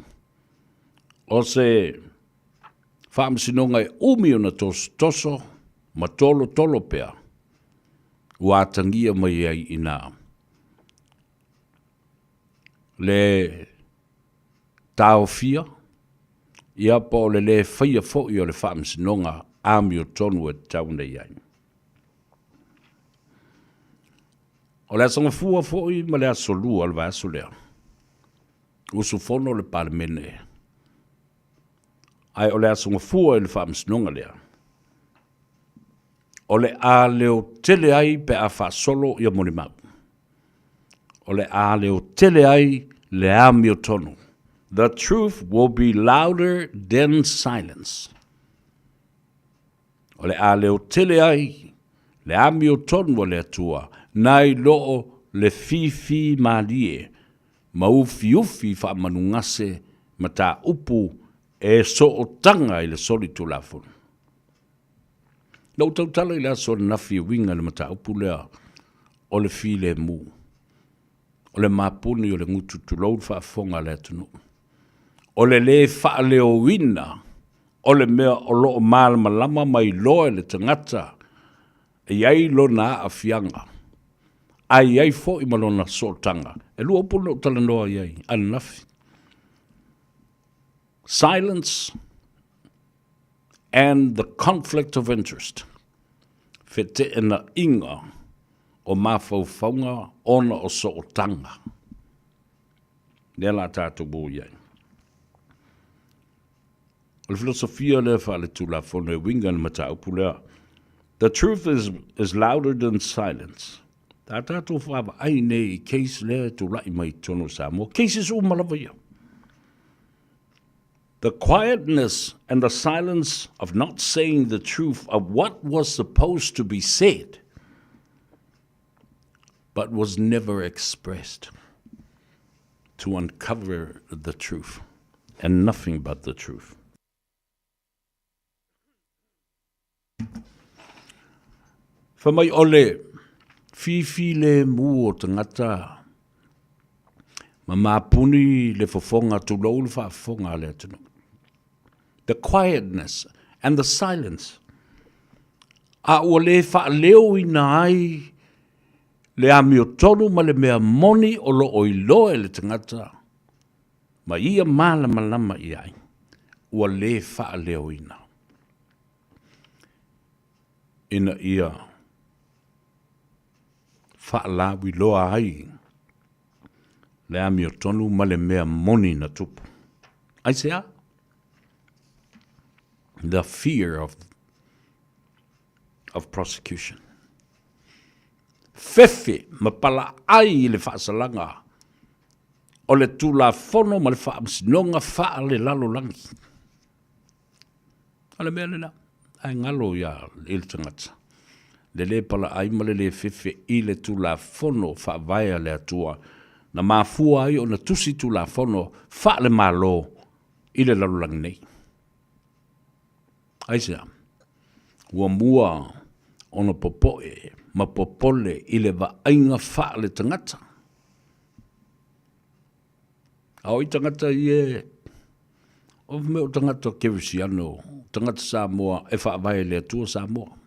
o se faamasinoga e umi ona tosotoso ma tolotolo pea ua atagia mai ai i ina le taofia, ia po o le lē faia foi o le faamasinoga amiotonu e tatau ona i ai. O le Aso Gafua foi ma le Aso Lua o le vaiaso lea, usufono le Palemene, ae o le Aso Gafua i le faamasinoga lea, o le a leotele ai pe a faasolo ia molimau. O le a leotele ai le amiotonu. The truth will be louder than silence. O le a leotele ai le amiotonu a le Atua nai loo le fifi malie ma ufiufi faamanugase mataupu e sootaga i le solitulafono. Na ou tautala i le aso ananafi e uiga i le mataupu lea o le filemu, o le mapuni o le gutu tulou le faafofoga a le atunuu, o le lē faaleoina o le mea o lo o malamalama ma iloa e le tagata e i ai lona aafiaga, a i ai foi ma lona sootaga. E lua upu na ou talanoa i ai ananafi, silence and the conflict of interest, feteenaiga o mafaufauga ona o sootaga. Lea la tatou o i ai. O le filosofia lea faaletulafono e uiga i le mataupu lea, The truth is, is louder than silence. A tatou vaavaai nei i case lea e tulai mai i totonu o Samoa, cases uma lava ia. The quietness and the silence of not saying the truth of what was supposed to be said, but was never expressed to uncover the truth and nothing but the truth. Fai mai o le fifilemu o tagata ma mapuni le fofoga tulou le faafofoga a le atunuu. The quietness and the silence. A ua le faaleoina ai le amiotonu ma le mea moni o lo o iloa e le tagata ma ia malamalama i ai, ua le faaleoina. Ina ia faalauiloa ai le amiotonu ma le mea moni na tupu. Aisea? The fear of, of prosecution. Fefe ma palaai i le faasalaga o le Tulafono ma le Faamasinoga faale-lalolagi. O le mea lena, ae galo ia i le tagata, le lē palaai ma le lē fefe i le Tulafono Faavae a le Atua na mafua ai ona tusi Tulafono faale-Malo i le lalolagi nei. Aisea? Ua mua ona popoe ma popole i le vaaiga faale-tagata. A o i tagata ia, o mea o tagata kerisiano, tagata Samoa e faavae i le Atua Samoa.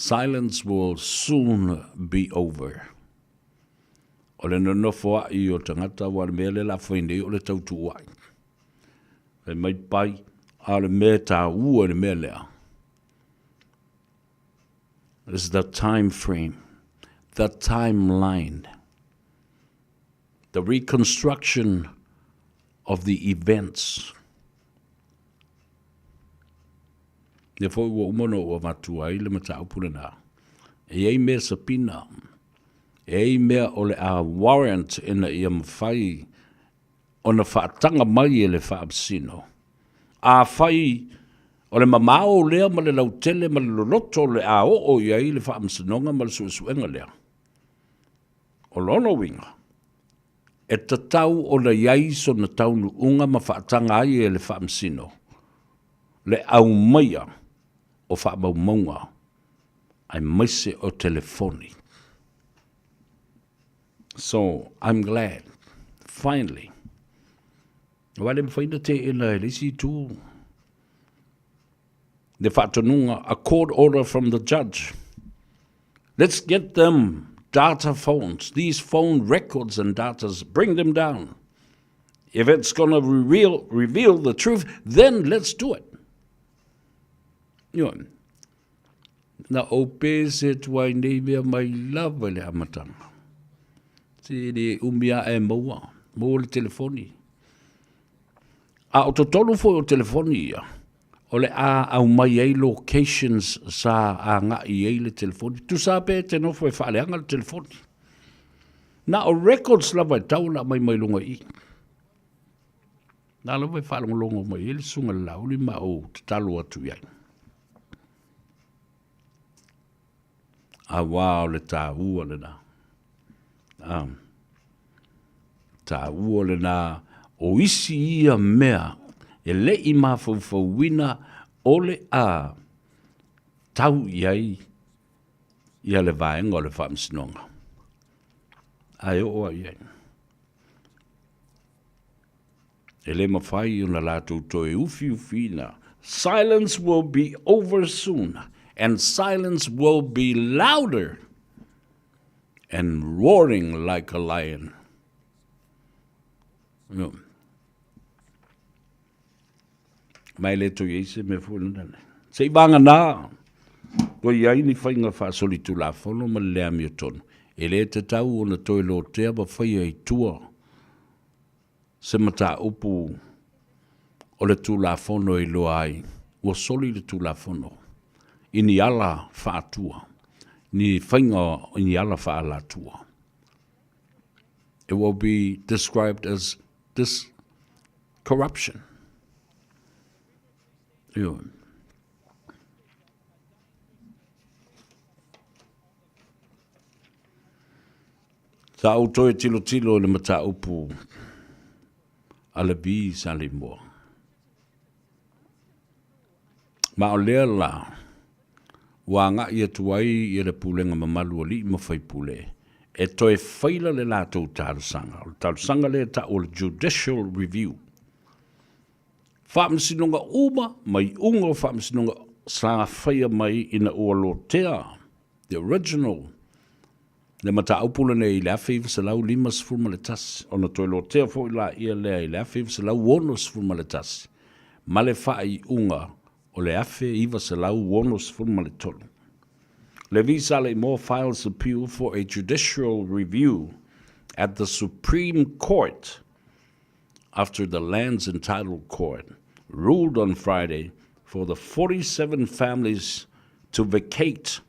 Silence will soon be over. O le nonofoaʻi o tagata aua o le mea lea o le a fai nei o le tautuuaʻi. Fai mai pai, a o le mea e taua i le mea lea, is the time frame, the timeline, the reconstruction of the events. Lea foi ua uma ona ou avatu ai le mataupu lena. E i ai mea sapina, e i ai mea o le a warrant ina ia mafai ona faataga mai e le Faamasino. Afai o le mamao lea ma le lautele ma le loloto o le a oo i ai le Faamasinoga ma le suesuega lea, o lona uiga, e tatau ona i ai sona taunuuga ma faataga ai e le Faamasino le aumaia o faamaumauga aemaise o telefoni. So, I'm glad, finally. Aua e le mafai ona teena e le isi itu le faatonuga, a court order from the judge. Let's get them data phones, these phone records and datas, bring them down. If it's going to reveal, reveal the truth, then let's do it. Ioe. Na ou pese atu ai nei mea mai lava i le amataga. Se le umi a e maua, maua le telefoni. A o totonu foi o telefoni ia, o le a aumai ai locations sa agai ai le telefoni. Tusa pe te nofo e faaleaga le telefoni. Na o records lava e tau ona aumai mai luga i i. Na lava e faalogologo mai ai le susuga i le Laauli ma ou tatalo atu i ai. Auā o le taua lena. Um, taua lena o isi ia mea e le i mafaufauina o le a tau i ai ia le vaega o le faamasinoga. Ae oo ai i ai. E le mafai ona latou toe ufiufiina. Silence will be over soon, and silence will be louder and roaring like a lion. No. Ma e le toe i ai se mea foi lena. Se i vagana ua i ai ni faiga faasolitulafono ma le le amiotonu, e le tatau ona toe lotea ma faia i tua se mataupu o le Tulafono e iloa ai ua soli le Tulafono i ni ala faatua, ni faiga i ni ala faaalatua. It will be described as this corruption. Ioe. Sa ou toe tilotilo i le mataupu a Levi Salimoa. Ma o lea la, ua agai atu ai ia le pulega mamalu alii ma faipule e toe faila le latou talosaga. O le talosaga lea e tau o le Judicial Review. Faamasinoga uma ma iuga o faamasinoga sa faia mai ina ua lotea the original le mataupu lenei i le 1951, ona toe lotea foi laia lea i le 1961 ma le faaiuga o le 1963. Levi Saleimoa files appeal for a judicial review at the Supreme Court after the Lands and Title Court ruled on Friday for the 47 families to vacate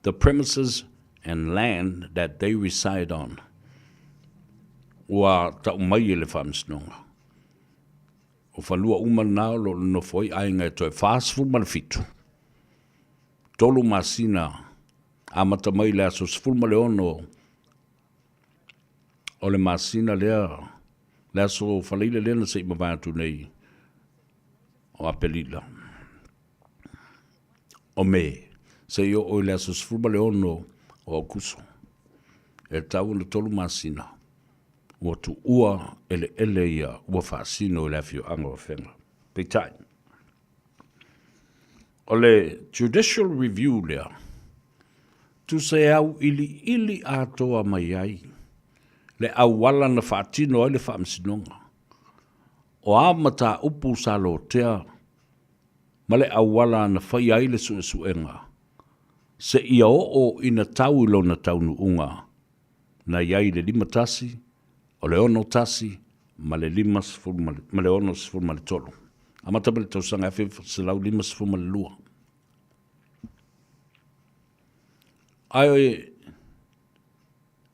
the premises and land that they reside on. Ua tau mai e le Faamasinoga. O fanua uma na o lo o nonofo ai aiga e toe 47. Tolu masina amata mai le aso 16 o le masina lea, le aso Faleile lea na se i mavae atu nei o Aperila, o Me, se i oo i le aso 16 o Aokuso, e tatau ona tolu masina ua tuua eleele ia ua faasino i le afioaga o Afega. Peitai, o le Judicial Review lea, Tusa e auiliili atoa mai ai le auala na faatino ai le Faamasinoga. O a mataupu sa lotea ma le auala na faia ai le suesuega, seia oo ina tau i lona taunuuga, na i ai le 51, o le 61 ma le 50 ma le 63. Amata mai le tausaga 1952. Ae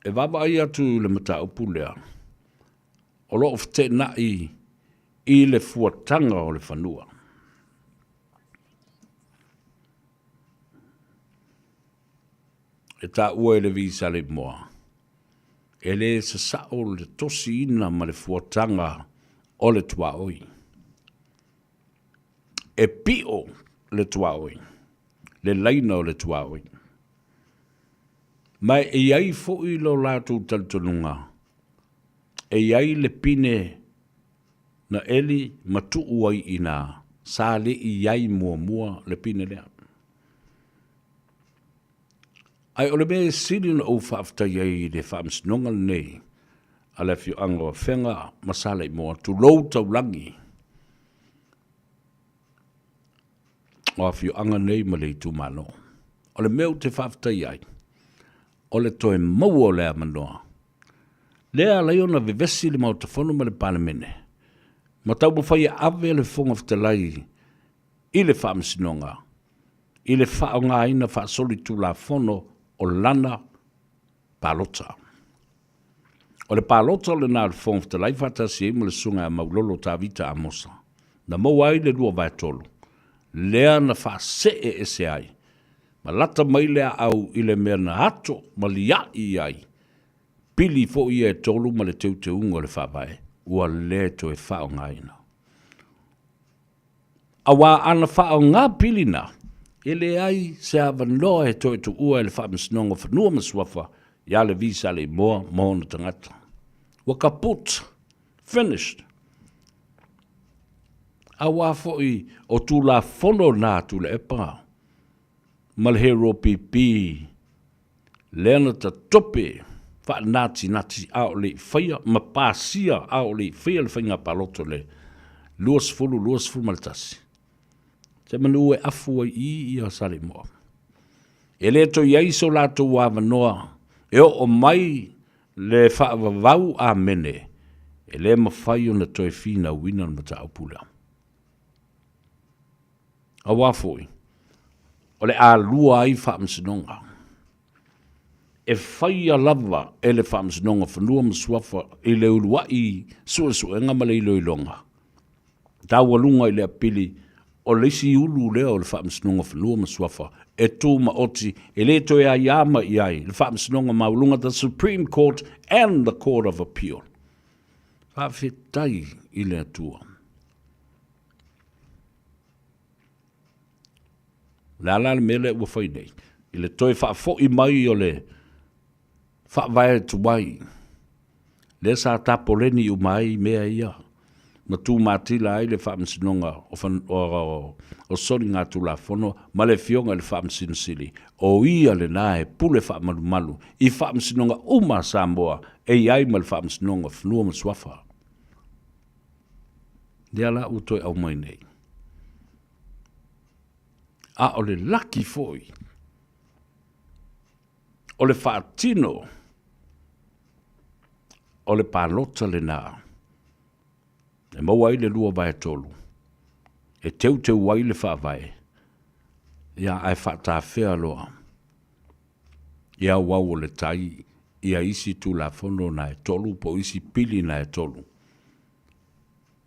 e vaavaai atu i le mataupu lea, o lo o feteenai i le fuataga o le fanua. E taua e le Visalemoa, e le sasao le tosiina ma le fuataga o le tuaoi. E pio le tuaoi, le laina o le tuaoi. Ma e i ai foi lo latou talitonuga, e i ai le pine na eli ma tuu ai i ina, sa le i ai muamua le pine lea. Ae o le mea e sili ona ou faafetai ai i le faamasinoga lenei a le afioaga o Afega ma Saleimoa, tulou taulagi o afioaga nei ma le itumalo. O le mea ou te faafetai ai, o le toe maua o le avanoa, lea e ala ai ona vevesi le Maota Fono ma le Palemene, ma taumafai e ave le Fofoga Fetalai i le Faamasinoga i le faaaogaina faasolitulafono o lana palota. O le palota lena a le Fofoga Fetalai faatasi ai ma le Susuga ia Maulolo Tavita Amosa, na maua ai le 2/3, lea na faasee ese ai ma lata mai le aau i le mea na ato ma lia'i ai pili foi ia e tolu ma le teuteuga o le Faavae ua le toe faaaogaina. Aua ana faaaoga pili na, e leai se avanoa e toe tuua e le Faamasinoga o Fanua ma Suafa iā Levi Saleimoa ma ona tagata. Ua kaput! Finished! Aua foi o Tulafono na a Tuilaepa ma le Hero PP lea na tatope faanatinati a o le i faia ma pasia a o le i faia le faiga palota o le 2021. Se manu e afu ai i ia Saleimoa. E le toe i ai so latou avanoa e oo mai le faavavau amene, e le mafai ona toe finauina le mataupu lea. Aua foi, o le a lua ai faamasinoga. E faia lava e le Faamasinoga o Fanua ma Suafa i le uluai suesuega ma le iloiloga taualuga i le apili o le isi ulu lea o le Faamasinoga o Fanua ma Suafa e tumaoti e le toe aia mai i ai le Faamasinoga Maualuga, the Supreme Court and the Court of Appeal. Faafetai i le Atua. O le a la le mea lea ua fai nei? I le toe faafoi mai o le faavae tuai, lea sa tapoleni uma ai mea ia, ma tumatila ai le Faamasinoga o, o Soligatulafono ma le Afioga i le Faamasino Sili, o ia lena e pule faamalumalu i faamasinoga uma a Samoa e i ai ma le Faamasinoga o Fanua ma Suafa. Lea la ua toe aumai nei. A o le laki foi o le faatino o le palota lena e maua ai le 2/3 e teuteu ai le faavae, ia ae faatafea loa i auau o le tai ia isi Tulafono na e tolu po o isi pili na e tolu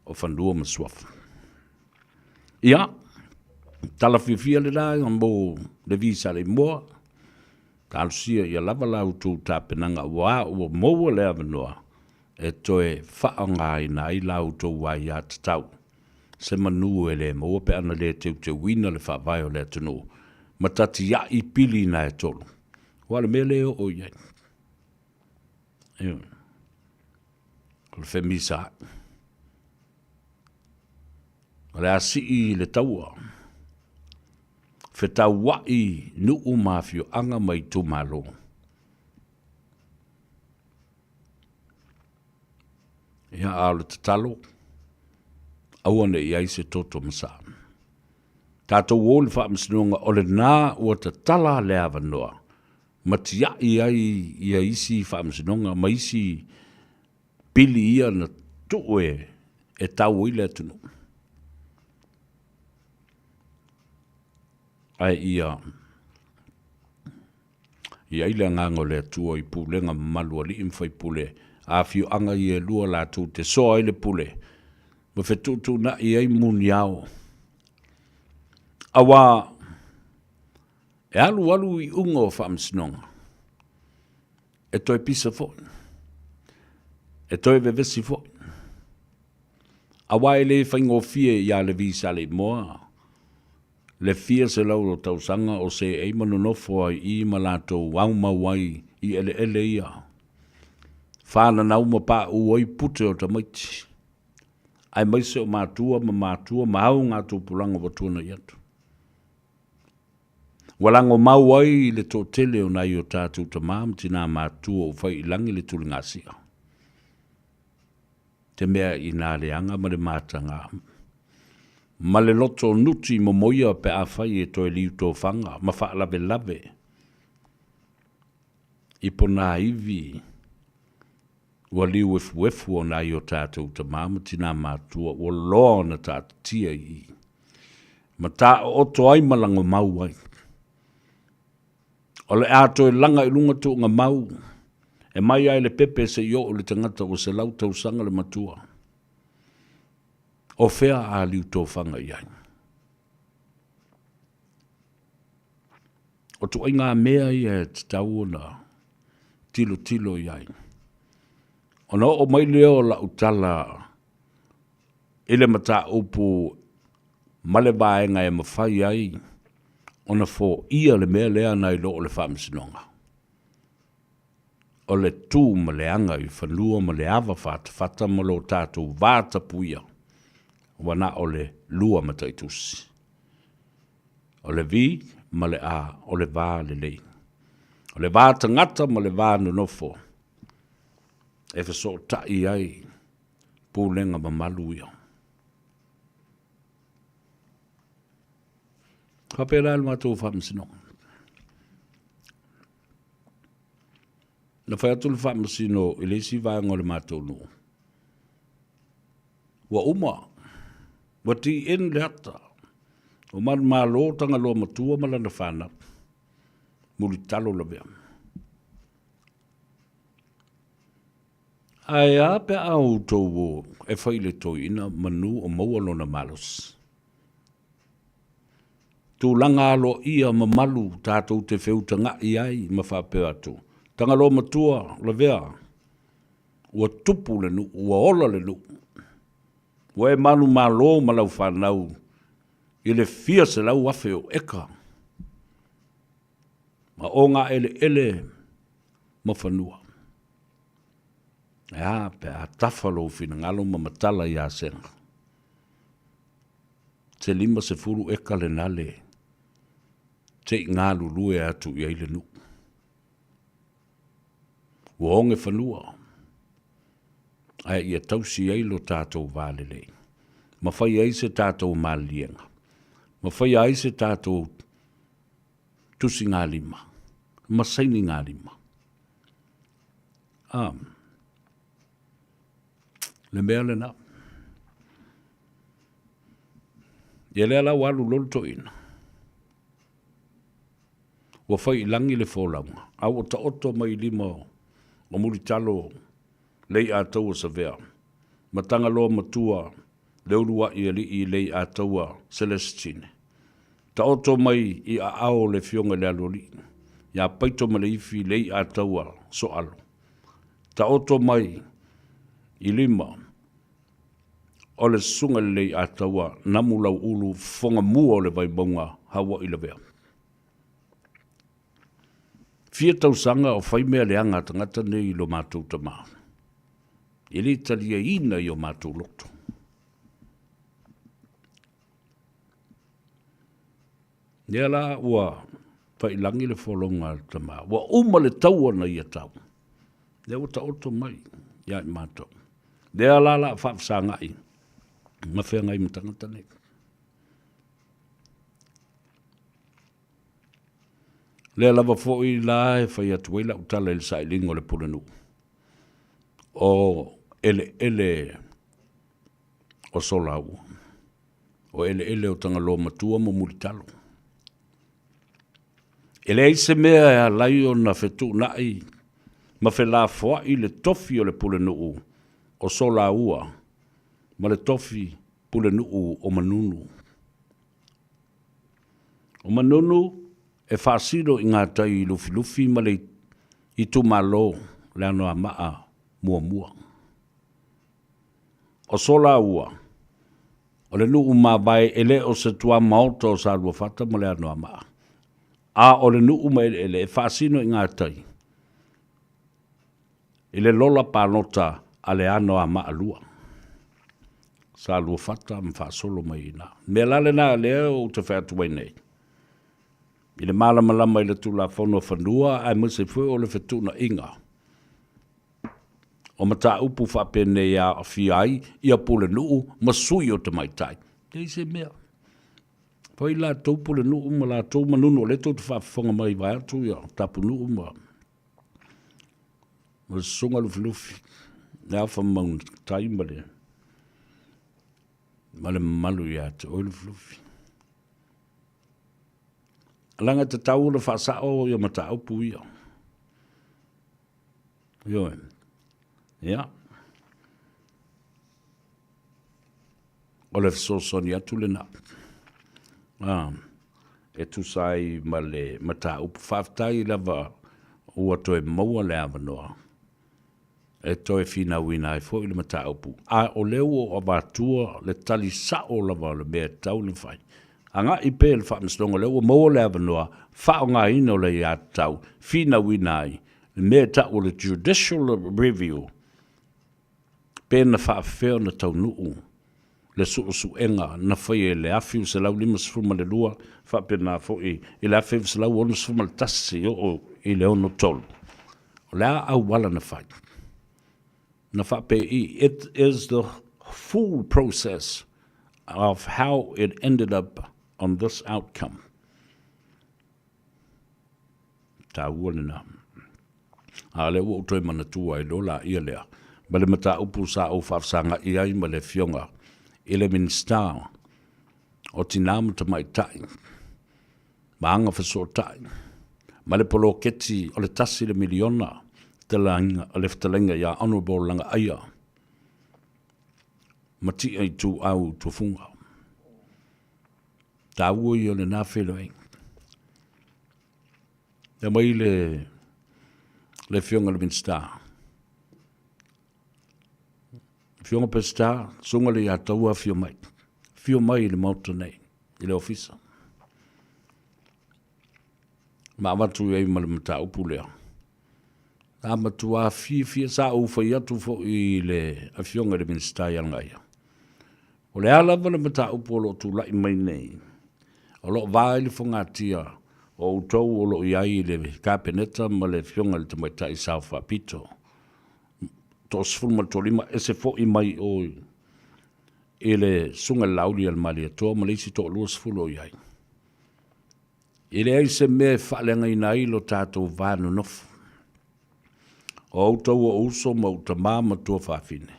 o fanua ma suafa. Ia, tala fiafia lena mo le visa le moa, talosia ia lava la outou tapenaga aua ua maua le avanoa e toe faaaogaina ai la outou aiatatau. Se manu e le maua pe ana le teuteuina le faavae o le atunuu ma tatiai pili na e tolu. Aua o le mea lea e oo i ai. Ioe. O le femisaai. O le a sii le taua. Fetaua'i nuu ma afioaga ma itumalo. Ia, a o le tatalo, aua ne i i ai se toto masaa. Tatou o i le faamasinoga, o lena ua tatala le avanoa ma tiai ai ia isi faamasinoga ma isi pili ia na tuu e tau ai le atunuu. Ae ia i ai le agaga o le Atua i pulega mamalu a alii ma faipule a afioaga ia e lua latou te soa ai le pule ma fetuutuunai ai muniao. Auā e alualu iuga o faamasinoga, e toe pisa foi, e toe vevesi foi. Auā e le faigofie iā Levi Saleimoa le fia selau o tausaga o seei ma nonofo ai i ma latou aumau ai i eleele ia, fananau ma paʻū ai pute o tamaiti, aemaise o matua ma matua ma augatupulaga ua tuanai atu. Ua lagomau ai le toatele o nai o tatou tama ma tina matua ua fai i lagi le tuligasia. Te mea i nā leaga ma le mataga ma le loto nuti momoia pe afai e toe liutofaga ma faalavelave i ponaivi ua liuefuefu o nai o tatou tama ma tina matua ua loa ona taatitia i i ma taooto ai ma lagomau ai. O le a toe laga i luga tuugamau e mai ai le pepe seia oo i le tagata ua 100 tausaga le matua. O fea a liutofaga i ai? O tuaiga mea ia e tatau ona tilotilo i ai. Ona oo mai lea o lau tala i le mataupu ma le vaega e mafai ai ona foia le mea lea nai lo o le Faamasinoga, o le tu ma le aga i fanua ma le ava fatafata ma lo tatou va tapuia, ua na o le lua mataitusi. O le V ma le A, o le va lelei. O le va tagata ma le va nonofo e fesootai ai pulega mamalu ia. Faapena le matou faamasinoga. Na fai atu le faamasino i le isi vaega o le matou nuu. Ua uma, ua TN le ata. Ua manumalo Tagaloa Matua ma lana fanau. Mulitalo lavea. Ae a pe a outou o e fai i le toeaina manu o maua lona malosi? Tulaga aloaia mamalu tatou te feutaga'i ai ma faapea atu, Tagaloa Matua, Lavea, ua tupu le nuu, ua ola le nuu, ua e manumalo ma lau fanau i le fia 100,000 o eka ma ogaeleele ma fanua. Ae a pe a tafa lou finagalo ma matala iā Sega? Se 50 eka lena le se i galulue atu i ai le nuu. Ua oge fanua, ae ia tausi ai lo tatou va lelei, ma fai ai se tatou maliliega, ma faia ai se tatou tusigalima ma sainigalima. A, le mea lena. Ia lea la ua alu loa le toeaina. Ua fai i lagi le folauga, a ua taoto mai i lima o Mulitalo Leiataua Savea ma Tagaloa Matua le uluai alii Leiataua Celestine. Taoto mai i aao o le Afioga i le Aloalii ia Paitomaleifi Leiataua Soalo. Taoto mai i lima o le Susuga i le Leiataua Namulauulu Fofogamua o le Vaimauga Haua'i Lavea. Fia tausaga o fai mea leaga a tagata nei i lo matou tama. E le taliaina i o matou loto. Lea la ua faiilagi le fologa a le tama, ua uma le taua na ia tau, lea ua taoto mai ia i matou. Lea la la faafesagai ma feagai ma tagata nei. Lea lava foi la e fai atu ai lau tala i le sailiga o le pulenuu, o eleele o Solaua, o eleele o Tagaloa Matua ma Mulitalo. E leai se mea e ala ai ona fetuunai ma felafoai le tofi o le pulenuu o Solaua ma le tofi pulenuu o Manunu. O Manunu e faasino i gatai i Lufilufi ma le itumalo le Anoamaa muamua. O Solaua, o le nuu mavae e le o se tuamaota o Saluafata ma le Anoamaa, a o le nuu ma eleele e faasino i gatai i le lola palota a le Anoamaa 2. Saluafata ma faasolo mai i ina. O le mea la lena lea ou te fai atu ai nei, i le malamalama i le Tulafono o Fanua aemaise foi o le fetuunaiga o mataupu faapenei e aafia ai ia pulenuu ma sui o tamaitai. E leai se mea. Fai latou pulenuu ma latou manunu o lea tou te faafofoga mai vaeatu ia Tapunuu ma le Susuga Lufilufi, le Afa Maunatai ma le ma le mamalu ia te oe Lufilufi. Leaga e tatau ona faasao ia mataupu ia. Ioe. Ia. O le fesoasoani atu lena. Ah, e tusa ai ma le mataupu. Faafetai lava ua toe maua le avanoa e toe finauina ai foi le mataupu, a o lea ua ou avatua le tali sao lava o le mea e tatau ona fai. Agai pea i le Faamasinoga, o lea ua maua le avanoa faaaogaina o le aiatatau, finauina ai le mea e tau o le judicial review, pe na faafefea ona taunuu le suesuega na faia i le 1952 faapena foi i le 1961 e oo i le 63. O le a auala na fai? Na faapei, it is the full process of how it ended up on this outcome. Taua lena. A o lea ua ou toe manatua ai loa laia lea ma le mataupu sa ou faafesagai ai ma le Afioga i le Minisita o Tina ma Tamaitai ma Agafesootai ma le poloketi o le $1 le miliona le fetalaiga ia Honourable Lagaaia Matia Ituau Tufuga. Taua ia o lena feiloaiga. E aumai le, le afioga i le Minisita. Afioga Peseta, susuga le Iataua afio mai. Afio mai i le Maota nei, i le ofisa. Ma avatu i ai ma le mataupu lea. Sa matua fiafia, sa ou fai atu foi i le afioga i le Minisita ia Lagaia. O le a lava le mataupu o lo o tulai mai nei, o lo o va ai le fogatia o outou o lo o i ai i le Kapeneta ma le Afioga i le Tamaitai Sao Faapito, 35, ese foi mai o i le Susuga i le Laauli a le Malietoa ma le isi toa-20 o i ai. E leai se mea e faaleagaina ai lo tatou va nonofo. O outou o uso ma ou tama ma tuafafine,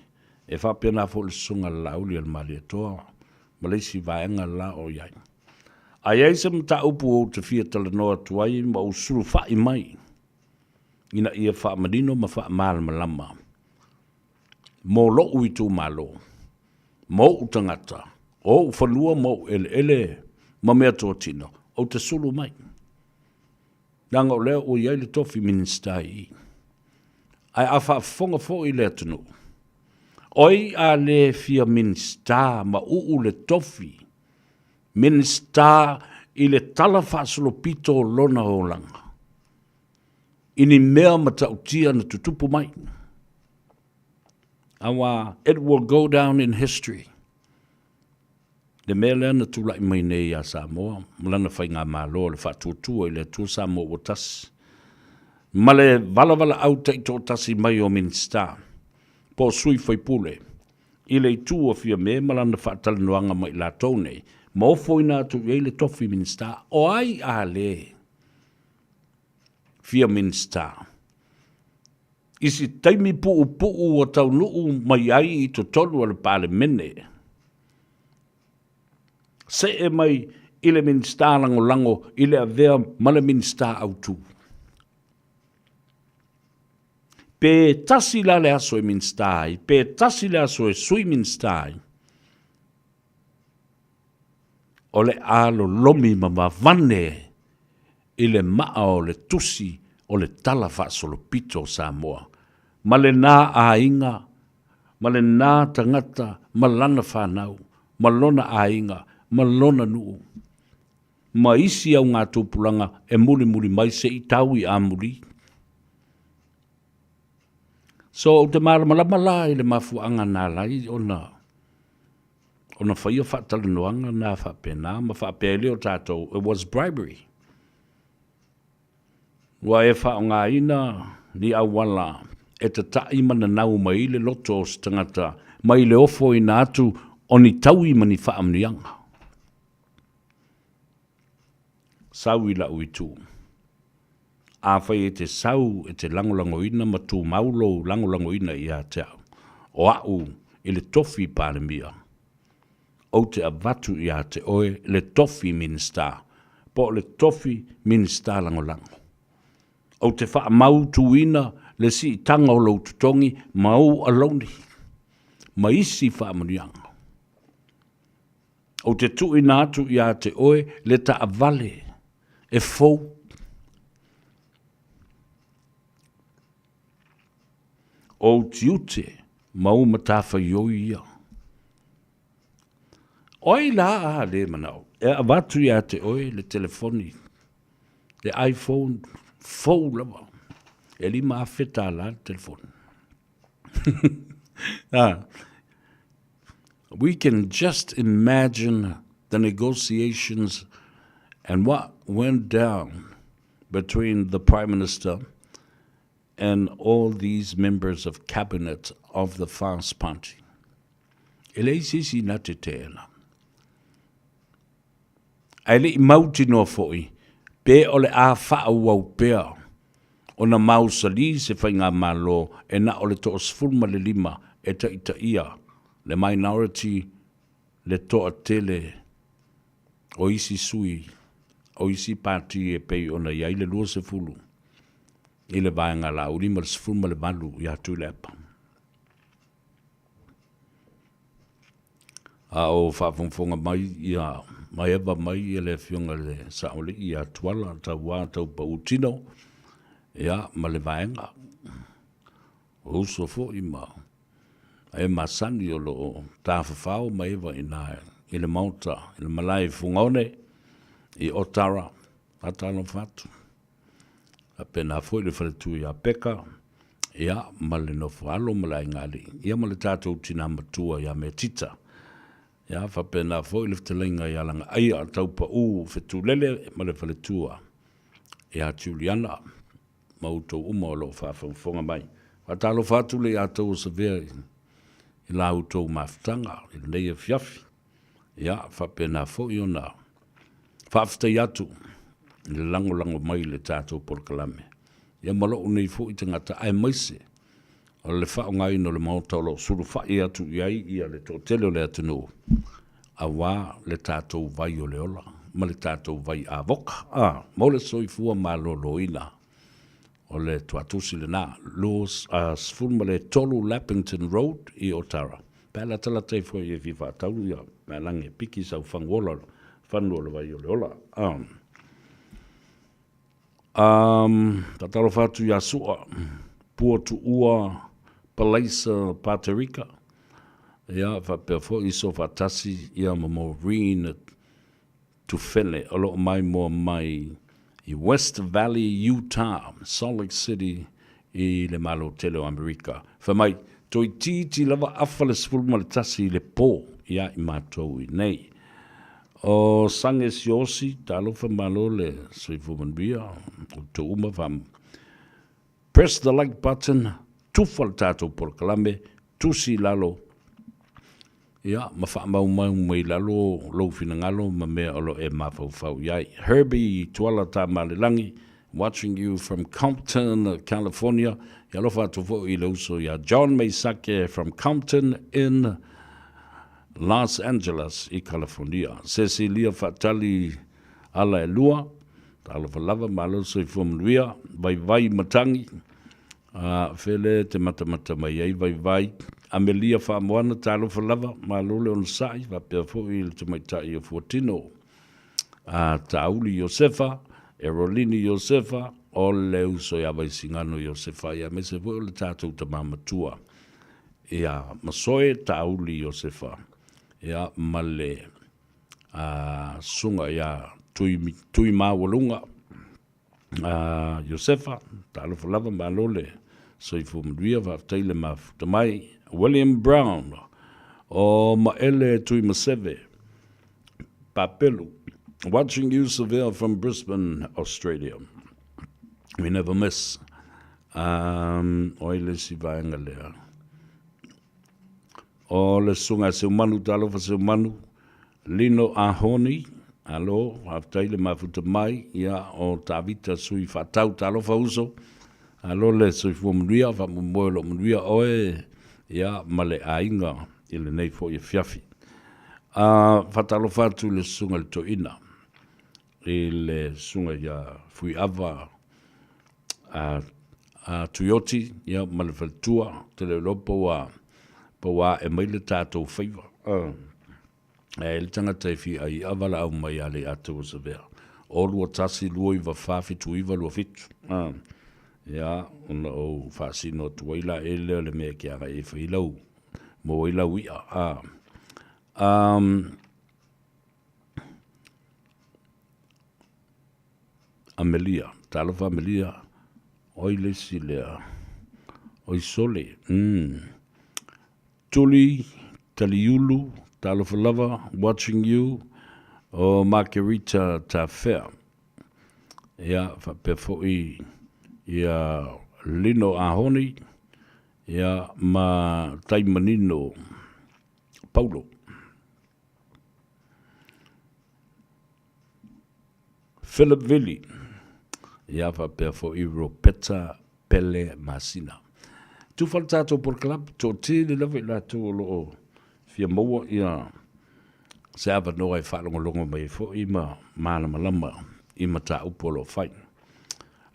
e faapena foi le Susuga a le Laauli a le Malietoa ma le isi vaega la o i ai. A i ai se mataupu ou te fia talanoa atu ai ma ou sulufai mai ina ia faamanino ma faamalamalama mo lo'u itumalo, ma o'u tagata, o o'u fanua ma o'u eleele ma meatotino, ou te sulu mai. Leaga o lea ua i ai le tofi Minisita i i. Ae a faafofoga foi le atunuu, oi a le fia Minisita ma uu le tofi Minisita i le tala faasolopito o lona olaga, i ni mea matautia na tutupu mai. Aua it will go down in history. Le mea lea na tulai mai nei ia Samoa ma lana faigamalo o le faatuatua i le Atua Samoa ua tasi, ma le valavalaau taitoatasi mai o Minisita po o sui faipule i le itu o Fiame ma lana faatalanoaga ma i latou nei, ma ofoina atu i ai le tofi Minisita. O ai a le fia Minisita? I se taimi puupuu ua taunuu mai ai i totonu o le Palemene, see mai i le Minisita Lagolago i le avea ma le Minisita Autu. Pe tasi la le aso e Minisita ai, pe tasi le aso e Sui Minisita ai, o le a lolomi ma vavane i le maa o le tusi o le Tala Faasolopito o Samoa, ma lena aiga, ma lena tagata, ma lana fanau, ma lona aiga, ma lona nuu, ma isi augatupulaga e mulimuli mai se i tau i amuli. So, ou te malamalama la i le mafuaaga na ala ai ona ona faia faatalanoaga na faapena ma faapea ai lea o tatou, it was bribery. Ua e faaaogaina ni auala e tata'i ma nanau mai ai le loto o se tagata mai le ofoina atu o ni taui ma ni faamanuiaga. Sau i la'u itu. Afai e te sau e te lagolagoina ma tumau lou lagolagoina ia te au, o a'u i le tofi Palemia, ou te avatu ia te oe le tofi Minisita, po o le tofi Minisita Lagolago. Ou te faamautuina le siitaga o lou totogi ma ou alauni, ma isi faamanuiaga. Ou te tuuina atu ia te oe le taavale e fou. O ou tiute ma ou matafaioi ia. O ai la a le manao e avatu ia te oe le telefoni, le iPhone fou lava, e $5,000 le telefoni. ah. We can just imagine the negotiations and what went down between the Prime Minister and all these members of cabinet of the Fast Party. E leai se isi na te tēnā. Ae le i mautinoa foi pe o le a faaauau pea ona mausali se faigamalo e na o le toa-15 e taitaia le minority le toatele o isi sui o isi pati e pei ona i ai le 20 i le vaega Laauli ma le 18 ia Tuilaepa. A o faafogafoga mai ia maeva mai ia le Afioga i le Saoalii ia Tuala Tauā Taupau Tino, ia ma le vaega. O uso foi ma e masani o lo o tafafao maeva i ina i le maota i le malae i Fugaone i Otara, faatalofa atu. Faapena foi le faletua ia Peka, ia, ma le nofo alo ma le aiga alii, ia ma le tatou tina matua ia Metita. Ia, faapena foi le fetalaiga ia Lagaaia Taupau Fetulele ma le faletua ia Juliana ma outou uma o lo o faafogafoga mai. Faatalofa atu le ia outou o Savea i la outou mafutaga i lenei afiafi. Ia, faapena foi ona faafetai atu i le lagolago mai i le tatou polokalame. Ia ma lou nei foi tagata aemaise o le faaaogaina o le Maota o lo o sulufai atu i ai ia le toatele o le atunuu aua le tatou vai o le ola ma le tatou vai avoka a mo le soifua maloloina. O le tuatusi lena, 23 Lappington Road i Otara. Pe a latalata ifo ai e fia faatau ia mealagi e piki sau fagu ola, fanu o le vai o le ola. Um, um, tatalofa atu ia Sua, Pua Tuua, Palaisa Paterika, ia faapea foi so faatasi ia ma Maureen Tufele o lo o maimoa mai i West Valley, Utah, Salt Lake City i le Malo tele o Amerika. Fai mai, toeitiiti lava afa le 11 i le po ia i matou i nei. O Sange Siosi, talofa malo le soifua manuia, outou uma fa Press the like button, tufa le tatou polokalame, tusi i lalo, ia, ma faamaumau mai i lalo lou finagalo ma mea o lo o e mafaufau i ai. Herbie Tuala Tamalelagi, watching you from Compton, California. Ia alofa atu foi i le uso ia John Meisake from Compton in Los Angeles i California. Cecilia Faatali ala e lua, talofa lava, malo le soifua manuia, vaivai matagi, a fele te matamata mai ai vaivai. Amelia Faamoana, talofa lava, malo le onosai, faapea foi i le tamaitai o Fuatino, a Tauli Iosefa, Erolini Iosefa, o le uso ia Vaisigano Iosefa, ia aemaise foi o le tatou tama matua ia Masoe Tauli Iosefa, ia ma le a susuga ia Tui, Tui Maualuga a Iosefa, talofa lava, malo le soifua manuia, faafetai le mafuta mai. William Brown, o Maele Tuimaseve, Papelu, watching you Seville from Brisbane, Australia. We never miss. Um, oi le si vaenga lea. O le Susuga a Seumanu, talofa Seumanu, Lino Ahoni, alo, faafetai le mafuta mai, ia, o Tavita Sui Faatau, talofa uso, alo le soifua manuia, faamoemoe o lo o manuia oe, ia, ma le aiga i lenei foi afiafi. A, faatalofa atu i le Susuga i le Toeaina, i le Susuga ia Fuiava, a, a Tuioti, ia, ma le faletua, ou te le iloa po ua, po ua ae mai le tatou faiva. Uh. E ai le tagata e fia ai i'a valaau mai ia Lei'ata ua Savea. O 2 1 2 9 4 7 9 2 7. Uh. Ia, ona ou faasino atu ai la e lea o le mea e ke agai e fai lau, maua ai lau i'a. Uh. Um, Amelia, talofa Amelia, oi le isi lea, oi sole, mm. Tuli, Taliulu, talofa lava, watching you, o Margarita Tafea. Ia, faapea foi ia Lino Ahoni, ia, ma Taimanino Paulo. Philip Vili, ia faapea foi Ropeta Pele Masina. Tufa le tatou polokalame, toatele lava i latou o lo o fia maua ia se avanoa e faalogologo mai ai foi ma malamalama i mataupu o lo o fai.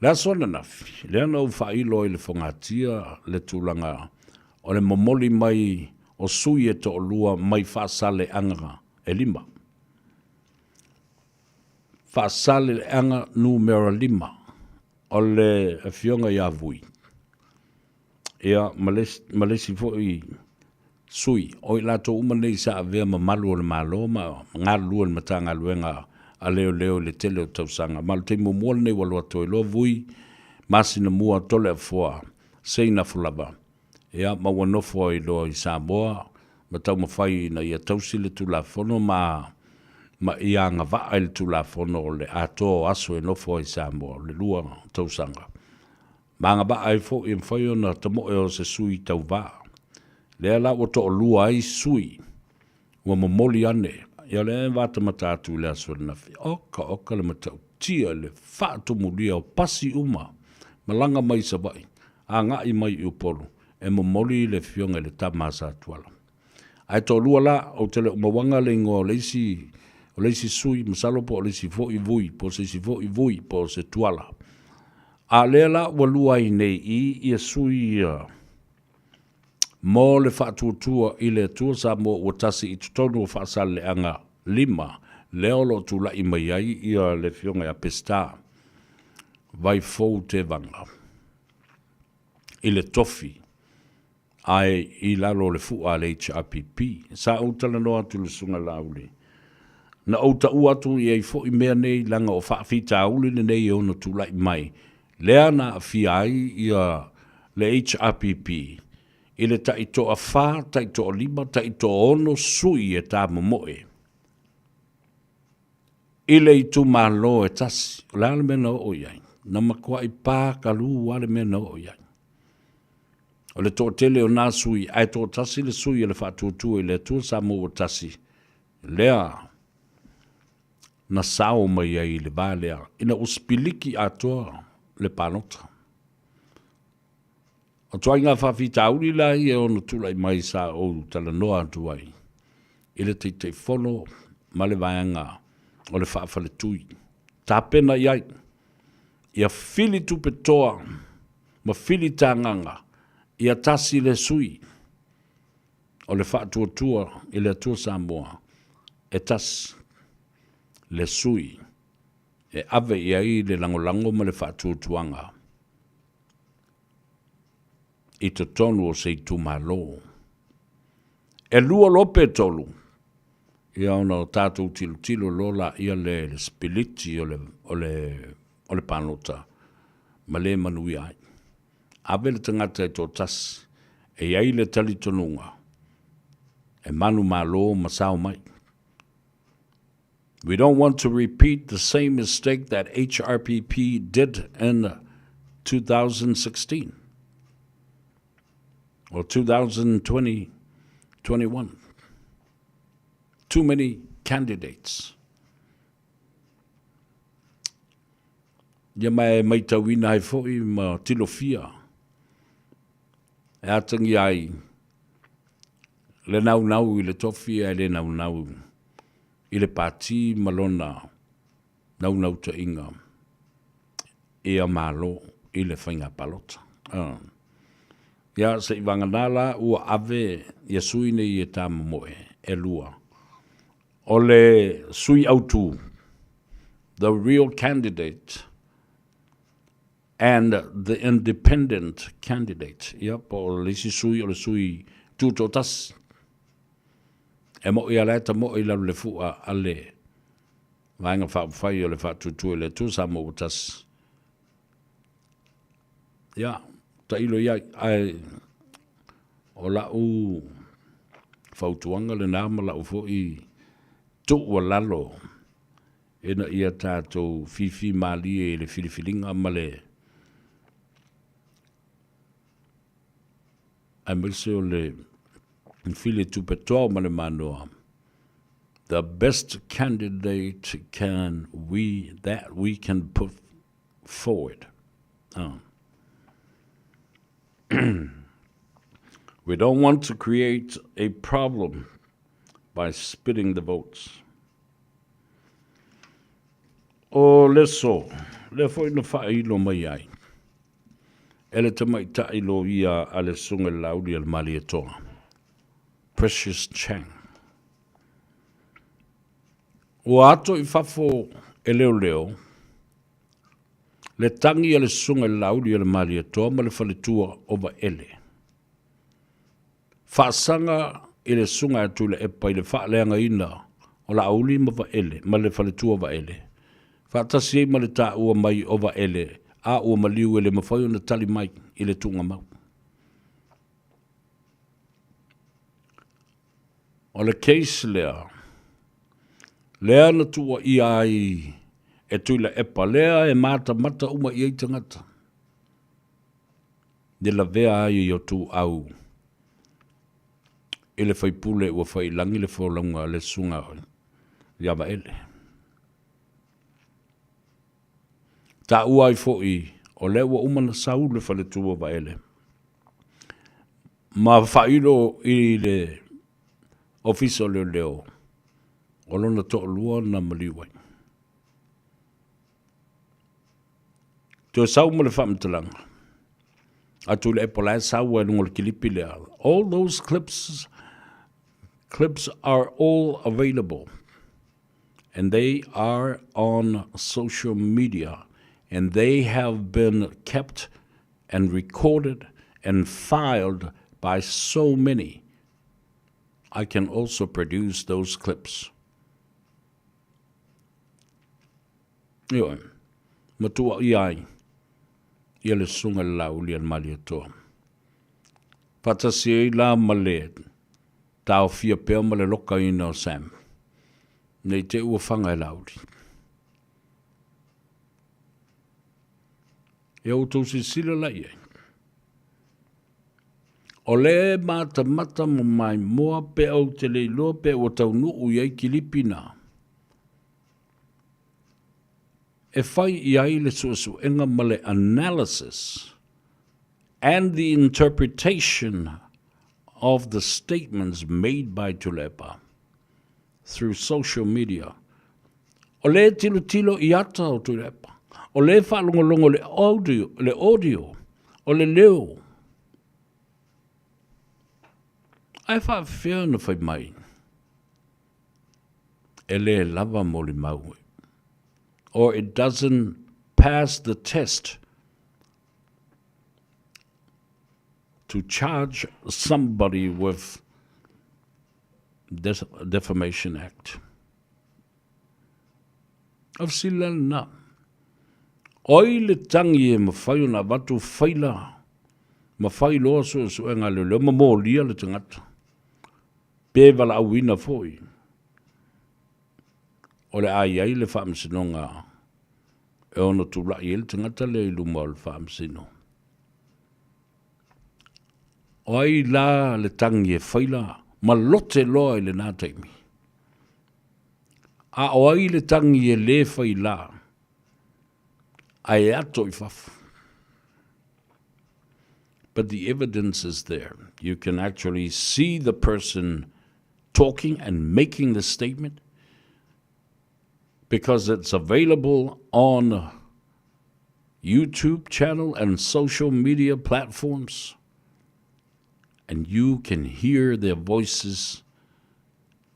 Le aso ananafi, lea na ou faailo ai i le fogatia le tulaga o le momoli mai o sui e toalua mai Faasaleaga e lima. Faasaleaga numera 5, o le Afioga ia Vui, ia, ma le, ma le isi foi sui, o i latou uma nei sa avea ma malu o le Malo ma galulue i le Matagaluega a Leoleo i le tele o tausaga. Ma o le taimi muamua lenei ua alu atu ai loa Vui, masina mua Toleafoa, Seinafu lava. Ia, ma ua nofo ai loa i Samoa ma taumafai ina ia tausi le Tulafono ma, ma ia agavaa i le Tulafono o le atoa o aso e nofo ai i Samoa, o le lua tausaga. Ma agavaa ai foi e mafai ona tamoe o se sui tauva. Lea la ua toalua ai sui ua momoli ane, ia o lea e vatamata atu i le aso ananafi, oka oka le matautia i le faatumulia o pasi uma, malaga mai i Savaii, agai mai i Upolu, e momoli i le afioga i le tama a Satuala. Ae toalua la, ou te le o mauaga le igoa o le isi, o le isi sui, masalo po o le isi foi Vui, po o se isi foi Vui, po o se Tuala. A lea la ua lua ai nei i ia sui ia, mo le faatuatua i le Atua Samoa ua tasi i totonu o Faasaleleaga 5, lea o lo o tulai mai ai ia le Afioga ia Peseta Vaifou Tevaga i le tofi ae i lalo o le fua a le HRPP. Sa ou talanoa atu i le Susuga Laauli, na ou taua atu i ai foi mea nei leaga o faafitauli lenei e ono tulai mai lea na aafia ai ia le HRPP i le taitoafa, taitoalima, taitoaono sui e tamomoe. I le itumalo e tasi, o le a le mea na oo i ai? Na matuai pakalu lava le mea na oo i ai. O le toatele o na sui, ae toatasi le sui o le Faatuatua i le Atua Samoa ua tasi, lea na sao mai ai i le va lea, ina ua sipiliki atoa le palota. O ituaiga faafitauli la ia e ono tulai mai sa ou talanoa atu ai i le Taitaifono ma le vaega o le Faafaletui. Tapena i ai ia fili tupe toa ma fili tagaga ia tasi le sui o le Faatuatua i le Atua Samoa e tasi le sui e ave i ai le lagolago ma le faatuatuaga i totonu o se itumalo. E lua loa pe tolu, ia ona o tatou tilotilo loa laia lea i le sipiliti o le, o le, o le palota ma le manuia ai. Ave le tagata e toatasi e i ai le talitonuga e manumalo ma sao mai. We don't want to repeat the same mistake that HRPP did in 2016 or 2020, 21. Too many candidates. Ia ma e maitauina ai foi ma tilofia e atagia ai le naunau i le tofi ae le naunau i le pati ma lona naunautaiga ia Malo i le faiga palota. Ia, seivagana la ua ave ia sui nei e tamomoe e lua. O le sui autu, the real candidate and the independent candidate, ia, po o le isi sui o le sui tutoatasi. E moʻi a la e tamoʻi i lalo le fuʻa a le Vaega Faaupufai o le Faatuatua i le Atua Samoa ua tasi. Ia, tailo i ai, ae o la'u fautuaga lena ma la'u foi tuualalo ina ia tatou fifi malie i le filifiliga ma le aemaise o le fili tupe toa ma le manoa, the best candidate can we that we can put forward. Oh. We don't want to create a problem by spitting the votes. O le so, lea foi na faailo mai ai e le tamaitai loia a le Susuga i le Laauli a le Malietoa, Precious Chang. Ua ato i fafo e leoleo le tagi a le Susuga i le Laauli a le Malietoa ma le faletua o Vaele. Faasaga i le Susuga ia Tuilaepa i le faaleagaina o Laauli ma Vaele ma le faletua o Vaele, faatasi ai ma le taua mai o Vaele a ua maliu e le mafai ona tali mai i le tuugamau. O le case lea, lea na tuuaia ai e Tuilaepa, lea e matamata uma i ai tagata. Ne lavea ai i o tuuau i le faipule ua fai i lagi le folauga a le susuga ia Vaele. Taua ai foi o lea ua uma na sau le faletua o Vaele ma faailo i le Ofisa o Leoleo o lona toalua na maliu ai. Toe sau ma le faamatalaga a Tuilaepa la e sau ai i luga o le kilipi lea. All those clips clips are all available and they are on social media and they have been kept and recorded and filed by so many. I can also produce those clips. Ioe, ma tuuaia ai ia le Susuga i le Laauli a le Malietoa. Faatasi ai la ma le taofia pea ma le lokaina o Sam, ne i te i ua fanga e Laauli. Ia outou silasila la i ai. O le matamata ma maimoa pe ou te le iloa pe ua taunuu i ai kilipi na e fai i ai le suesuega ma le analysis and the interpretation of the statements made by Tuilaepa through social media. O le tilotilo i ata o Tuilaepa, o le faalogologo le audio, le audio o le leo. Ae faafefea ona fai mai e le lava molimau or it doesn't pass the test to charge somebody with Defamation Act. O fesili la lena. O ai le tagi e mafai ona avatu faila ma fai loa suesuega a leoleo ma molia le tagata pe valaauina foi o le a i ai le faamasinoga e ono tulai ai le tagata lea i luma o le faamasino. O ai la le tagi e fai la ma lote loa i lena taimi? A o ai le tagi e le fai la ae ato i fafo? But the evidence is there. You can actually see the person talking and making the statement because it's available on YouTube channel and social media platforms. And you can hear their voices,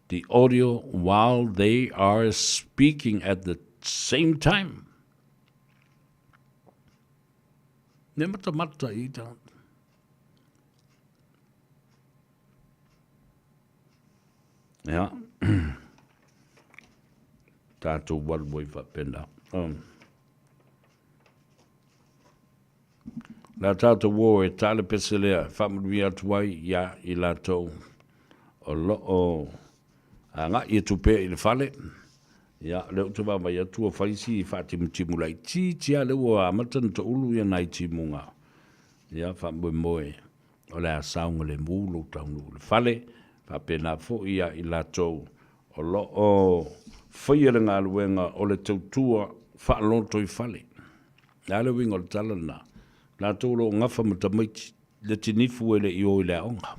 the audio, while they are speaking at the same time. Ne matamata i tagata. Ia. Tātou waru ai faapena. Um. La tātou o e tāle pese lea, whaamanuia atu ai ia i lātou o lo o agai atu pea i le fale. Ia, lea ou te vaavaai atu ua fai si faatimutimu laitiiti lava lea ua amata ona taulu ia nai timuga. Ia, faamoemoe o le a saogalemu lou taunuu i le fale, faapena foi ia i latou o lo o faia le galuega o le tautua faalotoifale. O le a le uiga o le tala lena? Latou o lo o gafa ma tamaiti le tinifu e le i o i le aoga.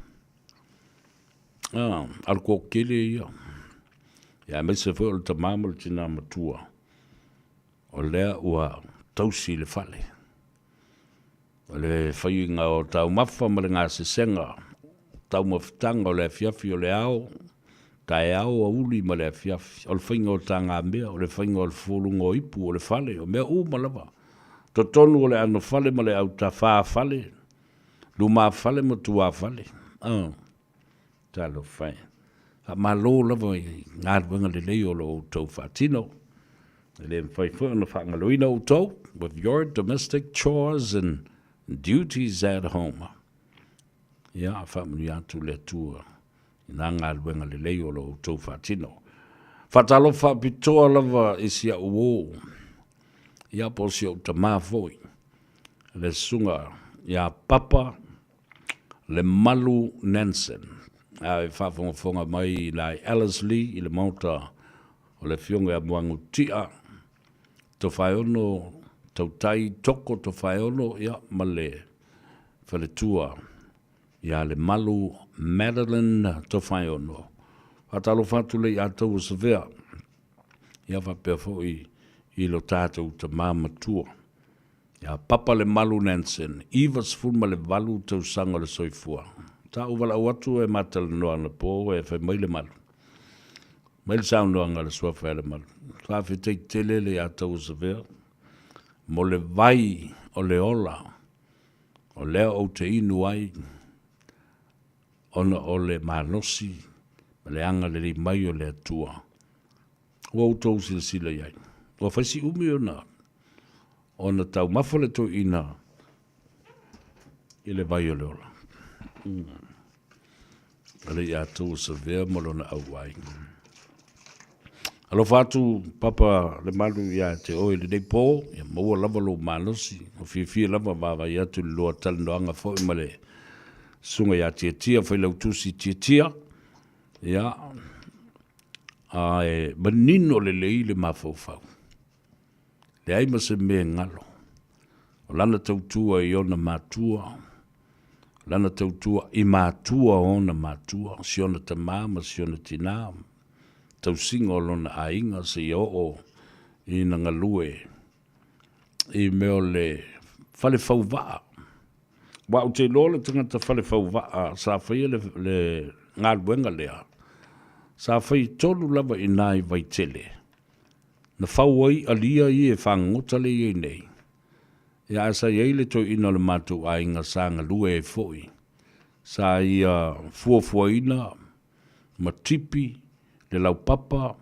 Ah, a le toatele ia. Ia aemaise foi o le tama ma le tina matua, o lea ua tausi i le fale. O le faiga o taumafa ma le gasesega, taumafataga o le afiafi o le ao, taeao, auli ma le afiafi, o le faiga o tagamea, o le faiga o le fufuluga o ipu, o le fale, o mea uma lava. Totonu o le anofale ma le autafāfale, lumafale ma tuafale. Oh, talofa e. Faamalo lava i galuega lelei o lo outou faatino. E le mafai foi ona faagaloina outou with your domestic chores and duties at home. Ia, faamanuia atu le Atua i nā galuega lelei o lo outou faatino. Faatalofa faapitoa lava i si au uō, ia po o si ou tamā foi, le susuga ia Papa Lemalu Nansen, a e faafogafoga mai i la i Ellerslie i le maota o le Afioga ia Muagututia Tofaeono Tautai Toko Tofaeono, ia, ma le faletua ia Lemalu Madeline Tofaeono. Faatalofa atu lea ia outou o Savea, ia faapea foi i lo tatou tama matua. Ia Papa Lemalu Nansen, 98 tausaga o le soifua. Sa ou valaau atu e ma talanoa anapo e fai mai Lemalu. Mai le saunoaga a le suafa ia Lemalu. Faafetai tele le ia tou o Savea mo le vai o le ola o lea ou te inu ai ona o le malosi ma le agalelei mai o le Atua. Ua outou silasila i ai. Ua fai si umi ona ona taumafa le toeaina i le vai o le ola. A le ia tou o Savea ma lona auai. Alofa atu Papa Lemalu ia te oe i lenei po, ia maua lava lou malosi, ua fiafia lava vaavaai atu i le lua talanoaga foi ma le Susuga ia Tiatia, Failautusi Tiatia, ia, ae manino lelei le mafaufau. Leai ma se mea e galo. O lana tautua i ona matua, lana tautua i matua o ona matua, si ona tamā ma si ona tinā, tausiga o lona aiga seia oo ina galue i mea o le fale fauvaa. Aua ou te iloa le tagata fale fauvaa sa faia le, le galuega lea, sa fai tonu lava i ina i Vaitele, na fau ai alia ia e fagogota lea e i ai nei. Ia ae sa i ai le toeaina o le matou aiga sa galue ai foi, sa ia fuafuaina ma tipi le laupapa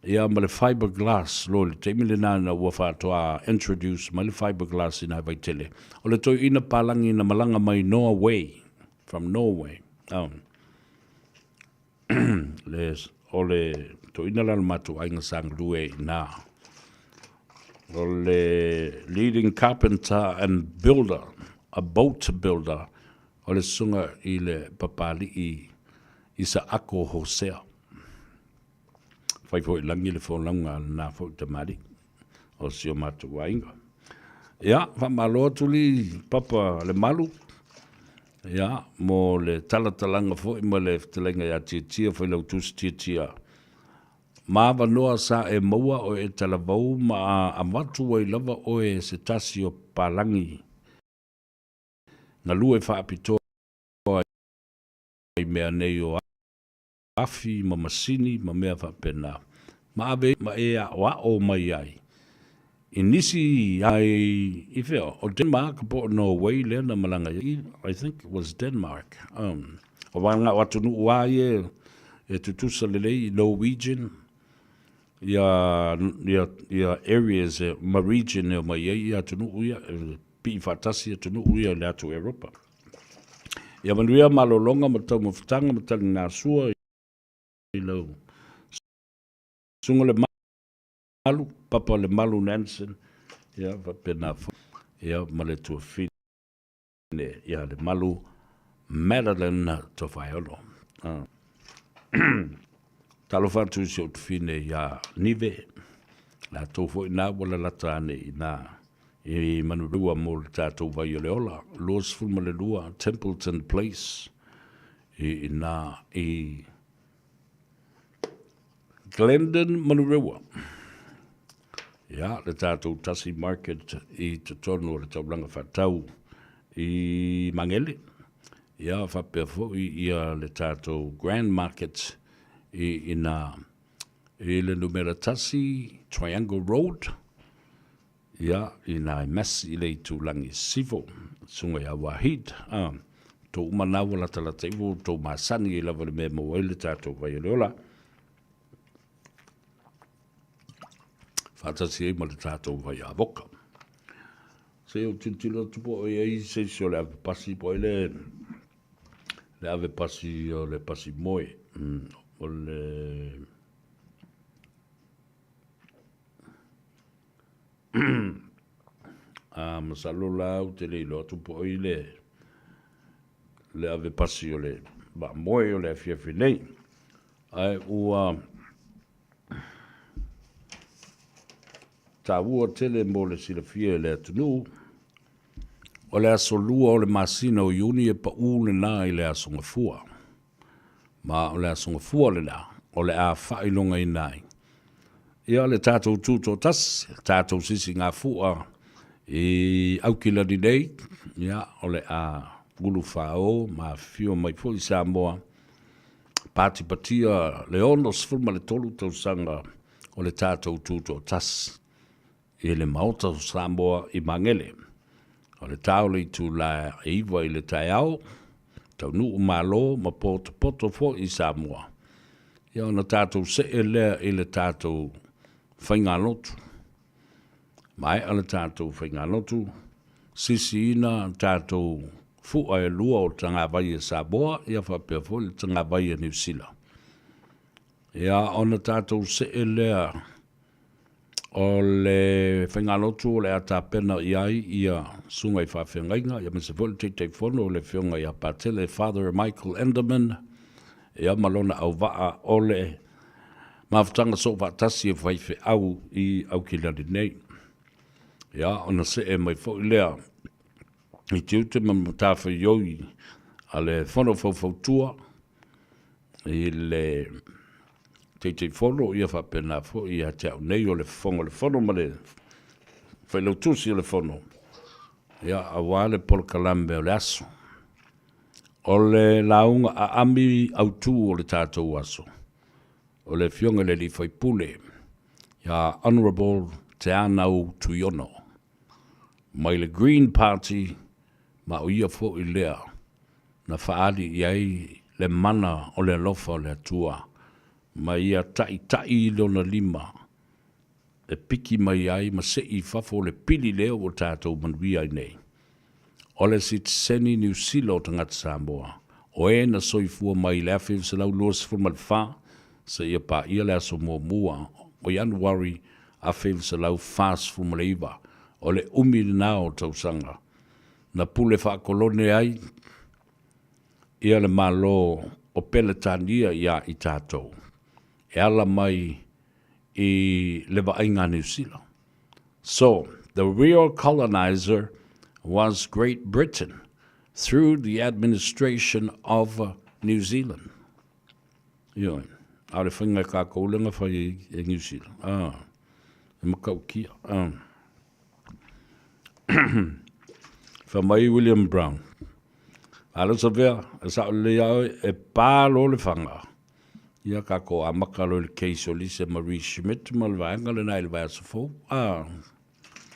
ia ma le fibre glass loa i le taimi lena ina ua faatoa introduce mai le fibre glass i nai Vaitele. O le toeaina palagi na malaga mai Norway, from Norway. Le, o le toeaina la o le matou aiga sa galue ai i ina. O le leading carpenter and builder, a boat builder, O le susuga i le Papalii Isaako Hosea. Fai foi i lagi le folauga a lena foi tamalii o si o matou aiga. Ia, faamalo atu li Papa Lemalu, ia, mo le talatalaga foi ma le fetalaiga ia Tiatia, Failautusi Tiatia, ma avanoa sa e maua o e talavou ma avatu ai lava oe se tasi o papalagi galue faapitoa i mea nei o afi ma masini ma mea faapena, ma ave ma e aʻoaʻo mai ai i nisi ai i fea, o Denmark po o Norway lea na malaga ai, I think it was Denmark. O vaega o atunuu lava ia e tutusa lelei, Norwegian, ia, ia, ia areas e, ma region e omai ai ia atunuu ia, pii faatasi atunuu ia i le atu Europa. Ia manuia malologa ma taumafataga ma taligasua i lau susuga Lemalu, Papa Lemalu Nansen, ia faapena foi ia ma le tuafine ia Lemalu Madeline Tofaeono. Talofa atu i si ou tufine iā Nive, latou foi na ua lalata ane i ina i Manulua mo le tatou vai o le ola, 22 Templeton Place i ina i Glendon Manurewa. Ia, le tatou tasi market i totonu o le taulaga faatau i Magele. Ia, faapea foi ia le tatou Grand Market i ina i le numera 1 Triangle Road, ia, i ina i Massey i le itulagi Sisifo, susuga ia Wahid. A, tou uma na ua latalata ifo ua tou masani ai lava i le mea e maua ai le tatou vai o le ola. Faatasi ai ma le tatou vai avoka. Se i ou tilotilo atu po o i ai se isi o le ave pasi po o ai le, le ave pasi o le pasi moe. Mm, o le... A masalo la ou te le iloa atu po o ai le, le ave pasi o le vaa moe o le afiafi nei. Ae ua taua tele mo le silafia e le atunuu, o le aso 2 o le masina o Iuni e pau lena i le Aso Gafua. Ma o le Aso Gafua lena o le a faailogaina ai ia le tatou tutoatasi, le tatou sisigafua i Aukilani nei, ia o le a ulufao ma afifio mai foi Samoa patipatia le 63 tausaga o le tatou tutoatasi i le Maota o Samoa i Magele. O le ta o le itula e 9 i le taeao, taunuu malo ma potopoto foi i Samoa, ia ona tatou see lea i le tatou faigalotu. Maea le tatou faigalotu, sisiina tatou fua e lua o tagavai a Samoa, ia faapea foi le tagavai a Niu Sila. Ia, ona tatou see lea o le faigalotu o le a tapena i ai ia susuga i faafeagaiga, ia aemaise foi le Taitaifono o le Afioga ia Patele Father Michael Enderman, ia ma lona auvaa o le mafutaga soofaatasi e faifeau i Aukilani nei. Ia, ona see mai foi lea i tiute ma matafaioi a le Fono Faufautua i le Taitaifono, ia faapena foi ia te au nei o le Fofoga o le Fono ma le Failautusi o le Fono, ia, aua le polokalame o le aso. O le lauga aami autu o le tatou aso, o le Afioga i le Alii Faipule, ia Honourable Teanau Tuiono, mai le Green Party, ma o ia foi lea na faaali i ai le mana o le alofa o le Atua, ma ia taitai i lona lima e piki mai ai ma sei i fafo le pili lea ua tatou manuia ai nei. O le sitiseni Niu Sila o tagata Samoa, o e na soifua mai i le 1924 seia paia le aso muamua o Ianuari 1949, o le umi lena o tausaga na pule faakolone ai ia le Malo o Peletania ia i tatou, e ala mai i le vaaiga a Niu Sila. So, the real colonizer was Great Britain through the administration of New Zealand. Ioe, a o le faiga e kākou lea na fai ai e Niu Sila. Ah, e matautia. Ah. Fai mai William Brown, A leo Savea, e sao lelei a oe, e pā loa le fanga. Ia kākou amata loa i le case o Lisa Marie Schmidt ma le vaega lena i le vaiaso fou. Ah,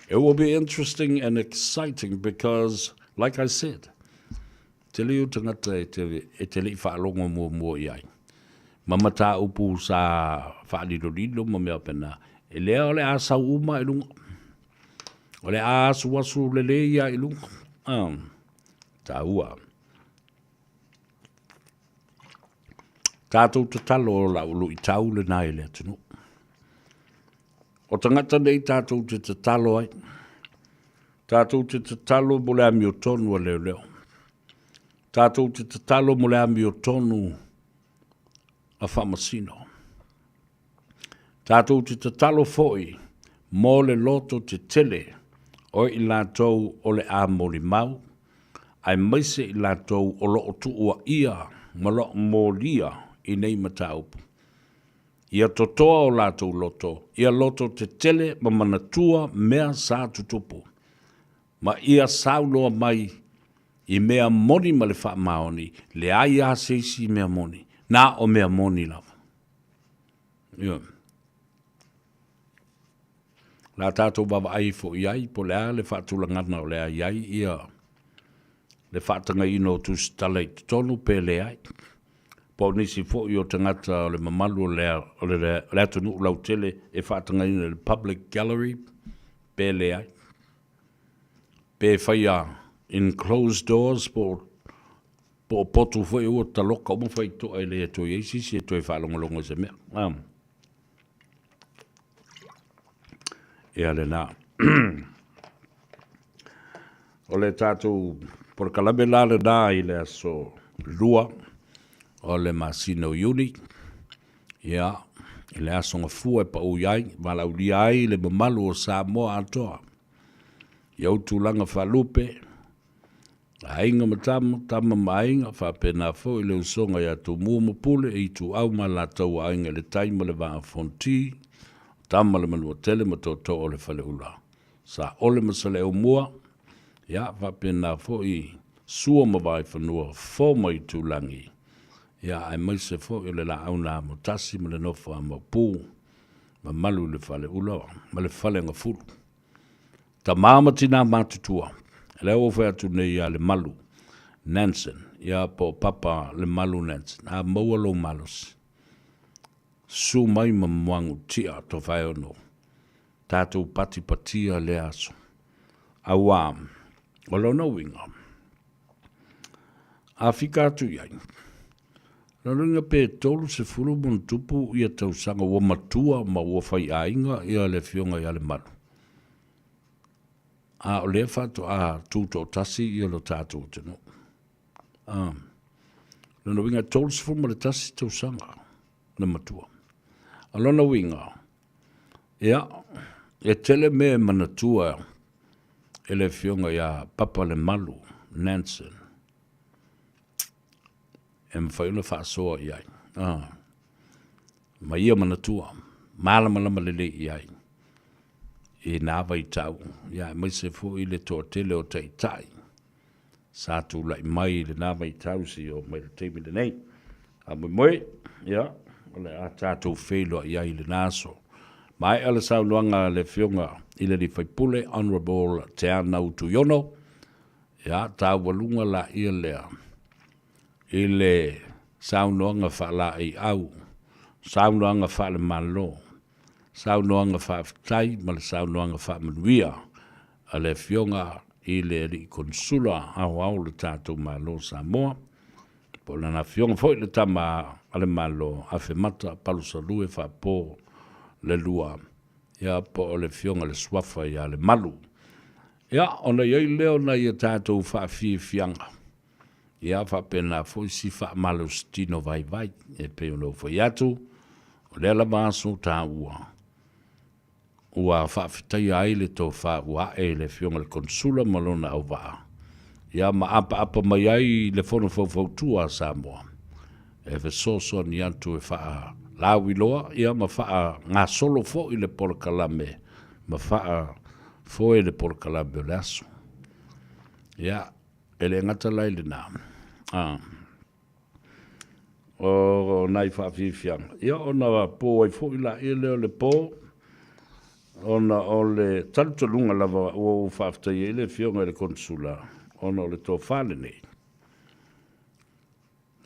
it will be interesting and exciting because, like I said, tele o tagata e te, e te lei faalogo muamua i ai. Ma mataupu sa faalilolilo ma mea pena. E lea o le a sau uma i luga. O le a asuasu lelei ia i luga. Ah, tāua. Tātou tatalo o lau luitau lena i le atunuu. O tagata nei tātou te tatalo ai. Tātou te tatalo mo le amiotonu a leoleo. Tātou te tatalo mo le amiotonu a faamasino. Tātou te tatalo foi mō le loto tetele o i latou o le a molimau, aemaise i latou o lo o tuuaia ma lo o molia i nei mataupu. Ia totoa o latou loto, ia loto tetele ma manatua mea sa tutupu, ma ia saunoa mai i mea moni ma le faamaoni, leai lava se isi mea moni, na o mea moni lava. Ioe. O le a tatou vaavaai ifo i ai po o le a le faatulagaga o le a i ai ia le faatagaina o tusitala i totonu pe leai. Po o nisi foi o tagata o le mamalu o le, o le, o le atunuu lautele e faatagaina i le public gallery pe leai. Pe faia in closed doors po o Po o potu foi ua taloka uma faitoa e le toe i ai se isi e toe faalogologo i se mea. Ah. Ia lena. O le tatou polokalame la lena i le aso 2 o le masina o Iuni. Ia, i le aso gafua e pau i ai, valaaulia ai le mamalu o Samoa atoa. I ou tulaga faalupe, Aiga ma tama, tama ma aiga, faapena foi le usoga ia Tumua ma Pule, Ituau ma Alataua, Aiga i le Tai ma le Vaa o Fonoti, Tama le Manuatele ma Tootoo o le Faleula, Saole ma Saleaaumua, ia, faapena foi Sua ma Vaaifanua, Fofo ma Itulagi, ia, aemaise foi o le Laau na Amotasi ma le Nofo a Maopu, mamalu i le Faleula ma le Falegafulu. Tama ma tinā matutua, lea ua fai atu nei ia Lemalu Nansen, ia po o Papa Lemalu Nansen, a maua lou malosi, susu mai ma Muagutia Tofaeono, tatou patipatia lea aso. Auā, o lona uiga, a fika atu i ai, Lona uiga pe 30 ma ona tupu ia tausaga ua matua ma ua faiaiga ia le afioga ia Lemalu. A o lea faatoa tutoatasi ia lo tatou atunuu. A, lona uiga e 31 tausaga le matua. O lona uiga, ia, e tele mea e manatua e le afioga ia Papa Lemalu Nansen e mafai ona faasoa i ai. A, ma ia manatua, malamalama lelei i ai i nā vaitau, ia, aemaise foi le toatele o taitai sa tulai mai i lena vaitau seia oo mai i le taimi lenei. Faamoemoe, ia, o le a tatou feiloai ai i lena aso. Maea le saunoaga a le Afioga i le Alii Faipule, Honourable Teanau Tuiono, ia, taualuga laia lea i le saunoaga faalaeiau, saunoaga faale-Malo, saunoaga faafetai ma le saunoaga faamanuia a le Afioga i le Alii Konesula Aoao o le tatou Malo o Samoa, po o lana Afioga foi le Tama a le Malo, Afemata Palusalue Faapo le Lua, ia po o le Afioga i le Suafa ia Lemalu. Ia, ona i ai lea o nai a tatou faafiafiaga, ia faapena foi si faamalositino vaivai, e pei ona ou fai atu, o lea lava aso taua, ua faafetaia ai le tofa ua ae i le Afioga i le Konesula ma lona auvaa, ia ma apaapa mai ai le Fono Faufautua a Samoa e fesoasoani atu e faalauiloa ia ma faagasolo foi le polokalame ma faafoe le polokalame o le aso. Ia, e le gata la i lena, a. O nai faafiafiaga, ia ona po ai foi laia lea o le po, ona o le talutaluga lava ua ou faafetaia ai le Afioga i le Konesula, ona o le tofa lenei.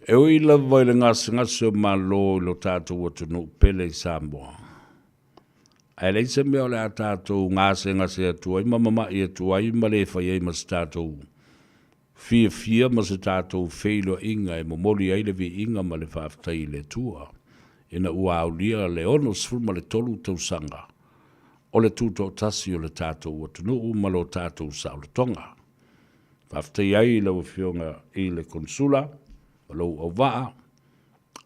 E ui lava i le gasegase o Malo i lo tatou atunuu pele i Samoa, ae leai se mea o le a tatou gasegase atu ai ma mamai atu ai ma le fai ai ma se tatou fiafia ma se tatou feiloaiga e momoli ai le viiga ma le faafetai i le Atua ina ua aulia le 63 tausaga o le tutoatasi o le tatou atunuu ma lo tatou saolotoga. Faafetai ai i lau Afioga i le Konesula ma lou auvaa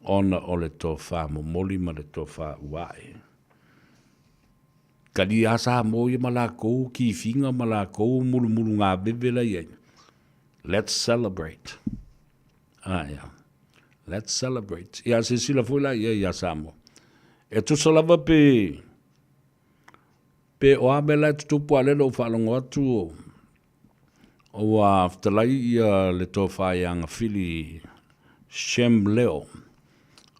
ona o le tofa momoli ma le tofa ua ae. Talia lava Samoa ia ma lakou kifiga ma lakou mulumulugaveve la e i ai. Let's celebrate. Aia. Let's celebrate. Ia silasila foi la i ai ia Samoa. E tusa lava pe pe o a mea la e tutupu a o lea na ou faalogo atu o Ua fetalai ia le Tofa ia Gafili Shem Leo,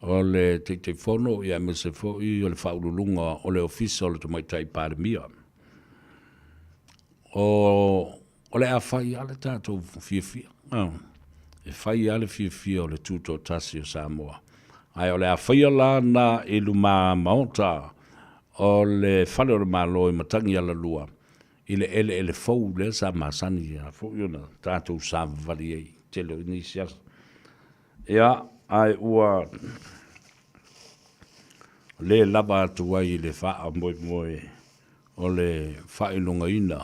o le Taitaifono aemaise foi o le Faauluuluga o le Ofisa o le Tamaitai Palemia. O o le a fai lava le tatou fiafia, e fai lava le fiafia o le Tutoatasi o Samoa, ae o le a faia la na i luma maota o le Fale o le Malo i Matagialalua i le eleele fou lea sa masani a foi ona tatou savavali ai i tele o nisi aso. Ia, ae ua le lava atu ai i le faamoemoe o le faailogaina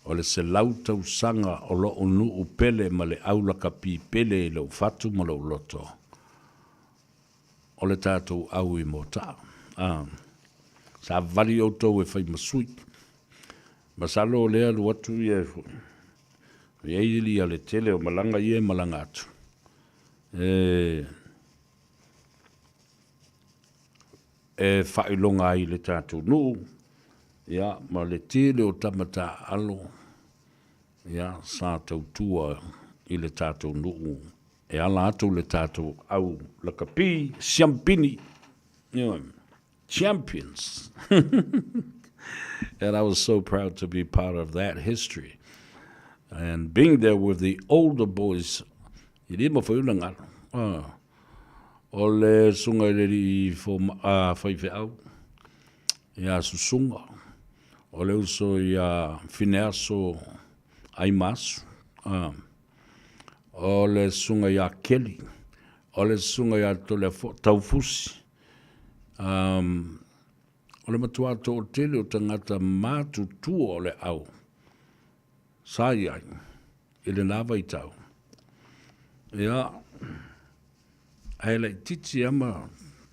o le 100 tausaga o lo'u nuu pele ma le aulakapi pele i lou fatu ma lou loto. O le tatou au i Motaa. A. Savali outou e fai ma sui. Masalo o lea alu atu ia e i ai ia le tele o malaga ia e malaga atu. E, e faailoga ai le tatou nuu, ia, ma le tele o tama taaalo, ia, sa tautua i le tatou nuu E ala atu le tatou au lakapi siampini, ioe, champions. And I was so proud to be part of that history. And being there with the older boys, e le mafai ona galo. Ah. O le susuga i le alii faifeau, ia Susuga, o le uso ia Fineaso Aimasu. Ah. O le susuga ia Kelly. O le susuga ia Toleafoa Taufusi, um, o le matua toatele o tagata matutua o le au sa i ai i lena vaitau. Ia, ae laitiiti lava ma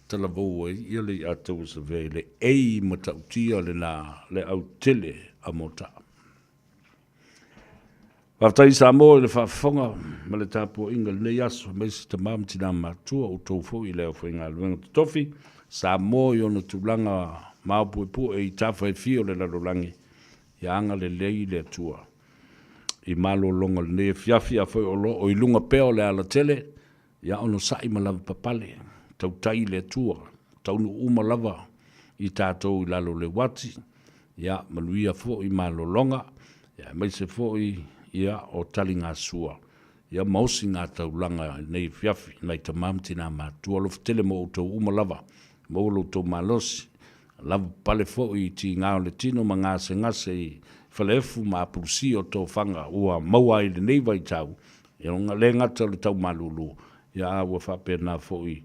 talavou ai ia le iatau o Savea i le ei matautia lena le au tele a Motaa. Faafetai Samoa i le faafofoga ma le tapuaiga i lenei aso, aemaise tama ma tina matutua, outou foi i le aufaigaluega totofi, Samoa i ona tulaga maopuepue i tafa e fia o le lalolagi, ia agalelei le Atua i malologa o lenei afiafi, afai o lo o i luga pea o le alatele, Ia onosai ma lavapapale, tautai i le Atua, taunuu uma lava i tatou i lalo o le uati, ia manuia foi malologa, ia aemaise foi ia o taligasua, ia ma osigataulaga i lenei afiafi, nai tama ma tina matutua, alofa tele mo outou uma lava, maua lo outou malosi, lavapapale foi i tiga o le tino ma gasegase i faleefu ma apulusia o tofaga ua maua ai i lenei vaitau, E le gata o le tau malulu, ia a ua faapena foi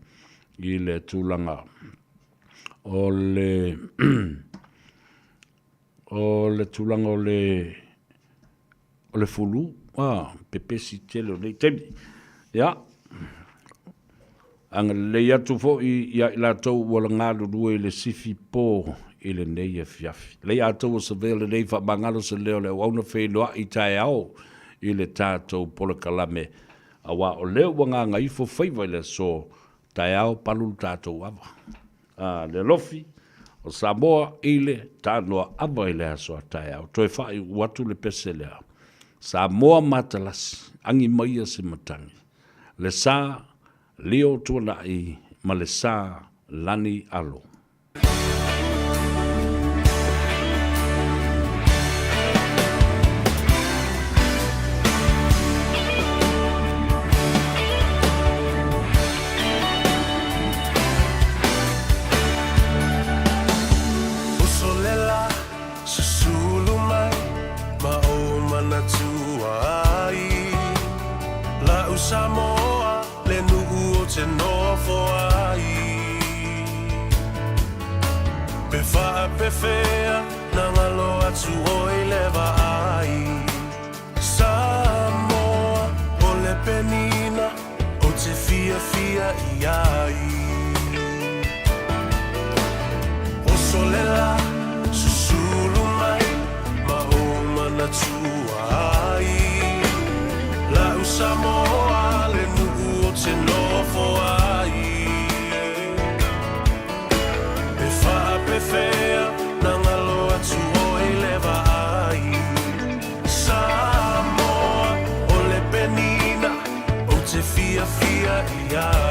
i le tulaga o le o le tulaga o le o le fulu, a pepesi tele o nei taimi. Ia, agalelei atu foi ia i latou ua galulue i le sifi po i lenei afiafi. Lei atou o Savea lenei faamagalo se leo o le auauna feiloai taeao i le tatou polokalame aua o lea ua gagaifo faiva i le aso taeao palu le tatou ava a le alofi o Samoa i le tanoa ava i le aso a taeao. Toe faaiuiu atu le pese lea. Samoa matalasi, agi maia se matagi. Le sa Leo Tuanai ma le sa Lani Alo. Uso le la, susulu mai ma ou manatua ai. La'u Samoa le nu'u ou te nofo ai. Pe faapefea na galo atu oi le vaai. Samoa o le penina ou te fiafia i ai. Oso le la, susulu mai ma ou manatua ai. La'u Samoa le nu'u ou te nofo ai. Pe faapefea na galo atu oi le vaai. Samoa o le penina ou te fiafia i ai.